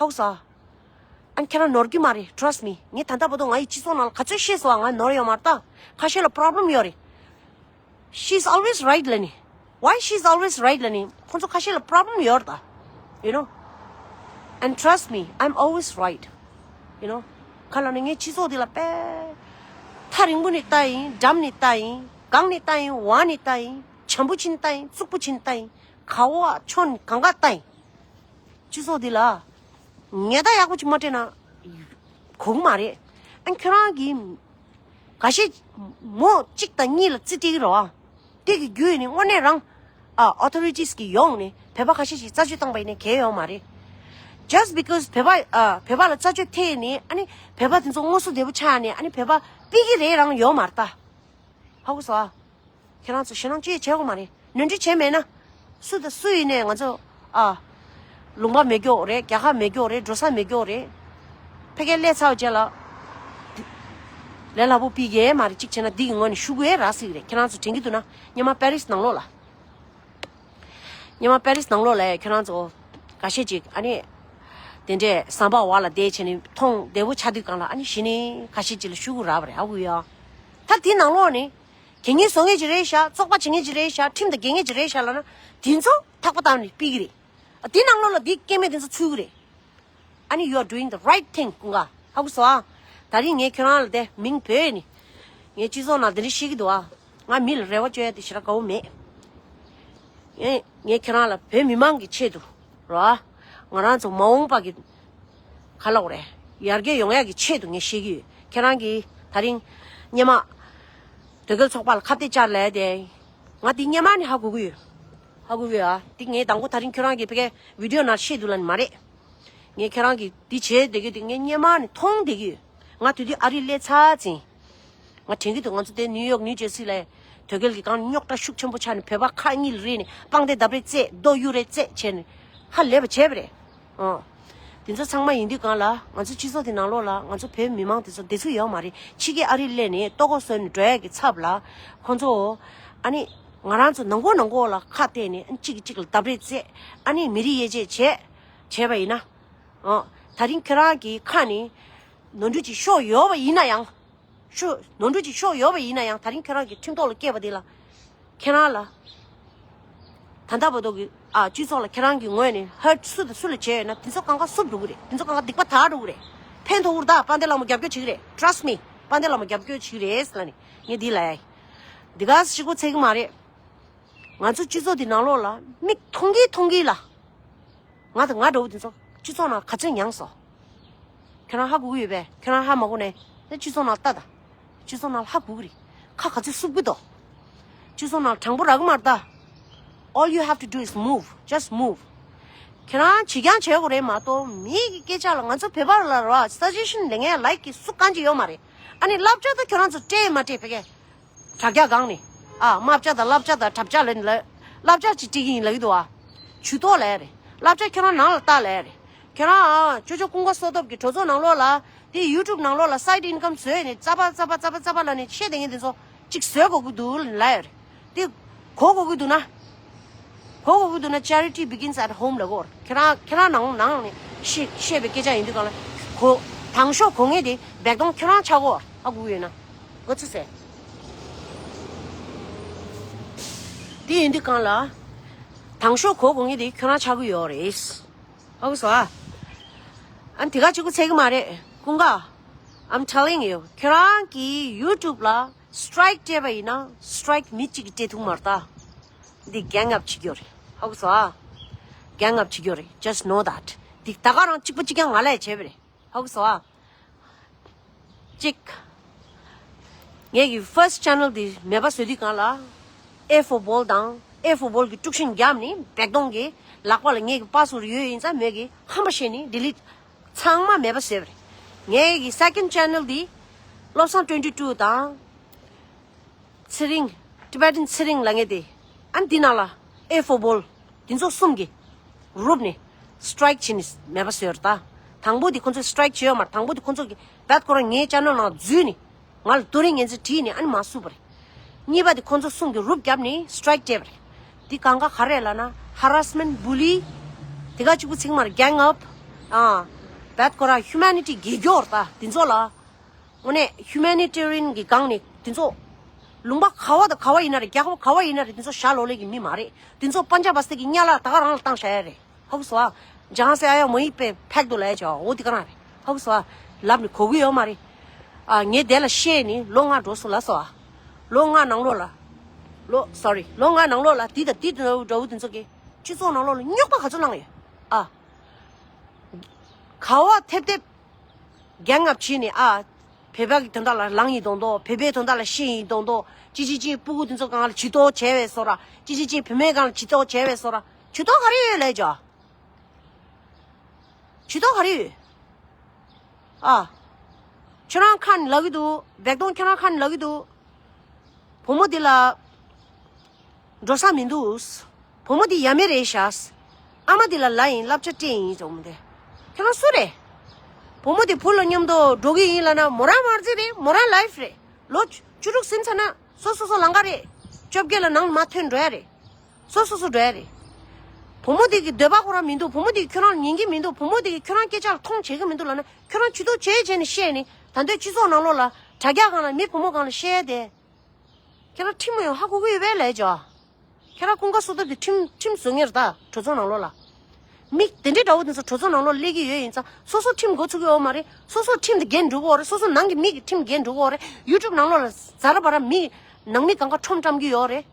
ཧོག་ས། ཨ་ནི་ཁྱེད་རང་ནོར་གྱི་མ་རེད། Trust me. ངས་ད་ལྟ་བར་དུ་ང་ཡི་སྤྱི་ཚོགས་ནང་ལ་ག་ཚོད་བཤད་སོང་ང་ནོར་ཡོད་མ་རེད་ད། ཁ་ཤས་ལ་པྲོབ་ལེམ་ཡོད་རེད། She's always right ལབ་ནི། Why she's always right ལབ་ནི། ཁོང་ཚོ་ཁ་ཤས་ལ་པྲོབ་ལེམ་ཡོད་རེད་ད། You know. And trust me, I'm always right. You know. ག་ལབ་ན་ངས་སྤྱི་ཚོགས་འདི་ལ་དཔེ་ཐག་རིང་པོ་ནས་ལྟ་ཡིན། འགྲམ་ནས་ལྟ་ཡིན། སྒང་ནས་ལྟ་ཡིན། འོག་ནས་ལྟ་ཡིན། བྱམས་པོ་བྱས་ནས་ལྟ་ཡིན། རྩུབ་པོ་བྱས་ནས་ལྟ་ཡིན། ག་བ་ཕྱོགས་ནས་གང་ག་ལྟ་ཡིན། སྤྱི་ཚོགས་འདི་ལ་ཉེས་ད་ཡག་པོ་ཅིག་མ་སྤྲད་ན་གོ་གི་མ་རེད། ཨ་ཁྱོད་རང་གིས་འགའ་ཤས་མོ་གཅིག་དང་གཉིས་ལ་རྩིས་སྤྲད་ཀྱི་རེད་བ། དེ་གི་རྒྱུ་ཡིན་ནི་དངོས་གནས་རང་ཨ་ཨོ་ཐོ་རི་ཊིས་ཀྱི་ཡོང་ནས་བོད་པ་ཁ་ཤས་ཤིག་རྩད་གཅོད་བཏང་པ་ཡིན་ནའི་གལ་ཡོད་མ་རེད། Just because བོད་པ་ཨ་བོད་པ་ལ་རྩད་གཅོད་ཐེབས་ནས་ཨ་ནི་བོད་པ་དེ་ཚོ་དངོས་ཟོག་བདེ་པོ་ཆགས་ནས་ཨ་ནི་བོད་པ་ཕུད་ཀྱི་རེད་རང་ཡོད་མ་རེད་ད། ཧ་གོ་སོང་ཨ། ཁྱེད་རང་ཚོ་ཞེད་སྣང་ཅི་ཡང་བྱེད་དགོས་མ་རེད། ནོར་འཁྲུལ་བྱས་མེད་ན། སུ་དང་སུ་ཡིན་ནའི་ང་ཚོ་ཨ། ལུང་པ་མེད་རྒྱུ་རེད། རྒྱལ་ཁབ་མེད་རྒྱུ་རེད། འགྲོ་ས་མེད་རྒྱུ་རེད། ཕ་གིར་སླེབས་ཚར་བའི་རྗེས་ལ། ལས་སླ་པོ་ཕུད་ཀྱི་མ་རེད། གཅིག་བྱས་ན་འདི་གི་ངོས་ནས་ཤོག་གུ་ཡང་རག་སྲིད་ཀྱི་རེད། ཁྱེད་རང་ཚོ་དྲན་གྱི་འདུག་ན་སྔོན་མ་པེ་རིས་ནང་ལོགས་ལ། སྔོན་མ་པེ་རིས་ནང་ལོགས་ལ་ཁྱེད་རང་ཚོ་འགའ་ཤས་ཅིག་ཨ་ནི། དེ་འདྲས་ཟམ་པ་བར་ལ་བསྡད་བྱས་ནས་མཐོང་བདེ་པོ་ཆགས་དུས་སྒང་ལ་ཨ་ནི་གཞི་ནས་འགའ་ཤས་ཅིག་ལ་ཤོག་གུ་རག་པ་རེད། ཧ་གོ་ཡོད་ཨ། ད་དེ་ནང་ལོགས་ནས། དེ་ངས་བཟོ་མཁན་ཅིག་རེད་ཤག་བཙོག་པ་བྱེད་མཁན་ཅིག་རེད་ཤག་ཁྲིམས་དང་འགལ་མཁན་ཅིག་རེད་ཤག་ལབ་ན། དེ་ཚོ་ཐག་པ་བཏང་ནས་ཕུད་ཀྱི་རེད། དེ་ནང་ལོགས་ལ་དེ་སྐྱེ་དམན་དེ་ཚོ་ཚུད་ཀྱི་རེད། ཨ་ནི་you are doing the right thing ཀུན་དགའ། ཧ་གོ་སོང་ཨ། ད་རིང་ངས་ཁྱོད་རང་ལ་དེ་མིང་བོས་ནི། ངས་སྤྱི་ཚོགས་ནང་དེ་འདྲ་བཤད་ཀྱི་འདུག་ཨ། ང་མི་ལ་རེ་བ་བཅོལ་ཡ་དེ་ཞེ་དྲག་དགའ་བོ་མེད། ངས་ངས་ཁྱེད་རང་ལ་བོད་མི་མང་གི་ཆེད་དུ། རོ། ང་རང་ཚོ་མ་འོངས་པ་གི། ག་ལབ་དགོས་རེད། ཡར་རྒྱས་ཡོང་ཡག་གི་ཆེད་དུ་ངས་བཤད་ཀྱི་ཡོད། ཁྱེད་རང་གིས་ད་རིང་སྔོན་མ་དོལ་རྒྱལ་ཚོགས་པ་ལ་ཁ་གཏད་བཅག་ལབ་དེ། ང་དེ་སྔོན་མ་ནས་ཧ་གོ་གི་ཡོད། ཧ་གོ་གི་ཡོད་ཨ། དེ་ངས་དང་པོ་ད་རིང་ཁྱོད་རང་གི་ཕ་གིའི་བི་ཌི་ཡོ་ནང་བཤད་འདུག་ལབ་ནི་མ་རེད། ངས་ཁྱེད་རང་གིས་འདི་བྱས་བསྡད་ཀྱི་དེ་ངས་སྔོན་མ་ནས་མཐོང་བསྡད་ཀྱི་ཡོད། ང་དེ་དུས་ཨ་རིར་སླེབས་ཚར་ཙང་། ང་དྲན་གྱི་འདུག་ང་ཚོ་དེ་ནིའུ་ཡོག་ནིའུ་ཇར་སི་ལ་དོལ་རྒྱལ་གྱི་སྒང་རྙོག་དྲ་ཤུགས་ཆེན་པོ་ཆགས་ནས་བོད་པ་ཁག་གཉིས་ལ་རེད་ནས་དཔང་རྟགས་ལྡབ་རེ་རྩེད་རྡོ་གཡུ་རེ་རྩེད་བྱས་ནས་ཧ་ལས་པ་བྱས་པ་རེད། ཨང་། དེ་ཚོ་ཚང་མ་ཡིན་དུས་སྒང་ལ་ང་ཚོ་སྤྱི་ཚོགས་དེ་ནང་ལོགས་ལ་ང་ཚོ་བོད་མི་མང་དེ་ཚོ་བདེ་ཚུལ་ཡོད་མ་རེད། ཕྱི་རྒྱལ་ཨ་རིར་སླེབས་ནས་ལྟོ་གོས་བཟོས་ནས་འགྲོ་ཡག་གི་ཚབ་ལ་ཁོང་ཚོ་ཨ་ནི་ང་རང་ཚོ་ནང་ཁོག་ནང་ཁོག་ལ་ཁ་གཏད་ནས་ཨ་ནི་གཅིག་གིས་གཅིག་ལ་ལྡབ་རེ་རྩེད་ཨ་ནི་མི་རིགས་དབྱེ་འབྱེད་བྱས་བྱས་པ་ཡིན་ན། ཨང་། ད་རིང་ཁྱེད་རང་གི་ཁ་ནས་ནོར་འཁྲུལ་ཅིག་ཤོར་ཡོད་པ་ཡིན་ན་ཡང་། ཤོ། ནོར་འཁྲུལ་ཅིག་ཤོར་ཡོད་པ་ཡིན་ན་ཡང་ད་རིང་ཁྱེད་རང་གི་ཁྲིམས་ཐོག་ལ་སྐྱེས་པ་དེ་ལ། ཁྱེད་རང་ལ། ད་ལྟ་བར་དུ་གི་ཨ་སྤྱི་ཚོགས་ལ་ཁྱེད་རང་གི་ངོས་ནས་ཧར་སུ་དང་སུ་ལ་བྱས་ཡོད་ན་དེ་ཚོ་གང་ག་བསུབ་འགྲོ་གི་རེད། དེ་ཚོ་གང་ག་སྡིག་པ་དག་འགྲོ་གི་རེད། ཕན་ཐོགས་ཀྱི་རེད་ད། དཔལ་ལྡན་ལྷ་མོ་རྒྱབ་སྐྱོར་བྱེད་ཀྱི་རེད། Trust me. དཔལ་ལྡན་ལྷ་མོ་རྒྱབ་སྐྱོར་བྱེད་ཀྱི་རེད་ལབ་ནས་ངས་འདི་ལབ་ཡ་ཡིན། འདི་ག་ཞིག་པོ་ཚད་ཀྱི་མ་རེད། ང་ཚོ་སྤྱི་ཚོགས་འདི་ནང་ལོགས་ལ་མིག་མཐོང་གི་མཐོང་གི་ལ། ང་དང་ང་འདྲ་བོ་དེ་ཚོ་སྤྱི་ཚོགས་ནང་ག་ཚོད་མྱངས་སོང་། ཁྱོད་རང་ཧ་གོ་གི་ཡོད་པས། ཁྱོད་རང་ཧ་མ་གོ་ནས་ནི་སྤྱི་ཚོགས་ནང་ལྟ་ད། སྤྱི་ཚོགས་ནང་ཧ་གོ་གི་རེད། ཁ་ག་ཚོད་བསུབ་གི་འདུག་སྤྱི་ཚོགས་ནང་དྲང་པོ་རག་གི་མ་རེད་ད། All you have to do is move. Just move. ཁྱེད་རང་བྱེད་རྐྱང་བྱེད་དགོས་རེད་མ་གཏོགས་མི་གི་སྐད་ཆ་ལ། ང་ཚོ་བོད་པ་ལ་ར་suggestion ལེན་མཁན་like གི་སུ་གང་ཅིག་ཡོད་མ་རེད། ཨ་ནི་བསླབ་བྱ་ད་ཁྱོད་རང་ཚོ་སྤྲད་མ་སྤྲད་བོད་སྐད། དྲ་རྒྱ་སྒང་ནས། ཨ་དམའ་བྱ་དང་བསླབ་བྱ་དང་དྲ་བྱ་ལ་ལ་བསླབ་བྱ་ཅིག་སྤྲད་ཀྱི་ཡིན་ལབ་ཀྱི་འདུག་ཨ། ཇུས་གཏོགས་ལབ་ཡ་རེད། བསླབ་བྱ་ཁྱོད་རང་ནང་ལ་ལྟ་ལབ་ཡ་རེད། ཁྱོད་རང་ཨ་ཅོ་ཅོ་ཀུན་དགའ་བསོད་སྟོབས་ཀྱི་གྲོས་ཚོགས་ནང་ལོགས་ལ་དེ་YouTube ནང་ལོགས་ལ་side income བཟོས་ནས་རྩ་བ་རྩ་བ་རྩ་བ་རྩ་བ་ལ་ནས་བཤད་བསྡད་མཁན་དེ་ཚོ་ཅིག་བཟོས་དགོས་ཀྱི་འདུག་ལབ་ཡ་རེད། དེ་གོ་དགོས་ཀྱི་འདུག་ན། གོ་དགོས་ཀྱི་འདུག་ན། Charity begins at home ལབ་གོ། ཁྱེད་རང་ཁྱེད་རང་ནང་ནང་ནས་བཤད་བཤད་པའི་སྐད་ཆ་ཡིན་དུས་གང་ལ་གོ། དང་ཤོག་གོ་ངེས་དེ་བེག་དོང་ཁྱེད་རང་ཆགས་གོ། ཧ་གོ་གི་ཡོད་ན། གོ་ཚོད་ཟེར། དེ་ཡིན་དུས་གང་ལ། དང་ཤོག་གོ་གོ་ངེས་དེ་ཁྱོད་རང་ཆགས་ཀྱི་ཡོད་རེད། ཧ་གོ་སོང་ཨ། ཨ་དེ་ག་གཅིག་པུ་ཚད་ཀྱི་མ་རེད། ཀུན་དགའ། I'm telling you. ཁྱོད་རང་གིས་YouTube ལ་strike སྤྲད་པ་ཡིན་ན་strike མི་གཅིག་གིས་སྤྲད་ཐུབ་མ་རེད་ད། འདི་gang up བྱེད་ཀྱི་ཡོད་རེད། ཧ་གོ་སོང་ཨ། gang up བྱེད་ཀྱི་ཡོད་རེད། Just know that. འདི་ད་ག་རང་གཅིག་པ་གཅིག་རྐྱང་ང་ལས་བྱས་པ་རེད། ཧ་གོ་སོང་ཨ། གཅིག་ངེད་ཀྱི་first channel འདི་མེད་པ་བཟོ་དུས་གང་ལ། A for ball དང་A for ball གི་དཀྲུག་ཤིང་བརྒྱབ་ནི་བེག་དོང་གི་ལག་པ་ལ་ངེད་ཀྱི་པ་སུར་ཡོད་ཡིན་ཙང་མོས་ཀྱི་ཧམ་པ་བཤད་ནི་delete ཚང་མ་མེད་པ་བཟོས་པ་རེད། ངེད་ཀྱི་second channel འདི་བློ་བཟང་twenty two དང་། ཚེ་རིང་། Tibetan ཚེ་རིང་ལ་ངེས་ཏེ། ཨ་འདི་ནང་ལ་A for ball འདི་ཚོ་གསུམ་གྱི་རུབ་ནས་strike བྱས་ནས་མེད་པ་བཟོས་ར་ད། དང་པོ་འདི་ཁོ་ཚོས་strike བྱས་ཡོད་མ་རེད། དང་པོ་འདི་ཁོ་ཚོ་གི་བད་ཁོ་རང་ངའི་channel ནང་འཛུལ་ནས་ང་ལ་རྡོ་རིང་ངན་ཚོས་བྲིས་ནས་ཨ་ནི་མ་བསུབ་པ་རེད། གཉིས་པ་འདི་ཁོ་ཚོ་གསུམ་གྱི་རུབ་བརྒྱབ་ནས་strike སྤྲད་པ་རེད། འདི་གང་ག་ག་རེ་ལབ་ན་harassment bully། དེ་ག་གཅིག་པུ་ཚིག་མ་རེད། gang up། ཨ་བད་ཁོ་རང་humanity གི་སྐྱོ་ར་ད་འདི་ཚོ་ལ། དངོས་གནས་humanitarian གི་སྒང་ནས་དེ་ཚོ་ལུང་པ་ག་བ་དང་ག་བ་ཡིན་ན་རེད། རྒྱལ་ཁབ་ག་བ་ཡིན་ན་རེད། དེ་ཚོ་ཞྭ་ལོ་ལེགས་ཀྱི་མི་མ་རེད། དེ་ཚོ་པན་ཇབ་བ་སྟེ་གི་གཉའ་ལ་ད་ག་རང་ལ་བཏང་བཞག་ཡ་རེད། ཧ་གོ་སོང་ཨ། ཇང་སེ་ཨ་ཡ་མོ་ཡིག་པའི་ཕེག་ཏུ་ལ་ཡ་ཅོ་འོ་དེ་ག་རང་རེད། ཧ་གོ་སོང་ཨ། ལབ་ནས་གོ་གི་ཡོད་མ་རེད། ཨ་ངས་དེ་ལ་བཤད་ནི་ལོ་ལྔ་འགྲོ་སོང་ལབ་སོང་ཨ། ལོ་ལྔ་ནང་ལོགས་ལ། ལོ་sorry ལོ་ལྔ་ནང་ལོགས་ལ་དེ་དང་དེ་འདྲ་བོ་དེ་ཚོ་གི་སྤྱི་ཚོགས་ནང་ལོགས་ལ་རྙོག་པ་ག་ཚོད་བསླངས་ཡོད་ཨ། ག་བ་ཐེབས་ཐེབས། རྒྱ་ནག་ཕྱི་ནས་ཨ། བོད་པ་གི་དོན་དག་ལ་ལངས་ཡིན་མདོག་མདོག་བོད་པའི་དོན་དག་ལ་ཤེས་ཡིན་མདོག་མདོག་ཅི་ཅི་ཅི་སྤུ་གུ་དེ་ཚོ་སྒང་ལ་ཇུས་གཏོགས་བྱས་པས་སོ་ར། ཅི་ཅི་ཅི་བུད་མེད་སྒང་ལ་ཇུས་གཏོགས་བྱས་པས་སོ་ར། ཇུས་གཏོགས་ག་རེ་ཡོད་ལས་ཇོ། ཇུས་གཏོགས་ག་རེ་ཡོད། ཨ། ཁྱོད་རང་ཁ་ནས་ལབ་ཀྱི་འདུག་བེག་དོང་ཁྱོད་རང་ཁ་ནས་ལབ་ཀྱི་འདུག་བུ་མོ་འདི་ལ་འགྲོ་ས་མི་འདུག་བུ་མོ་འདི་ཡ་མེད་རེད་ཤག་ཨ་མ་འདི་ལ་ལབ་ཡིན། བསླབ་བྱ་སྤྲད་ཡིན་བུ་མོ་འདི། ཁྱོད་རང་སུ་རེད། བུ་མོ་འདི་བུ་ལ་མཉམ་དུ་འགྲོ་གི་ཡིན་ལབ་ན་མོ་རང་མ་རྩིས་རེད། མོ་རང་life རེད། ལོ་བཅུ་དྲུག་ཟིན་ཚར་ན་སོ་སོ་སོ་ལང་ཀ་རེད། བཅོ་བརྒྱད་ལ་ནང་མ་ཐོན་འགྲོ་ཡ་རེད། སོ་སོ་སོ་འགྲོ་ཡ་རེད། བུ་མོ་འདི་གི་འདོད་པ་ཁོ་རང་མི་འདུག་བུ་མོ་འདི་གི་ཁྱོད་རང་ཉན་གི་མི་འདུག་བུ་མོ་འདི་གི་ཁྱོད་རང་སྐད་ཆ་ལ་མཐོང་བྱེད་གི་མི་འདུག་ལབ་ན་ཁྱོད་རང་ཇུས་གཏོགས་བྱེད་བྱས་ནས་བཤད་ནས་ད་འདོད་སྤྱི་ཚོགས་ནང་ལོགས་ལ་དྲ་རྒྱ་སྒང་ལ་མི་བུ་མོ་སྒང་ལ་བཤད་ཡ་དེ། ཁྱེད་རང་ཁྲིམས་ཡང་ཧ་གོ་གི་ཡོད་པས་ལས་ཇོ། ཁྱེད་རང་ཀུན་དགའ་བསོད་སྟོབས་དེ་ཁྲིམས་ཁྲིམས་བཟོ་ངེས་རེད་ད་གྲོས་ཚོགས་ནང་ལོགས་ལ། མི་དེ་འདྲའི་འདྲ་བོ་དེ་ཚོ་གྲོས་ཚོགས་ནང་ལོགས་སླེབས་ཀྱི་ཡོད་ཡིན་ཙང་སོ་སོ་ཁྲིམས་འགོ་ཚུགས་ཀྱི་ཡོད་མ་རེད། སོ་སོ་ཁྲིམས་དེ་འགལ་འགྲོ་གི་ཡོད་རེད། སོ་སོ་ནང་གི་མི་གི་ཁྲིམས་འགལ་འགྲོ་གི་ཡོད་རེད། YouTube ནང་ལོགས་ལ་ཛ་ར་བ་ར་མི་ནང་མི་གང་ག་ཁྲོམ་བཀྲམ་གྱི་ཡོད་རེད།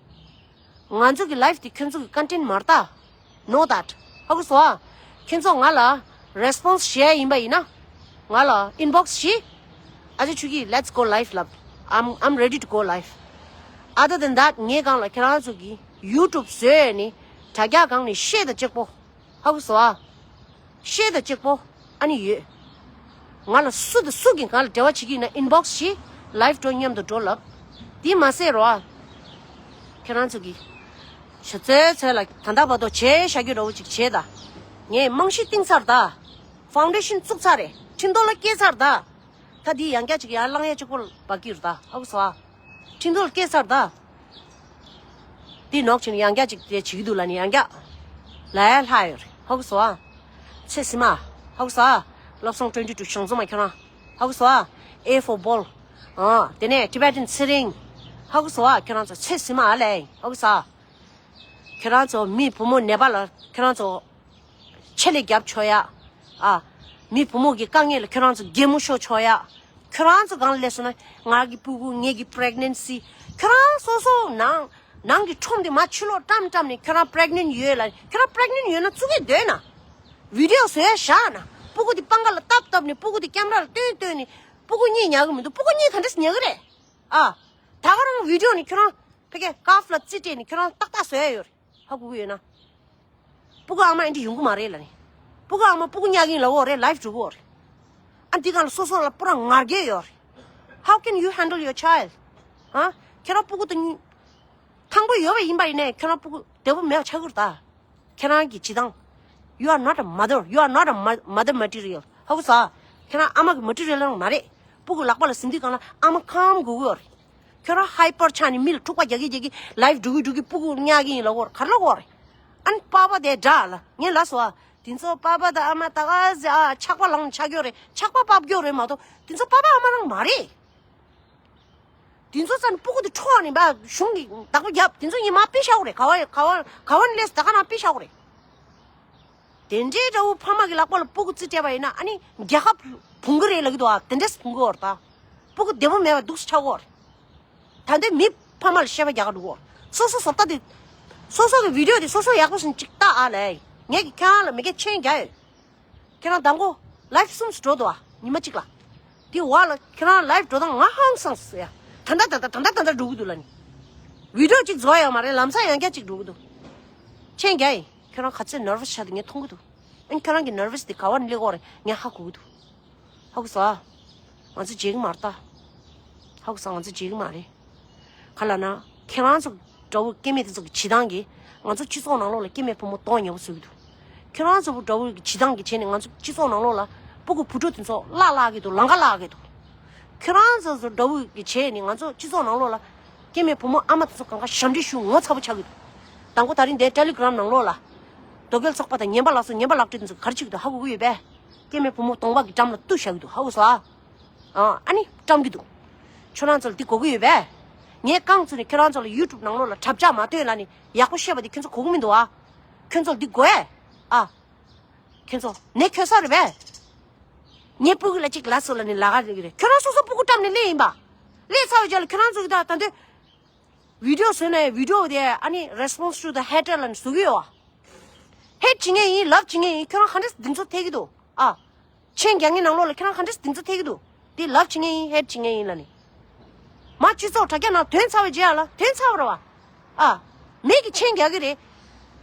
ང་ཚོ་གི་life དེ་ཁྱོད་ཚོ་གི་content མ་རེད་ད། Know that. ཧ་གོ་སོང་ཨ། ཁྱེད་ཚོ་ང་ལ་response བྱེད་ཡ་ཡིན་པ་ཡིན་ན། ང་ལ་inbox བྱེད། ཨ་ཅེ་ཆུ་གི let's go live ལབ། I'm I'm ready to go live. Other than that ངའི་སྒང་ལ་ཁྱེད་རང་ཚོ་གི་YouTube བཟོས་ནས་དྲ་རྒྱ་སྒང་ནས་བཤད་དང་གཅིག་པོ། ཧ་གོ་སོང་ཨ། བཤད་དང་གཅིག་པོ། ཨ་ནི་ཡོད། ང་ལ་སུ་དང་སུ་གིས་ང་ལ་འབྲེལ་བ་བྱེད་ཀྱི་ཡིན་ན་inbox བྱེད། live འགྲོ་མཉམ་དུ་འགྲོ་ལབ། དེ་མ་ཟད་རོ་ཨ། ཁྱེད་རང་ཚོ་གི། ཞེ་ཚོད་ཚོད་ལ་ད་ལྟ་བར་དུ་བྱས་བཞག་རྒྱུ་འདྲ་བོ་ཅིག་བྱས་ད། ངས་རྨང་གཞི་བཏིང་ཚར་ད། foundation བཙུགས་ཚར་རེད། ཁྲིམས་ཐོག་ལ་སྐྱེལ་ཚར་ད། ད་འདི་ཡང་བསྐྱར་ཅིག་ཡར་བསླང་ཡ་གཅིག་པོ་བབས་ཀྱི་རེད་ད། ཧ་གོ་སོང་ཨ། ཁྲིམས་ཐོག་ལ་སྐྱེལ་ཚར་ད། འདི་ནོག་ཕྱིན་ཡང་བསྐྱར་ཅིག་དེ་བྱེད་ཀྱི་འདུག་ལབ་ནས་ཡང་བསྐྱར་ལབ་ཡ་ལྷག་ཡོད་རེད། ཧ་གོ་སོང་ཨ། ཚེ་སྲིད་མ། ཧ་གོ་སོང་ཨ། བློ་བཟང་twenty two ཞང་ཚོ་མ་ཁྱོད་རང་། ཧ་གོ་སོང་ཨ། A for ball། ཨ། དེ་ནས་Tibetan ཚེ་རིང་། ཧ་གོ་སོང་ཨ། ཁྱོད་རང་ཚོ་ཚེ་སྲིད་མ་ཨ་ལས། ཧ་གོ་སོང་ཨ། ཁྱེད་རང་ཚོ་མི་བུ་མོ་ནད་པ་ལ་ཁྱེད་རང་ཚོ་ཆེད་ལས་རྒྱབ་ཆོག་ཡ། ཨ། མི་བུ་མོ་གི་དཀའ་ངལ་ལ་ཁྱེད་རང་ཚོ་གད་མོ་ཤོར་ཆོག་ཡ། ཁྱེད་རང་ཚོ་གང་ལ་སླེབས་སོང་ན་ང་གི་སྤུ་གུ་ངེད་ཀྱི་pregnancy། ཁྱེད་རང་སོ་སོ་ནང་ནང་གི་ཁྲོམ་དེ་མ་ཕྱི་ལོགས་བཀྲམ་བཀྲམ་ནས་ཁྱེད་རང་pregnant་ཡོད་ལ། ཁྱེད་རང་pregnant ཡོད་ན་བཙུགས་གི་སྡོད་ན། video བཟོ་ཡ་བཞག་ན། སྤུ་གུ་དེ་པང་ཁ་ལ་བཏབ་བཏབ་ནས་སྤུ་གུ་དེ་ཀེམ་ར་ལ་སྟོན་སྟོན་ནས་སྤུ་གུ་གཉིད་ཉལ་གི་མི་འདུག་སྤུ་གུ་གཉིད་ག་འདྲས་ཉལ་གི་རེད། ཨ། ད་ག་རང་video ནས་ཁྱོད་རང་ཕ་གི་སྐར་ཕི་ལ་རྩིས་སྤྲད་ནས་ཁྱོད་རང་ཏག་ཏག་བཟོ་ཡ་ཡོད་རེད། ཧ་གོ་གི་ཡོད་ན། སྤུ་གུ་ཨ་མ་ཨེ་འདྲ་ཡོང་གི་མ་རེད་ལ་ནི། སྤུ་གུ་ཨ་མ་སྤུ་གུ་ཉལ་གིན་ལབ་ཡོད་རེད། live འགྲོ་གི་ཡོད་རེད། ཨ་འདི་གང་ལ་སོ་སོ་ལ་པུ་ར་ངར་སྐད་ཡོད་རེད། How can you handle your child? ཨ། ཁྱེད་རང་སྤུ་གུ་དང་ཐང་པོ་ཡོད་པ་ཡིན་པ་ཡིན་ནའི་ཁྱེད་རང་སྤུ་གུ་བདེ་པོ་མེད་པ་ཆགས་ཀྱི་རེད་ད། ཁྱེད་རང་གི་བྱེད་སྟངས། You are not a mother. You are not a mo- mother material. ཧ་གོ་སོང་། ཁྱེད་རང་ཨ་མ་གི་material རང་མ་རེད། སྤུ་གུ་ལག་པ་ལ་ཟིན་དུས་གང་ལ་ཨ་མ་ཁམ་དགོས་ཀྱི་ཡོད་རེད། ཁྱོད་རང་hyper ཆགས་ནས་མི་ལ་འཁྲུག་པ་རྒྱག་གི་རྒྱག་གི་live འགྲོ་གི་འགྲོ་གི་སྤུ་གུ་ཉལ་གི་ཡིན་ལབ་ཡོད་རེད། ག་རེ་ལབ་ཡོད་རེད། ཨ་ནི་པ་ཕ་དེ་འདྲ་ལ་ངས་ལབ་སོང་ཨ། དེ་ཚོ་པ་ཕ་དང་ཨ་མ་ད་ག་ཟེ་ཨ་ཆགས་པ་ལངས་ཆགས་ཀྱི་ཡོད་རེད། ཆགས་པ་ཕབ་ཀྱི་ཡོད་རེད་མ་གཏོགས་དེ་ཚོ་པ་ཕ་ཨ་མ་རང་མ་རེད། དེ་ཚོ་ཙམ་སྤུ་གུ་དེ་འཕྲོག་ནས་འབའ་གཞུང་གི་བདག་པོ་རྒྱབ། དེ་ཚོ་ཉི་མ་དཔེ་ཤ་བོ་རེད། ག་བ་ག་བ་ག་བ་ནས་སླེབས་ད་ག་ན་དཔེ་ཤ་བོ་རེད། དེ་འདྲའི་འདྲ་བོ་ཕ་མ་གི་ལག་པ་ལ་སྤུ་གུ་རྩིས་སྤྲད་པ་ཡིན་ན་ཨ་ནི་རྒྱལ་ཁབ་བུང་གི་རེད་ལབ་ཀྱི་འདུག་ཨ། དེ་འདྲས་བུང་གི་ཡོད་རེད་ད། སྤུ་གུ་བདེ་པོ་མེད་པ་འདུག་སེ་ཆགས་ཀྱི་ཡོད་རེད། ད་འདི་མི་ཕ་མ་ལ་བཤད་པ་རྒྱག་ག་འགྲོ་གི་ཡོད་རེད། སོ་སོ་བཟོ་ལྟ་དེ། སོ་སོ་གི་video་དེ་སོ་སོ་ཡག་པོ་བྱས་ནས་ཅིག་ལྟ་ཨ་ལས། ངས་ཀྱི་ཁྱེད་རང་ལ་མི་སྐད་ཆེན་རྒྱག་ཡོད། ཁྱེད་རང་མདང་དགོང་live་གསུམ་ཞིག་འགྲོ་འདུག་ཨ། ཉི་མ་གཅིག་ལ། དེ་བར་ལ་ཁྱེད་རང་live་འགྲོ་སྟངས་ང་ཧང་སངས་སོང་ཡ། ད་ལྟ་ད་ལྟ་ད་ལྟ་ད་ལྟ་འགྲོ་གི་འདུག་ལ་ནི། video་གཅིག་བཟོ་ཡ་ཡོད་མ་རེད། ལམ་སང་ཡང་བསྐྱར་གཅིག་འགྲོ་གི་འདུག་ཆེན་རྒྱ་ཡིན། ཁྱེད་རང་ག་ཚོད་nervous་ཆགས་འདུག་ངས་མཐོང་གི་འདུག་ཨ་ནི་ཁྱེད་རང་གི་nervous་དེ་ག་བ་ནས་སླེབས་ཀྱི་ཡོད་རེད་ངས་ཧ་གོ་གི་འདུག་ཧ་གོ་སོང་ཨ། ང་ཚོ་བརྗེད་གི་མ་རེད་ད། ཧ་གོ་སོང་། ང་ཚོ་བརྗེད་གི་མ་རེད། ག་ལབ་ན། ཁྱེད་རང་ཚོ་འདྲ་བོ་སྐྱེ་དམན་དེ་ཚོ་གི་བྱེད་སྟངས་ཀྱིས་ང་ཚོ་སྤྱི་ཚོགས་ནང་ལོགས་ལ་སྐྱེ་དམན་ཕོ་མོ་གདོང་ཉེས་པོ་བཟོ་གི་འདུག་ཁྱེད་རང་ཚོ་འདྲ་བོ་གི་བྱེད་སྟངས་ཀྱིས་བྱས་ནས་ང་ཚོ་སྤྱི་ཚོགས་ནང་ལོགས་ལ་སྤུ་གུ་བུ་ཕྲུག་དེ་ཚོ་བརླག་བརླག་གི་འདུག་ལམ་ཁ་བརླག་གི་འདུག་ཁྱེད་རང་ཚོ་ཚོ་འདྲ་བོ་གི་བྱས་ནས་ང་ཚོ་སྤྱི་ཚོགས་ནང་ལོགས་ལ་སྐྱེ་དམན་ཕོ་མོ་ཨ་མ་དེ་ཚོ་གང་ག་ཞབས་འདྲེན་ཞུ་ངོ་ཚ་པོ་ཆགས་ཀྱི་འདུག་དང་པོ་ད་རིང་འདིའི་Telegram་ནང་ལོགས་ལ་རྡོ་རྒྱལ་ཚོགས་པ་དང་ངན་པ་ལགས་སོ། ངན་པ་ལགས་བྲིས་དེ་ཚོ་ག་རེ་བྱེད་ཀྱི་འདུག་ཧ་གོ་གི་ཡོད་པས། སྐྱེ་དམན་ཕོ་མོ་གདོང་པ་གི་འགྲམ་ལ་གཏུབ་བཞག་གི་འདུག་ཧ་གོ་སོང་ཨ། ཨ་ཨ་ནི་བཀྲམ་གྱི་འདུག་ཁྱོད་རང་ཚོ་ལ་འདི་གོ་གི་ཡོད་པས། ངས་རྐང་བཙུགས་ནས་ཁྱོད་རང་ཚོ་ལ་YouTube་ནང་ལོགས་ལ་དྲ་བ་མ་སྟོན་ལབ་ནས་ཡག་པོ་བཤད་པ་འདི་ཁྱོད་ཚོ་གོ་གི་མི་འདུག་ཨ། ཁྱོད་ཚོ་ལ་འདི་གོ་ཨེ། ཨ། ཁྱོད་ཚོ་ནད་ཁྱོད་ཚོ་རེད་པས། ངས་སྤུ་གུ་ལ་གཅིག་ལབ་སོང་ལབ་ནས་ལབ་ག་རེ་གི་རེད། ཁྱོད་རང་སོ་སོ་སྤུ་གུ་བཀྲམ་ནས་སླེབས་ཡིན་པ། སླེབས་ཚར་བའི་རྗེས་ལ་ཁྱོད་རང་ཚོ་གི་ད་ད་འདོད། video་བཟོས་ནས་video་དེ་ཨ་ནི་response to the hater་ལབ་ནས་བཟོ་གི་ཡོད་པ། hate་བྱེད་མཁན་ཡིན། love་བྱེད་མཁན་ཡིན། ཁྱོད་རང་ག་འདྲས་འདི་ཚོ་ཐེག་གི་འདུག་ཨ། མཆན་རྒྱག་མཁན་ནང་ལོགས་ལ་ཁྱེད་རང་ག་འདྲས་འདི་ཚོ་ཐེག་གི་འདུག་འདི་love་བྱེད་མཁན་ཡིན། hate་བྱེད་མཁན་ཡིན་ལབ་ནས། མ་སྤྱི་ཚོགས་དྲ་རྒྱ་ནང་དོན་ཚར་བའི་རྗེས་ལ་དོན་ཚར་བ་རེད་པ། ཨ། མི་གིས་མཆན་རྒྱག་གི་རེད།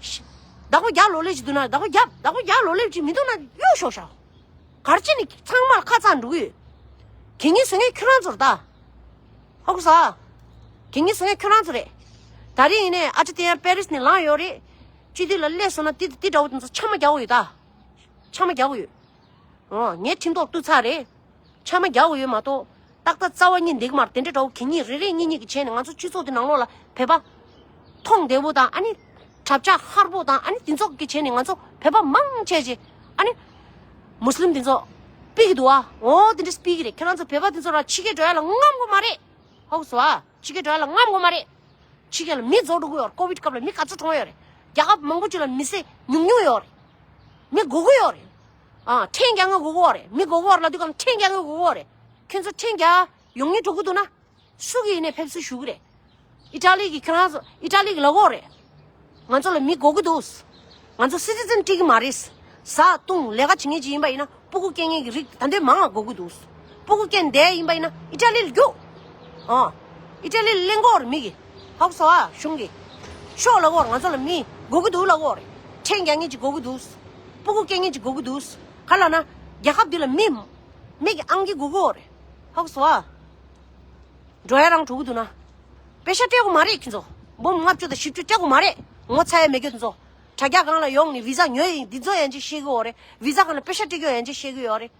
ཤ། བདག་པོ་རྒྱག་ལོ་ལེབ་ཅིག་འདུག་ན་བདག་པོ་རྒྱག་བདག་པོ་རྒྱག་ལོ་ལེབ་ཅིག་མི་འདུག་ན་གཡུག་ཤོག་ཤག་ག་རེ་བྱས་ནས་ཚང་མ་ཁ་ཚང་འགྲོ་གི་ཡོད། གད་སྙིགས་བཟོ་མཁན་ཁྱོད་རང་ཚོ་རེད་ད། ཧ་གོ་སོང་། གད་སྙིགས་བཟོ་མཁན་ཁྱོད་རང་ཚོ་རེད། ད་རིང་ཡིན་ནའི་ཨ་ཅག་དེ་ཡང་པེ་རིས་ནས་ལངས་ཡོད་རེད། སྤྱི་འཐུས་ལ་སླེབས་སོང་ན་ཏི་ཏི་འདྲ་བོ་དེ་ཚོ་ཆམ་པ་རྒྱག་གི་ཡོད་ད། ཆམ་པ་རྒྱག་གི་ཡོད། ཨོ། ངས་ཁྲིམས་ཐོག་བཏུད་ཚར་རེད། ཆམ་པ་རྒྱག་གི་ཡོད་མ་གཏོགས། ཏག་ཏག་རྩ་བ་ཉིད་འདེགས་མར་དེ་འདྲ་འདྲ་བོ་གད་སྙིགས་རེ་རེ་གཉིས་གཉིས་ཀྱི་བྱས་ནས་ང་ཚོ་སྤྱི་ཚོགས་དེ་ནང་ལོགས་ལ་བོད་པ། མཐོང་བདེ་བོ་དང་ཨ་ནི། གྲྭ་ཆག་ཧར་པོ་དང་ཨ་ནི་དེ་ཚོ་གི་བྱས་ནས་ང་ཚོ་བོད་པ་མང་ཆེ་ཆེ། ཨ་ནི། མུ་སི་ལིམ་དེ་ཚོ། སྤེལ་གི་འདུག་ཨ། འོ་དེ་འདྲ་སྤེལ་གི་རེད། ཁྱེད་རང་ཚོ་བོད་པ་དེ་ཚོ་ར་ཕྱི་རྒྱལ་འགྲོ་ཡ་ལ་རྔམ་དགོས་མ་རེད། ཧ་གོ་སོང་ཨ། ཕྱི་རྒྱལ་འགྲོ་ཡ་ལ་རྔམ་དགོས་མ་རེད། ཕྱི་རྒྱལ་ལ་མི་རྫོགས་འགྲོ་གི་ཡོད་རེད། ཀོ་བིད་སྐབས་ལ་མི་ག་ཚོད་གྲོངས་ཡོད་རེད། རྒྱལ་ཁབ་མང་པོ་ཅིག་ལ་མི་བསད་ཉུང་ཉུང་ཡོད་རེད། མི་དགོས་ཀྱི་ཡོད་རེད། ཨ། ཁྲིམས་རྒྱག་མཁན་དགོས་ཀྱི་ཡོད་རེད། མི་དགོས་ཀྱི་ཡོད་རེད་ལབ་དུས་སྒང་ཁྲིམས་རྒྱག་མཁན་དགོས་ཀྱི་ཡོད་རེད། ཁྱོད་ཚོ་ཁྲིམས་རྒྱག་ཡོང་མཁན་འགྲོ་གི་འདུག་ན། སུ་གིས་ཡིན་ནའི་ཕེབས་བསུ་ཞུ་གི་རེད། ཨི་ཊ་ལི་གི་ཁྱེད་རང་ཚོ་ཨི་ཊ་ལི་གི་ལབ་ཀྱི་ཡོད་རེད། ང་ཚོ་ལ་མི་དགོས་ཀྱི་འདུག་ང་ཚོ་སི་ཊི་ཛན་སྤྲད་ཀྱི་མ་རེད། ཟ་བཏུང་ལས་ཀ་བྱེད་མཁན་ཅིག་ཡིན་པ་ཡིན་ན་སྤུ་གུ་སྐྱེ་མཁན་གྱི་རིགས་ད་འདོད་མང་ང་དགོས་ཀྱི་འདུག་སྤུ་གུ་སྐྱེ་བསྡད་ཡིན་པ་ཡིན་ན་ཨི་ཊ་ལི་ལ་རྒྱུགས། ཨ། ཨི་ཊ་ལི་ལ་གླེང་གི་ཡོད་རེད་མི་གིས། ཧ་གོ་སོང་ཨ། གཞུང་གིས། ཤོག་ལབ་ཀྱི་ཡོད་རེད། ང་ཚོ་ལ་མི་དགོས་ཀྱི་འདུག་ལབ་ཀྱི་ཡོད་རེད། ཁྲིམས་རྒྱག་མཁན་ཅིག་དགོས་ཀྱི་འདུག་སྤུ་གུ་སྐྱེ་མཁན་ཅིག་དགོས་ཀྱི་འདུག་ག་ལབ་ན། རྒྱལ་ཁབ་འདི་ལ་མི། མི་གི་ཨང་ཀི་དགོས་ཀྱི་ཡོད་རེད། ཧ་གོ་སོང་ཨ། འགྲོ་ཡ་རང་འགྲོ་གི་འདུག་ན། པེ་ཤ་སྤྲད་དགོས་མ་རེད་ཁྱེད་ཚོ། འབུམ་ལྔ་བཅུ་དང་བཞི་བཅུ་སྤྲད་དགོས་མ་རེད། ངོ་ཚ་ཡ་མེད་ཁྱེད་ཚོ། དྲ་རྒྱ་སྒང་ལ་ཡོང་ནས་བི་ཛ་ཉོས་ཡིན་འདི་ཚོ་ཡན་ཆད་ཤེས་ཀྱི་ཡོད་རེད། བི་ཛ་སྒང་ལ་པེ་ཤ་སྤྲད་རྒྱུ་ཡན་ཆད་ཤེས་ཀྱི་ཡོད་རེད།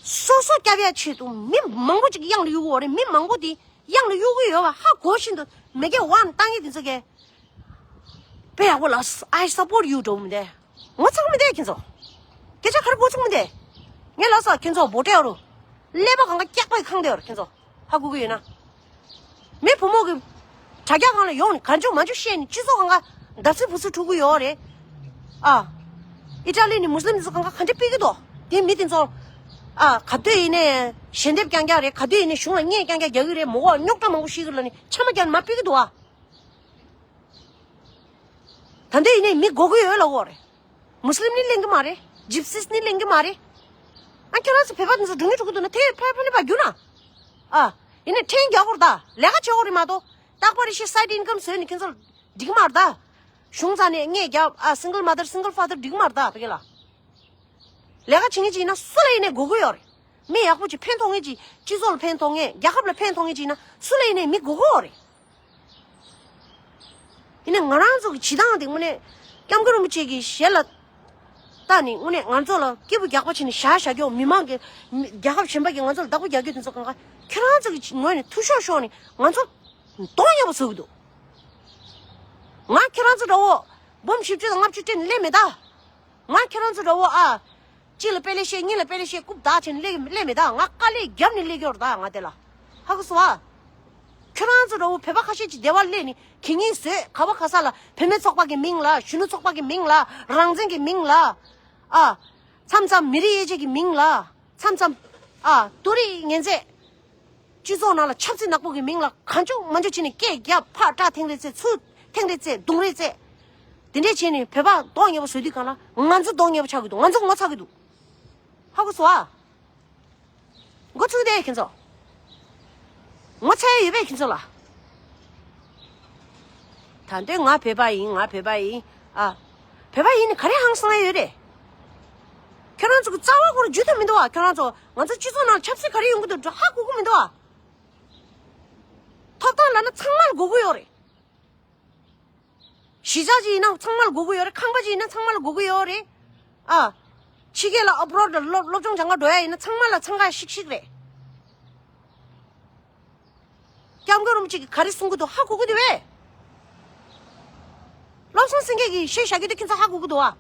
སོ་སོ་སྐྱོབ་ཡ་ཆེད་དུ་མི་མང་པོ་ཅིག་གཡང་ལ་གཡུག་གི་ཡོད་རེད། མི་མང་པོ་དེ་གཡང་ལ་གཡུག་གི་ཡོད་པ་ཧ་གོ་བཞིན་དུ་མི་སྐད་དབང་བཏང་ཡས་དེ་ཚོ་གས། དཔེ་ཡག་པོ་ལ། I support you འགྲོ་མི་འདུག་ངོ་ཚ་གི་མི་འདུག་ཁྱེད་ཚོ། སྐད་ཆ་ག་རེ་ངོ་ཚ་གི་མི་འདུག་ངས་ལབ་སོང་ཁྱེད་ཚོ་བོ་ཊ་ཡོད་རུ། ཀླད་པ་གང་ག་སྐྱག་པ་གི་ཁེངས་བསྡད་ཡོད་རེད་ཁྱེད་ཚོ། ཧ་གོ་གི་ཡོད་ན། མི་བུ་མོ་གི་དྲ་ དྲ་རྒྱ་སྒང་ལ་ཡོང་ནས་གང་བྱུང་མང་བྱུང་བཤད་ནས་སྤྱི་ཚོགས་སྒང་ག་བརྡབ་གསིག་བུ་གསིག་འཁྲུག་གི་ཡོད་རེད། ཨ། ཨི་ཊ་ལི་ནས་མུ་སི་ལིམ་དེ་ཚོ་སྒང་ག་ག་འདྲ་སྤེལ་གི་འདུག་དེ་མི་དེ་ཚོ། ཨ། ག་དུས་ཡིན་ནའི་ཞལ་འདེབས་རྐྱང་རྐྱང་རེད། ག་དུས་ཡིན་ནའི་གཞུང་ལ་བརྙས་རྐྱང་རྐྱང་རྒྱག་གི་རེད། མོ་གོ་རྙོག་དྲ་མང་པོ་ཤེས་གི་ལ་ནི་ཆ་མ་རྒྱག་ནས་མར་སྤེལ་གི་འདུག་ཨ། ད་འདི་ཡིན་ནའི་མི་དགོས་ཀྱི་ཡོད་ལབ་ཀྱི་ཡོད་རེད། མུ་སི་ལིམ་ནི་གླེང་གི་མ་རེད། ཇིབ་སིས་ནི་གླེང་གི་མ་རེད། ཨ། ཁྱེད་རང་ཚོ་བོད་པ་འདི་ཚོ་སྡུག་བསྔལ་འཕྲོད་ཀྱི་འདུག་ན་དེ་ཕར་ཕར་ནས་ཕར་རྒྱུགས་ན། ཨ། ཡིན་ནའི་ཕྲན་རྒྱག་དགོས་རེད་ད། ལས་ཀ་བྱེད་དགོས་རེད་མ་གཏོགས། རྟག་པར་རེ་ཞིག་སའིཌ་ཨིན་ཀམ་བཟོས་ནས་ཁྱེད་ཚོ་ལ་འགྲིག་གི་མ་རེད་ད། གཞུང་རྩ་ནས་བརྙས་རྒྱབ། ཨ། སིང་གལ་མ་དར་སིང་གལ་ཕ་དར་འགྲིག་གི་མ་རེད་ད། ཕ་གི་ལ། ལས་ཀ་བྱེད་མཁན་ཅིག་ཡིན་ན་སུ་ལ་ཡིན་ནའི་དགོས་ཀྱི་ཡོད་རེད། མི་ཡག་པོ་ཅིག་ཕན་ཐོགས་མཁན་ཅིག་སྤྱི་ཚོགས་ལ་ཕན་ཐོགས་མཁན། རྒྱལ་ཁབ་ལ་ཕན་ཐོགས་མཁན་ཅིག་ཡིན་ན་སུ་ལ་ཡིན་ནའི་མི་དགོས་ཀྱི་ཡོད་རེད། ཡིན་ནའི་ང་རང་ཚོ་གི་བྱེད་སྟངས་དེ་དངོས་གནས་སྐྱབས་མགོན་རིན་པོ་ཆེ་གི་ཞལ་ལ་ལྟ་ནས་དངོས་གནས་ང་ཚོ་ལ་སྐད་འབོད་རྒྱག་པ་བྱས་ནས་བཞག་བཞག་རྒྱུ། མི་མང་གི་མི་རྒྱལ་ཁབ་གཞན་པ་གིས་ང་ཚོ་ལ་བདག་པོ་རྒྱག་རྒྱུ་དེ་ཚོ་སྒང་ག་ཁྱེད་རང་ཚོ་གི་ངོས་ནས་འཐུས་ཤོར་ཤོར་ནས་ང་ཚོ་གདོང་ཉེས་པོ་བཟོ་གི་འདུག་ང་ཁྱེད་རང་ཚོ་འདྲ་བོ་འབུམ་བཞི་བཅུ་དང་ལྔ་བཅུ་སྤྲད་ནས་སླེབས་མེད་ད། ང་ཁྱེད་རང་ཚོ་འདྲ་བོ། ཨ། གཅིག་ལ་དཔེ་ལེགས་བཤད། གཉིས་ལ་དཔེ་ལེགས་བཤད། རྐུབ་བདག་བྱས་ནས་སླེབས་སླེབས་མེད་ད། ང་དཀའ་ལས་བརྒྱབ་ནས་སླེབས་ཀྱི་ཡོད་རེད་ད། ང་དེ་ལ་ཧ་གོ་སོང་ཨ། ཁྱོད་རང་ཚོ་འདྲ་བོ་བོད་པ་ཁ་ཤས་ཅིག་སྡེ་བ་སླེབས་ནས་གད་སྙིགས་བཟོས། ག་བ་ག་ས་ལ་བུད་མེད་ཚོགས་པ་གི་མིང་ལ། གཞོན་ནུ་ཚོགས་པ་གི་མིང་ལ། རང་བཙན་གི་མིང་ལ། ཨ། མཚམས་མཚམས་མི་རིགས་དབྱེ་འབྱེད་ཀྱི་མིང་ལ། མཚམས་མཚམས། ཨ། དུ་རིགས་ངན་རྫས། སྤྱི་ཚོགས་ནང་ལ་ཆབ་སྲིད་ནག་པོ་གི་མིང་ལ་གང་བྱུང་མང་བྱུང་བྱས་ནས་སྐད་རྒྱབ། ཕར་སྐྲ་ཐེངས་རེ་བཙེ། ཚུར་ཐེངས་རེ་བཙེ། རྡུང་རེས་བཙེ། དེ་འདྲས་བྱས་ནས་བོད་པ་གདོང་ཉེས་པོ་བཟོས་དུས་སྒང་ལ་ང་ཚོ་གདོང་ཉེས་པོ་ཆགས་ཀྱི་འདུག་ང་ཚོ་ངོ་ཚ་གི་འདུག་ཧ་གོ་སོང་ཨ། མགོ་ཚོས་བསྡད་ཁྱེད་ཚོ། ངོ་ཚ་ཡ་ཡོད་པས་ཁྱེད་ཚོ་ལ། ད་འདོད་ང་བོད་པ་ཡིན། ང་བོད་པ་ཡིན། ཨ། བོད་པ་ཡིན་ནི་ག་རེ་ཧང་སང་ཡ་ཡོད་རེད། ཁྱོད་རང་ཚོ་གི་རྩ་བ་སྐོར་རྒྱུས་མཐུན་མི་འདུག་ཨ། ཁྱོད་རང་ཚོ་ང་ཚོ་སྤྱི་ཚོགས་ནང་ལ་ཆབ་སྲིད་ག་རེ་ཡོང་གི་འདུག་ཧ་གོ་གི་མི་འདུག་ཨ། ཐོབ་ཐང་ལབ་ན་ཚང་མ་ལ་དགོས་ཀྱི་ཡོད་རེད། གཞིས་ཆགས་ཅིག་ཡིན་ན་ཚང་མ་ལ་དགོས་ཀྱི་ཡོད་རེད། ཁང་པ་ཅིག་ཡིན་ན་ཚང་མ་ལ་དགོས་ཀྱི་ཡོད་རེད། ཨ། ཕྱི་རྒྱལ་ལ་ཨབ་རོཌ་ལ་སློབ་སློབ་སྦྱོང་སྦྱང་ག་འགྲོ་ཡ་ཡིན་ན་ཚང་མ་ལ་འཚང་ཁ་ཤིག་ཤིག་རེད། སྐྱབས་མགོན་རིན་པོ་ཆེ་གིས་ག་རེ་གསུང་གི་འདུག་ཧ་གོ་གི་འདུག་བས། བློ་བཟང་སེང་གེ་གིས་བཤད་བཞག་རྒྱུ་དེ་ཁྱེད་ཚོ་ཧ་གོ་གི་འདུག་ཨ།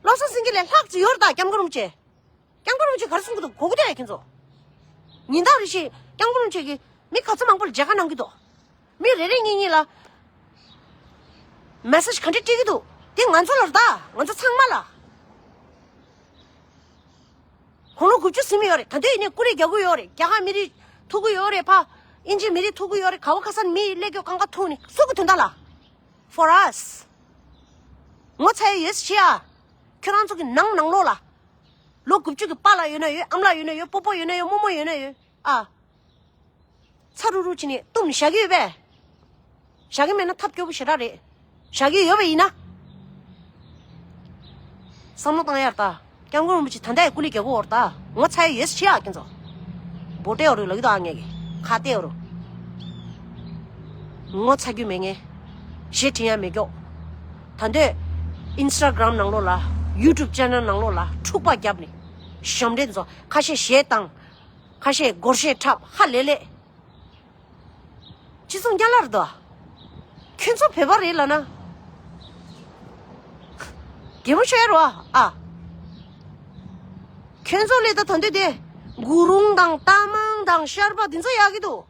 བློ་བཟང་སེང་གེ་ལས་ལྷག་ཅིག་ཡོད་རེད་ད། སྐྱབས་མགོན་རིན་པོ་ཆེ། སྐྱབས་མགོན་རིན་པོ་ཆེ་ག་རེ་གསུང་གི་འདུག་གོ་གི་འདུག་ཨ་ཁྱེད་ཚོ། ཉིན་ལྟར་རེ་བཞིན་སྐྱབས་མགོན་རིན་པོ་ཆེ་གིས་མི་ག་ཚོད་མང་པོ་ལ་མཇལ་ཁ་གནང་གི་འདུག་མི་རེ་རེ་གཉིས་གཉིས་ལ་མེ་སེཇ་ག་འདྲ་སྤྲད་ཀྱི་འདུག་དེ་ང་ཚོ་ལ་རེད་ད། ང་ཚོ་ཚང་མ་ལ། དགུང་ལོ་དགུ་བཅུ་ཟིན་ཡོད་རེད། ད་དུང་ཡིན་ནའི་ཀུ་རེ་རྒྱག་གི་ཡོད་རེད། རྒྱ་གར་མི་རིགས་ཐུག་གི་ཡོད་རེད། ཕ། ཨིན་ཇི་མི་རིགས་ཐུག་གི་ཡོད་རེད། ག་བ་ག་ས་ནས་མི་སླེབས་ཀྱི་ཡོད། གང་ག་ཐུག་ནས་སུ་གི་དོན་དག་ལ། For us། ངོ་ཚ་ཡ་ཡོད་ཟེར་བྱས་ཨ། ཁྱོད་རང་ཚོ་གི་ནང་ནང་ལོགས་ལ། ལོ་དགུ་བཅུ་གི་པཱ་ལགས་ཡོད་ན་ཡོད། ཨ་མ་ལགས་ཡོད་ན་ཡོད། སྤོ་བོ་ཡོད་ན་ཡོད། རྨོ་མོ་ཡོད་ན་ཡོད། ཨ། ཚ་རུག་རུག་བྱས་ནས་བཏུམས་ནས་བཞག་གི་ཡོད་པས། བཞག་གི་མེད་ན་ཐབས་སྐྱོ་པོ་ཞེ་དྲག་རེད། བཞག་གི་ཡོད་པ་ཡིན་ན། བསམ་བློ་བཏང་ཡ་རེད་ད། སྐྱབས་མགོན་རིན་པོ་ཆེ་ད་ལྟ་ཡང་སྐུ་ལས་རྒྱག་གི་ཡོད་རེད་ད། ངོ་ཚ་ཡ་ཡོད་ཟེར་བྱས་ཨ་ཁྱེད་ཚོ། བོ་ཏེ་ཡོད་རེད་ལབ་ཀྱི་འདུག་ཨ། ངས་ཀྱི་ཁ་གཏད་ཡོད་རེད། ངོ་ཚ་རྒྱུ་མེད་ངས། གཞས་འབྲི་ཡ་མེད་ཀྱོག་ད་འདོད་ཨིན་སི་ཊ་གྷ་རམ་ནང་ལོགས་ལ། ཡུ་ཊུབ་ཅེ་ནལ་ནང་ལོགས་ལ་འཁྲུག་པ་བརྒྱབ་ནས་ཞབས་འདྲེན་ཚོ་ཁ་ཤས་གཞས་བཏང་། ཁ་ཤས་སྒོར་གཞས་འཁྲབ། ཧ་ལས་ལས། སྤྱི་ཚོགས་རྒྱ་ལར་འདུག་ཁྱོད་ཚོ་བོད་པ་རེད་ལབ་ན། གད་མོ་ཤོར་ཡ་རེད་བ་ཨ། ཁྱོད་ཚོ་ལས་ད་ད་འདོད་དེ། གུ་རུང་དང་རྟ་མང་དང་ཤར་པ་དེ་ཚོ་ཡག་གི་འདུག་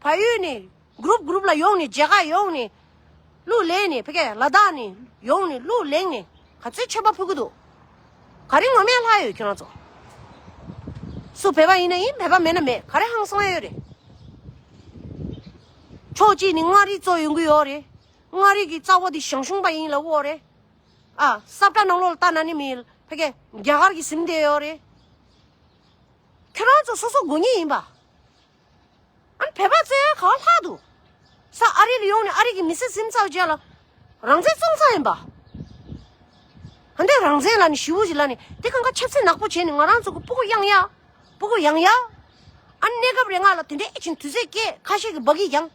བལ་ཡུལ་ནས། གུ་རུབ་གུ་རུབ་ལ་ཡོང་ནས། མཇལ་ཁ་ཡོང་ནས། གླུ་ལེན་ནས། ཕ་གིའི་ལ་དྭགས་ནས་ཡོང་ནས་གླུ་ལེན་ནས་ག་ཚོད་མཆོད་པ་ཕུལ་གི་འདུག་ག་རེ་ངོ་མས་ལྷག་ཡོད་ཁྱོད་རང་ཚོ། སུ་བོད་པ་ཡིན་ན་ཡིན། བོད་པ་མེད་ན་མེད། ག་རེ་ཧང་སང་ཡོད་རེད། ཕྱོགས་གཅིག་ནས་མངའ་རིས་གཙོ་ཡོང་གི་ཡོད་རེད། མངའ་རིས་ཀྱི་རྩ་བ་དེ་ཞང་ཞུང་པ་ཡིན་ལབ་ཀྱི་ཡོད་རེད། ཨ། ས་བཀྲ་ནང་ལོགས་ལ་ལྟ་ན་ནི་མི་ཕ་གིའི་རྒྱ་གར་གྱི་ཟིན་བསྡད་ཡོད་རེད། ཁྱོད་རང་ཚོ་སོ་སོ་དགོས་ངེས་ཡིན་པ། ཨ་ནི་བོད་པ་བཙལ་ཡ་ག་བ་ལྷག་འདུག་ས་ཨ་རི་ལ་ཡོང་ནས་ཨ་རི་གི་མི་སེར་ཟིན་ཚར་རྗེས་ལ་རང་བཙན་བཙོང་ཚར་ཡིན་པ། ཨ་འདི་རང་བཙན་ལབ་ནས་ཞེ་པོ་ཞིག་ལབ་ནས་དེ་གང་ག་ཆབ་སྲིད་ནག་པོ་བྱས་ནས་ང་རང་ཚོ་གི་སྤུ་གུ་གཡང་ཡ། སྤུ་གུ་གཡང་ཡ། ཨ་ནི་གནས་སྐབས་རེ་ང་ལ་དེ་འདྲའི་ཨེ་ཆེན་དུས་ཚོད་སྐྱེལ། ཁ་ཤས་ཀྱི་འབའ་གི་གྱང་།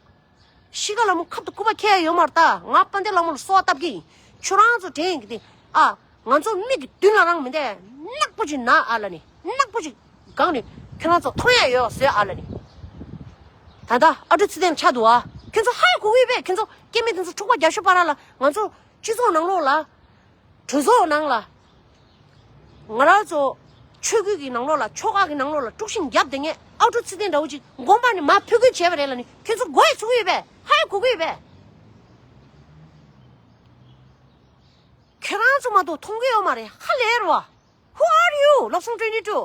ཤི་ཁ་ལ་མོ་ཁབ་ཏུ་སྐུད་པ་འཁྱེར་ཡ་ཡོད་མ་རེད་ད། ང་དཔལ་ལྡན་ལྷ་མོ་ལ་གསོལ་བ་བཏབ་ཀྱི་ཡིན། ཁྱོད་རང་ཚོ་དྲན་གི་དེ། ཨ། ང་ཚོ་མིག་གི་མདུན་ལ་རང་མི་འདས་ནག་པོ་ཅིག་ན་ཨ་ལ་ནི་ནག་པོ་ཅིག་གང་ནི་ཁྱོད་རང་ཚོ་མཐོང་ཡ་ཡོད་བཟོས་ཨ་ལ་ནི། ད་ལྟ་ཨ་ཀྲུག་ཚེ་བརྟན་ཆགས་འདུག་ཨ། ཁྱོད་ཚོ་ཧ་ཡ་གོ་གི་ཡོད་པས། ཁྱོད་ཚོ་སྐྱེ་དམན་དེ་ཚོ་འཁྲུག་པ་རྒྱབ་ཤོག་པ་ར་ལ། ང་ཚོ་སྤྱི་ཚོགས་ནང་ལོགས་ལ། གྲོས་ཚོགས་ནང་ལ། ང་རང་ཚོ་ཆོས་བརྒྱུད་ཀྱི་ནང་ལོགས་ལ། ཆོལ་ཁ་གི་ནང་ལོགས་ལ་དཀྲུག་ཤིང་བརྒྱབ་བསྡད་མཁན་ཨ་ཀྲུག་ཚེ་བརྟན་འདྲ་བོ་ཅིག་དགོངས་པ་ནས་མར་ཕུད་རྒོལ་བྱས་པ་རེད་ལ་ནི། ཁྱོད་ཚོ་མགོ་ཡ་ཚོས་ཀྱི་ཡོད་པས། ཧ་ཡ་གོ་གི་ཡོད་པས། ཁྱེད་རང་ཚོ་མ་གཏོགས་མཐོང་གི་ཡོད་མ་རེད། ཧ་ལས་རེད་བ། Who are you? ལབ་སོང་twenty two.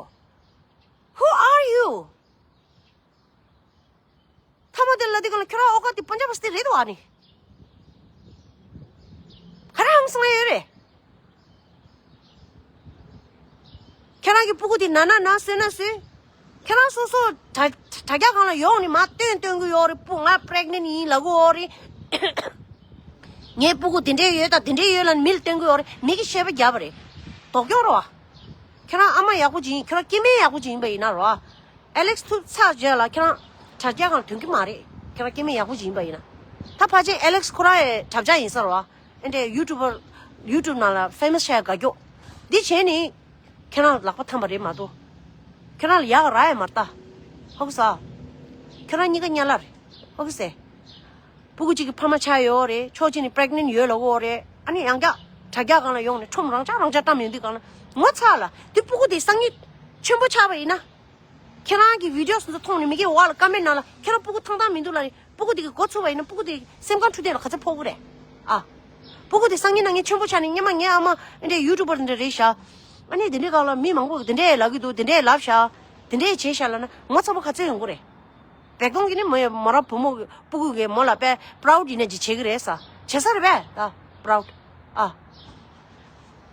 Who are you? ཐ་མ་དེ་ལ་དེ་ག་ལ་ཁྱོད་རང་ཨོ་ཀ་དེ་པན་ཇབ་སི་དེ་རེད་དོ་ཨ་ནི། ག་རེ་ཧང་སང་ཡོད་རེད། ཁྱེད་རང་གི་སྤུ་གུ་དེ་ན་ན་ན་གསོས་ན་གསོས། ཁྱེད་རང་སོ་སོ་དྲ་དྲ་རྒྱ་སྒང་ལ་ཡོང་ནི་མ་སྟོན་སྟོན་གི་ཡོད་རེད། སྤུ་ང་pregnant་ཡིན་ལབ་གི་ཡོད་རེད། ངའི་སྤུ་གུ་དེ་འདྲས་ཡོད་ད་དེ་འདྲས་ཡོད་ལ་མིལ་སྟོན་གི་ཡོད་རེད། མི་གི་ཤེས་པ་རྒྱབ་པ་རེད། ལྡོག་སྐྱོན་རེད་བ། ཁྱེད་རང་ཨ་མ་ཡག་པོ་ཅིག་ཡིན། ཁྱེད་རང་སྐྱེ་དམན་ཡག་པོ་ཅིག་ཡིན་པ་ཡིན་ན་རེད་བ། ཨེ་ལེགས་ཐུག་ཚར་རྗེས་ལ་ཁྱེད་རང་དྲ་རྒྱ་སྒང་ལ་ཐོན་གི་མ་རེད། ཁྱེད་རང་སྐྱེ་དམན་ཡག་པོ་ཅིག་ཡིན་པ་ཡིན་ན། ད་ཕལ་ཆེར་ཨེ་ལེགས་ཁོ་རང་ཡི་དྲ་རྒྱ་ཡིན་ས་རེད་བ། ཨེ་འདྲས་ཡུ་ཊུབ་པར་ཡུ་ཊུབ་ནང་ལ་ཕེ་མ་སི་ཆགས་དགའ་སྐྱོ། འདི་བྱས་ནི་ཁྱེད་རང་ལག་པ་འཐམ་པ་རེད་མ་གཏོགས། ཁྱེད་རང་ལ་ཡག་རག་ཡ་མ་རེད་ད། ཧོ་གི་ས། ཁྱེད་རང་གཉིས་ཀ་ཉལ་ལ་རེད། ཧོ་གི་སེ། སྤུ་གུ་གཅིག་གི་ཕ་མ་ཆགས་ཡོད་རེད། ཕྱོགས་གཅིག་ནས་pregnant་ཡོད་ལབ་གི་ཡོད་རེད། ཨ་ནི་ཡང་བསྐྱར་དྲ་རྒྱ་སྒང་ལ་ཡོང་ནས་ཁྲོམ་རང་ཆགས་རང་ཆགས་བཀྲམ་ཡོང་དུས་སྒང་ལ་ངོ་ཚ་ལ་དེ་སྤུ་གུ་དེ་སང་ཉིན་ཆེན་པོ་ཆགས་པ་ཡིན་ན། ཁྱེད་རང་གི་video་སོ་སོ་མཐོང་ནས་མི་སྐད་འོག་ལ་ཀ་མེན་ནང་ལ་ཁྱེད་རང་སྤུ་གུ་ཐང་ཐང་མི་འདུག་ལབ་ནས་སྤུ་གུ་དེ་གི་འགོ་ཚུགས་པ་ཡིན་ན་སྤུ་གུ་དེ་སེམས་ཁམས་འཁྲུག་དེ་ལ་ག་ཚོད་ཕོག་གི་རེད། ཨ། སྤུ་གུ་དེ་སང་ཉིན་གནངས་ཉིན་ཆེན་པོ་ཆགས་ནས་སྔོན་མ་ངའི་ཨ་མ་འདི་འདྲའི་ཡུ་ཊུབ་པར་འདི་འདྲ་རེད་ཤག་ཨ་ནི་དེ་འདྲའི་སྒང་ལ་མི་མང་པོ་དེ་འདྲས་ལབ་ཀྱི་འདུག་དེ་འདྲས་ལབ་ཤག་དེ་འདྲས་བྱས་ཤག་ལབ་ན་ངོ་ཚ་པོ་ག་ཚོད་ཡོང་གི་རེད། བེག་དོང་གི་ནི་མོ་ཡ་མོ་ར་བུ་མོ་གི་སྤུ་གུ་གི་མོ་ལ་དཔེ་proud་ཡིན་ན་ཅིག་བྱེད་ཀྱི་རེད་ས། བྱེད་ས་རེད་པས་ད་proud། ཨ།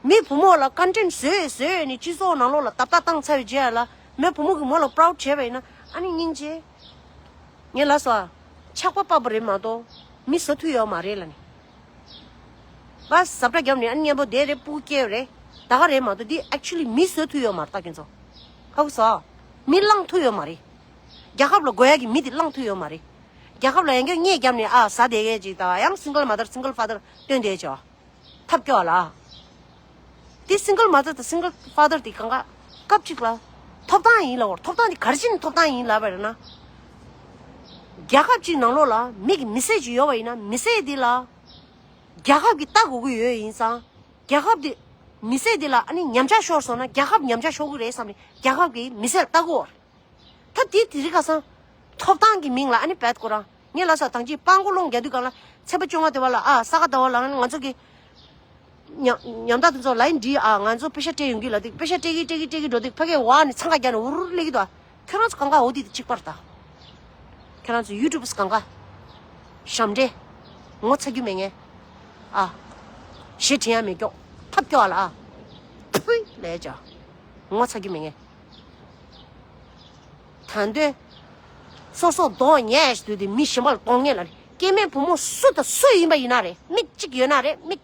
མི་བུ་མོ་ལ་content་བཟོས་བཟོས་ནས་སྤྱི་ཚོགས་ནང་ལོགས་ལ་ཏབ་ཏབ་བཏང་ཚར་བའི་རྗེས་ལ་མི་བུ་མོ་གི་མོ་ལ་proud་བྱས་པ་ཡིན་ན་ཨ་ནི་སྙིང་རྗེ། ངས་ལབ་སོང་ཨ། ཆགས་པ་པ་པ་རེད་མ་གཏོགས་མི་བཟོ་ཐུབ་ཡོད་མ་རེད་ལབ་ནས། ང་ཟབ་སྒྲ་བརྒྱབ་ནས་ཨ་ནི་མཉམ་པོ་བསྡད་རེད་སྤུ་གུ་སྐྱེས་རེད་ད་ག་རེད་མ་གཏོགས་འདི་actually་མི་བཟོ་ཐུབ་ཡོད་མ་རེད་ད་ཁྱེད་ཚོ། ཧ་གོ་སོང་ཨ། མི་བླངས་ཐུབ་ཡོད་མ་རེད། རྒྱལ་ཁབ་ལ་དགོས་ཡ་གི་མི་དེ་བླངས་ཐུབ་ཡོད་མ་རེད། རྒྱལ་ཁབ་ལ་ཡང་བསྐྱར་བརྙས་བརྒྱབ་ནས་ཨ་ཟ་བསྡད་མཁན་ཅིག་དང་ཡང་single mother single father་སྟོན་བསྡད་ཅོག་ཐབས་སྐྱོ་ལ། དེ་single mother་དང་single father་དེ་གང་ག་སྐབས་གཅིག་ལ་ཐོབ་ཐང་ཡིན་ལབ་བར་ཐོབ་ཐང་དེ་ག་རེ་བྱས་ནས་ཐོབ་ཐང་ཡིན་ལབ་པ་རེད་ན། རྒྱལ་ཁབ་གཅིག་ནང་ལོགས་ལ་མི་གི་མི་ཚེ་གཅིག་ཡོད་པ་ཡིན་ན་མི་ཚེ་འདི་ལ་རྒྱལ་ཁབ་ཀྱིས་ལྟ་དགོས་ཀྱི་ཡོད་ཡིན་ཙང་རྒྱལ་ཁབ་དེ་མི་ཚེ་འདི་ལ་ཨ་ནི་ཉམས་ཆག་ཤོར་སོང་ན་རྒྱལ་ཁབ་ཉམས་ཆག་ཤོར་གི་རེད་བསམ་ནས་རྒྱལ་ཁབ་ཀྱིས་མི་ཚེ་ལ་ལྟ་དགོས། ད་དེ་དེ་རིང་ཁ་སང་ཐོབ་ཐང་གི་མིང་ལ་ཨ་ནི་བད་ཁོ་རང་ངས་ལབ་ས་དང་ཅི་སྤང་གོ་ལོང་རྒྱག་དུས་གང་ལ་ཚེས་པ་བཅོ་ལྔ་དེ་བ་ལ་ཨ་ས་ག་ཟླ་བ་ལ་ང་ཚོ་གི་ཉམ་ཉམ་ཐག་དེ་ཚོ་ལ་ཡིན་འདི་ཨ་ང་ཚོ་པེ་ཤ་སྤྲད་ཡོང་གི་ལ་དེ་པེ་ཤ་སྤྲད་གི་སྤྲད་གི་སྤྲད་གི་འགྲོ་དུས་ཕ་གིའི་བ་ནི་འཚང་ཁ་རྒྱག་ནས་འུར་འུར་སླེབས་ཀྱི་འདུག་ཁྱོད་རང་ཚོ་གང་ག་འོ་དེ་དེ་གཅིག་པར་ད། ཁྱོད་རང་ཚོ་ཡུ་ཊུབ་གང་ག་ཞབས་འདྲེན་ངོ་ཚ་རྒྱུ་མེད་ངས་ཨ་ཞེ་དྲན་ཡ་མེད་ཀྱོག་ཐབས་སྐྱོ་བ་ལ་ཨ་ཕུས་ལས་ཅག་ངོ་ཚ་རྒྱུ་མེད་ངས། ད་འདོད། སོ་སོ་གདོང་ཉལ་ཞིག་དུས་དེ་མི་གཞན་པ་ལ་གདོང་ཉལ་ལ་རེད། སྐྱེ་དམན་བུ་མོ་སུ་དང་སུ་ཡིན་པ་ཡིན་ན་རེད། མིག་གཅིག་ཡོད་ན་རེད། མིག་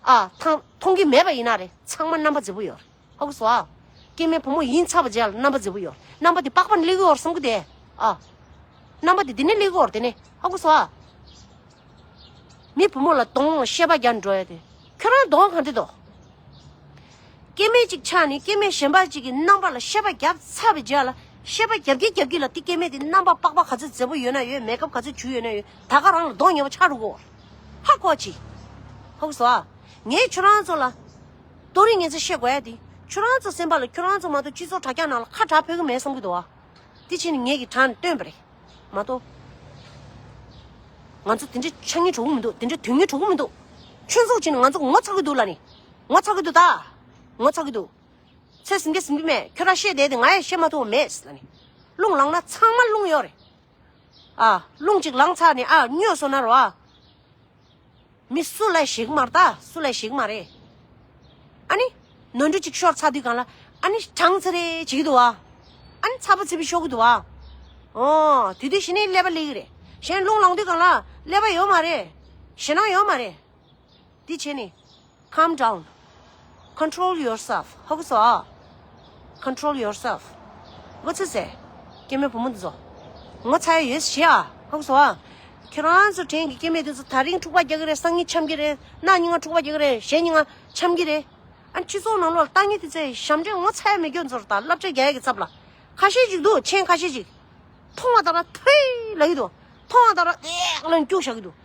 ཨ་ཐང་མཐོང་གི་མེད་པ་ཡིན་ན་རེད། ཚང་མ་རྣམ་པ་མཛེས་པོ་ཡོད་རེད། ཧ་གོ་སོང་ཨ། སྐྱེ་དམན་བུ་མོ་ཡིན་ཚར་བ་རྗེས་ལ་རྣམ་པ་མཛེས་པོ་ཡོད་རེད། རྣམ་པ་དེ་པགས་པ་ནས་སླེབས་ཀྱི་ཡོད་རེད་བསམ་གི་དེ། ཨ། རྣམ་པ་དེ་དེ་ནས་སླེབས་ཀྱི་ཡོད་རེད་དེ་ནས། ཧ་གོ་སོང་ཨ། མི་བུ་མོ་ལ་གདོང་ལ་བཤད་པ་རྒྱག་འགྲོ་ཡ་དེ། ཁྱོད་རང་གདོང་གང་དེ་དོ། སྐྱེ་དམན་གཅིག་ཆགས་ནས་སྐྱེ་དམན་གཞན་པ་གཅིག་གི་རྣམ་པ་ལ་བཤད་པ་རྒྱབ་ཚར་བའི་རྗེས་ལ་བཤད་པ་རྒྱབ་ཀྱི་རྒྱབ་ཀྱི་ལ་དེ་སྐྱེ་དམན་དེ་རྣམ་པ་པགས་པ་ག་ཚོད་མཛེས་པོ་ཡོད་ན་ཡོད་མེག་ཨབ་ག་ཚོད་བྱུགས་ཡོད་ན་ཡོད་ད་ག་རང་ལ་གདོང་ཉེས་པོ་ཆགས་འགྲོ་གོ། ཧ་གོ་ཅི། ཧ་གོ་སོང་ཨ། ངས་ཁྱོད་རང་ཚོ་ལ་ཏོ་རིང་ངས་ཚེ་བཤད་དགོས་ཡ་དེ་ཁྱོད་རང་ཚོ་སེམས་པ་ལ་ཁྱོད་རང་ཚོ་མ་གཏོགས་སྤྱི་ཚོགས་དྲ་རྒྱ་ནང་ལ་ཁ་གྲག་ཕོད་ཀྱི་མེད་བསམ་གྱི་འདུག་ཨ། དེ་བྱས་ནས་ངེད་ཀྱི་དྲང་བཏོན་པ་རེད། མ་གཏོགས། ང་ཚོ་དེ་འདྲའི་ཆགས་ངེས་གྲོགས་མི་འདུག་དེ་འདྲའི་དོན་ངེས་གྲོགས་མི་འདུག་ཁྱོད་ཚོ་བྱས་ནས་ང་ཚོ་ངོ་ཚ་གི་འདུག་ལ་ནི། ངོ་ཚ་གི་འདུག་ད། ངོ་ཚ་གི་འདུག་ཚེ་ཟིན་གི་ཟིན་གི་མེད་ཁྱོད་རང་བཤད་བསྡད་དེ་ང་ཡང་བཤད་མ་ཐུབ་པ་མེད་ལ་ནི། རླུང་ལངས་ན་ཚང་མ་རླུང་ཡོད་རེད། ཨ། རླུང་གཅིག་ལངས་ཚར་ནས་ཨ་སྨྱོས་སོང་ན་རོ་ཨ། མི་སུ་ལ་ཞིག་མ་རེད་ད། སུ་ལ་ཞིག་མ་རེད། ཨ་ནི། ནོར་འཁྲུལ་ཅིག་ཤོར་ཚར་དུས་གང་ལ། ཨ་ནི་དྲང་ཚེ་རེ་བྱེད་ཀྱི་འདུག་བ། ཨ་ནི་ཚ་པོ་ཚི་པོ་ཤོར་གྱི་འདུག་བ། ཨོ། དེ་དུས་གཞི་ནས་ཀླད་པ་སླེབས་ཀྱི་རེད། གཞན་རླུང་ལངས་དུས་གང་ལ་ཀླད་པ་ཡོད་མ་རེད། ཞེད་སྣང་ཡོད་མ་རེད། འདི་བྱས་ནས། Calm down. Control yourself. ཧ་གོ་སོང་ཨ། Control yourself. ངོ་ཚ་ཟེར། སྐྱེ་དམན་བུ་མོ་འདི་ཚོ། ངོ་ཚ་ཡ་ཡོད་ཞེ་ཨ། ཧ་གོ་སོང་ཨ། ཁྱེད་རང་ཚོ་དྲན་གྱི་སྐྱེ་དམན་འདི་ཚོ་དེ་རིང་འཁྲུག་པ་རྒྱག་གི་རེད། སང་ཉིན་འཆམ་གྱི་རེད། གནངས་ཉིན་ང་འཁྲུག་པ་རྒྱག་གི་རེད། གཞན་ཉིན་ང་འཆམ་གྱི་རེད། ཨ་སྤྱི་ཚོགས་ནང་ལོགས་ལ་ལྟ་ངན་དེ་ཚོས་ཞབས་འདྲེན་ངོ་ཚ་ཡ་མེད་རྒྱུ་ཚོར་དང་བསླབ་བྱ་རྒྱག་ཡ་གི་ཚབ་ལ། ཁ་ཤས་ཅིག་འདུག་མཆན་ཁ་ཤས་ཅིག་མཐོང་བ་ལྟར་ཐུའི་ལབ་ཀྱི་འདུག་མཐོང་བ་ལྟར་ཨེ་ལབ་སྐྱུག་བཞག་གི་འདུག་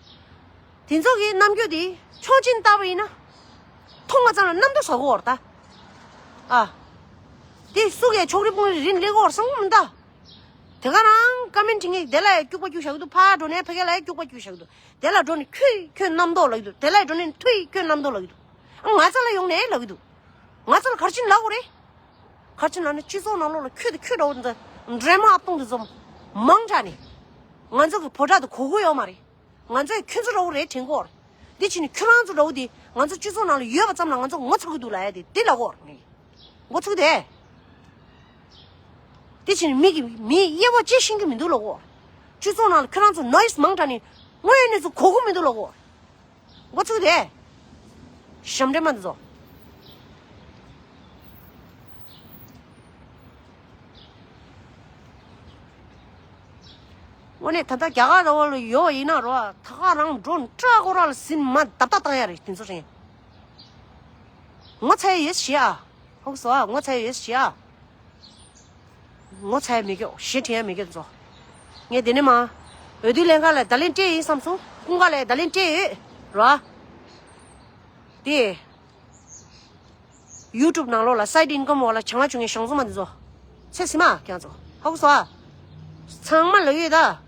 དེ་ཚོ་གི་རྣམ་འགྱུར་དེ་ཕྱོགས་གཅིག་ནས་བལྟས་པ་ཡིན་ན། མཐོང་བ་ཙམ་ལ་གནམ་རྡོ་ཟ་གི་ཡོད་རེད་ད། ཨ། དེ་སུ་གས་ཕྱོགས་རིས་སྤུན་རིས་རིན་སླེབས་ཀྱི་ཡོད་རེད་བསམ་གི་མི་འདུག་དེ་ག་རང་ཀ་མེན་ཊི་ངས་དེ་ལ་ཡ་སྐྱུག་པ་སྐྱུག་བཞག་གི་འདུག་ཕར་འགྲོ་ནས་ཕ་གི་ལ་ཡ་སྐྱུག་པ་སྐྱུག་བཞག་གི་འདུག་དེ་ལ་འགྲོ་ནས་ཁྱོད་ཁྱོད་གནམ་རྡོ་ལབ་ཀྱི་འདུག་དེ་ལ་ཡ་འགྲོ་ནས་ཐུའི་ཁྱོད་གནམ་རྡོ་ལབ་ཀྱི་འདུག་ང་ཚོ་ལ་ཡོང་ནས་ལབ་ཀྱི་འདུག་ང་ཚོ་ལ་ག་རེ་བྱས་ནས་ལབ་དགོས་རེད། ག་རེ་བྱས་ནས་ལབ་ན་སྤྱི་ཚོགས་ནང་ལོགས་ལ་ཁྱོད་དང་ཁྱོད་འདྲ་བོ་འདི་འདྲེ་མོ་ཨབ་སྟོང་དེ་ཚོ་མང་དྲགས་ནས། ང་ཚོ་གི་ཕོ་བྲང་དེ་གོ་གི་ཡོད་མ་རེད། ང་ཚོས་ཁྱོད་ཚོ་འདྲ་བོ་རེད་དྲན་གྱི་ཡོད་རེད། དེ་བྱས་ནས་ཁྱོད་རང་ཚོ་འདྲ་བོ་དེ་ང་ཚོ་སྤྱི་ཚོགས་ནང་ལ་ཡོད་པ་ཙམ་ལ་ང་ཚོ་ངོ་ཚ་གི་འདུག་ལབ་ཡ་དེ་དེ་ལབ་དགོས་རེད། ངོ་ཚ་གི་དེ། དེ་བྱས་ནས་མི་གི་མི་དབྱེ་བ་ཕྱེ་ཤེས་ཀྱི་མི་འདུག་ལབ་གོ། སྤྱི་ཚོགས་ནང་ལ་ཁྱོད་རང་ཚོ་ནོ་ཡིས་མང་དྲགས་ནས་དངོས་ཡོད་གནས་ཚུལ་གོ་གི་མི་འདུག་ལབ་གོ། འགོ་ཚུགས་དེ། ཞབས་འདྲེན་མ་འདི་ཚོ། དངོས་གནས་ད་ལྟ་རྒྱ་གར་ར་བ་ལ་ཡོད་ཡིན་ན་རོ། ད་ག་རང་འགྲོ་འདྲ་ཁོ་ར་ལ་ཟིན་མ་བརྡབ་བརྡབ་བཏང་ཡ་རེད་དེ་ཚོ་རེད། ངོ་ཚ་ཡ་ཡོད་ཤི་ཨ། ཧོག་སོ་ཨ་ངོ་ཚ་ཡ་ཡོད་ཤི་ཨ། ངོ་ཚ་ཡ་མི་སྐྱོ་ཞེ་དྲན་ཡ་མི་སྐྱོ་ཚོ། ངས་དེ་ནས་མ། འོས་བསྡུ་ལྷན་ཁང་ལ་བརྡ་ལན་སྤྲད་ཡིན་བསམ་སོང་། ཀུན་དགའ་ལ་བརྡ་ལན་སྤྲད་ཡོད་ར། དེ། ཡུ་ཊུབ་ནང་ལོགས་ལ་སའིཌ་ཨིན་ཀམ་འོག་ལ་བྱང་ལ་བྱུང་ངས་ཞང་ཚོ་མ་འདི་ཚོ། ཚེ་སི་མ་ཁྱང་ཚོ་ཧ་གོ་སོ་ཨ། ཚང་མ་ལ་ཡོད་ད།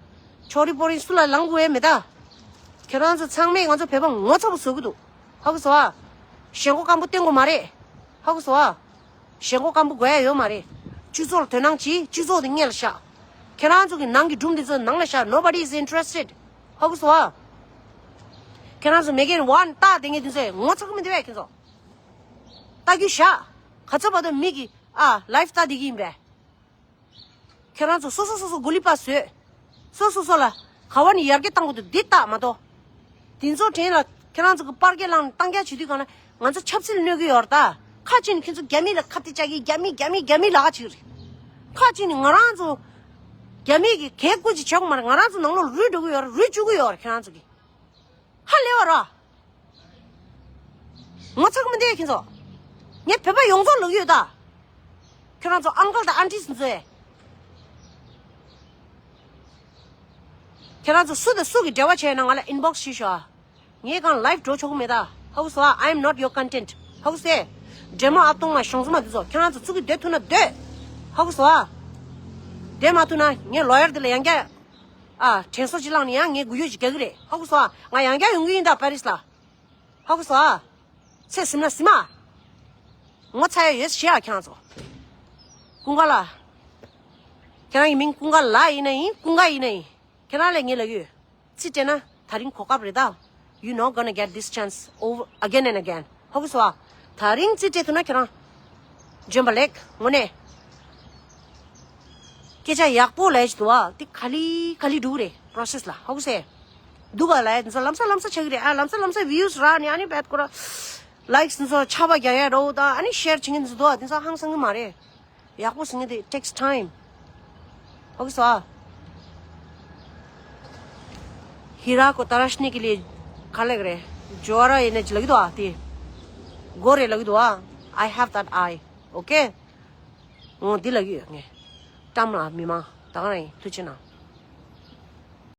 ཆོ་རི་པོ་རི་སུ་ལ་ལང་དགོས་ཡ་མེད་ད། ཁྱེད་རང་ཚོ་ཚང་མས་ང་ཚོ་བོད་པ་ངོ་ཚ་པོ་བཟོ་གི་འདུག་ཧ་གོ་སོ་ཨ། ཞེན་ཁོག་སྐམ་པོ་བསྟན་དགོས་མ་རེད། ཧ་གོ་སོ་ཨ། ཞེན་ཁོག་སྐམ་པོ་དགོས་ཡ་ཡོད་མ་རེད། སྤྱི་ཚོགས་ལ་དོ་སྣང་གྱིས་སྤྱི་ཚོགས་དེ་སྔོན་ལ་བཞག་ཁྱེད་རང་ཚོ་གི་ནང་གི་སྒྲུང་འདི་ཚོ་ནང་ལ་བཞག Nobody is interested. ཧ་གོ་སོ་ཨ། ཁྱེད་རང་ཚོ་མེ་གེན་ཝན་ཏག་དེ་ངས་འདི་ཚོ་ངོ་ཚ་གི་མི་འདུག་བས་ཁྱེད་ཚོ། ལྟ་རྒྱུ་བཞག་ག་ཚོད་བར་དུ་མི་གི་ཨ་ལའིབ་ལྟ་བསྡད་ཀྱི་ཡིན་པས། ཁྱེད་རང་ཚོ་སོ་སོ་སོ་སོ་གུ་ལི་པ་བཟོས། སོ་སོ་སོ་ལ་ག་བ་ནས་ཡར་རྒྱས་བཏང་དགོས་འདུག་འདི་ལྟ་མ་གཏོགས། དེ་ཚོ་དྲན་ལ་ཁྱེད་རང་ཚོ་གི་པར་སྐད་བླངས་ནས་བཏང་རྒྱ་བྱེད་དུས་གང་ལ་ང་ཚོ་ཆབ་སྲིད་གནོད་ཀྱི་ཡོད་རེད་ད། ཁ་ཅིག་ནས་ཁྱེད་ཚོ་རྒྱ་མི་ལ་ཁ་གཏད་བཅག་གི་རྒྱ་མི་རྒྱ་མི་རྒྱ་མི་ལ་ཁ་ཅིག་རེད། ཁ་ཅིག་ནས་ང་རང་ཚོ་རྒྱ་མི་གི་གས་བཀོད་ཅིག་བྱེད་དགོས་མ་རེད། ང་རང་ཚོ་ནང་ལོགས་རུལ་འགྲོ་གི་ཡོད་རེད། རུལ་བཅུག་གི་ཡོད་རེད་ཁྱེད་རང་ཚོ་གི། ཧ་ལས་བ་ར། ངོ་ཚ་གི་མི་འདུག་ཁྱེད་ཚོ། ངས་བོད་པ་ཡོངས་རྫོགས་ལབ་ཡོད་ད། ཁྱེད་རང་ཚོ་ཨང་ཀལ་དང་ཨན་ཊིས་ཚོ་ཨེ། ཁྱེད་རང་ཚོ་སུ་དང་སུ་གི་འབྲེལ་བ་བྱས་ན་ང་ལ་ཨིན་བོག་སི་བྱེད་ཤོག་ཨ། ངས་གང་ལའིབ་འགྲོ་ཆོག་གི་མེད་ད། ཧ་གོ་སོང་ཨ། I am not your content. ཧ་གོ་སོང་ཨེ། འདྲེ་མོ་ཨབ་སྟོང་མ་ཞང་ཚོ་མ་འདི་ཚོ་ཁྱེད་རང་ཚོ་ཚུགས་ཀྱི་སྡོད་ཐུབ་ན་སྡོད། ཧ་གོ་སོང་ཨ། སྡོད་མ་ཐུབ་ན་ངས་ལོ་ཡར་འདི་ལ་ཡང་བསྐྱར། ཨ། དྲན་གསོ་ཅིག་བླངས་ནས་ཡང་ངས་འགུལ་སྐྱོད་ཅིག་རྒྱག་གི་རེད། ཧ་གོ་སོང་ཨ། ང་ཡང་བསྐྱར་ཡོང་གི་ཡིན་ད་པེ་རིས་ལ། ཧ་གོ་སོང་ཨ། ཚེ་ཟིན་ན་ཟིན་མ། ངོ་ཚ་ཡ་ཡོད་ཤི་ཨ་ཁྱེད་རང་ཚོ། ཀུན་དགའ་ལགས། ཁྱེད་རང་གི་མིང་ཀུན་དགའ་ལགས་ཡིན་ན་ཡིན། ཀུན་དགའ་ཡིན་ན་ཡིན། ཁྱེད་རང་ལ་ངས་ལབ་ཀྱི་ཡོད། རྩིས་སྤྲད་ན་ད་རིང་གོ་སྐབས་རེད་ད། You not gonna get this chance over again and again. ཧ་གོ་སོང་ཨ། ད་རིང་རྩིས་སྤྲད་ཐུབ་ན་ཁྱེད་རང་འཇོན་པ་ལེགས། དངོས་གནས། སྐད་ཆ་ཡག་པོ་ལབ་ཀྱི་འདུག་ཨ། དེ་ག་ལེ་ག་ལེ་འགྲོ་གི་རེད་པོ་རོ་སེ་སི་ལ། ཧ་གོ་སོང་ཨེ། འདུག་ག་ལབ་ཡ་འདི་ཚོ་ལམ་སང་ལམ་སང་ཆགས་ཀྱི་རེད་ཨ། ལམ་སང་ལམ་སང་བིའུ་སི་རག་ནས་ཨ་ནི་བད་ཁོ་ར། ལའིཀ་སི་འདི་ཚོ་ཆར་པ་རྒྱག་ཡ་འདྲ་བོ་དང་ཨ་ནི་ཤེར་བྱེད་མཁན་འདི་ཚོ་འདུག་ཨ། འདི་ཚོ་ཧང་སང་གི་མ་རེད། ཡག་པོ་ཟེར་མཁན་དེ་takes time. ཧ་གོ་སོང་ཨ། ཧི་ར་ཀོ་ཏ་ར་ཤི་ནི་ཀི་ལི་ག་ལབ་ཀྱི་རེད། ཇོ་ཨ་ར་ཡེ་ནེ་ཇི་ལབ་ཀྱི་འདུག་ཨ། དེ་གོ་རེད་ལབ་ཀྱི་འདུག་ཨ། I have that eye. Okay. འོ་འདི་ལབ་ཀྱི་ཡོད་ངས། བཀྲམ་ལ་མི་མང་ད་ག་རང་ཡིན། ཐུགས་རྗེ་གནང་།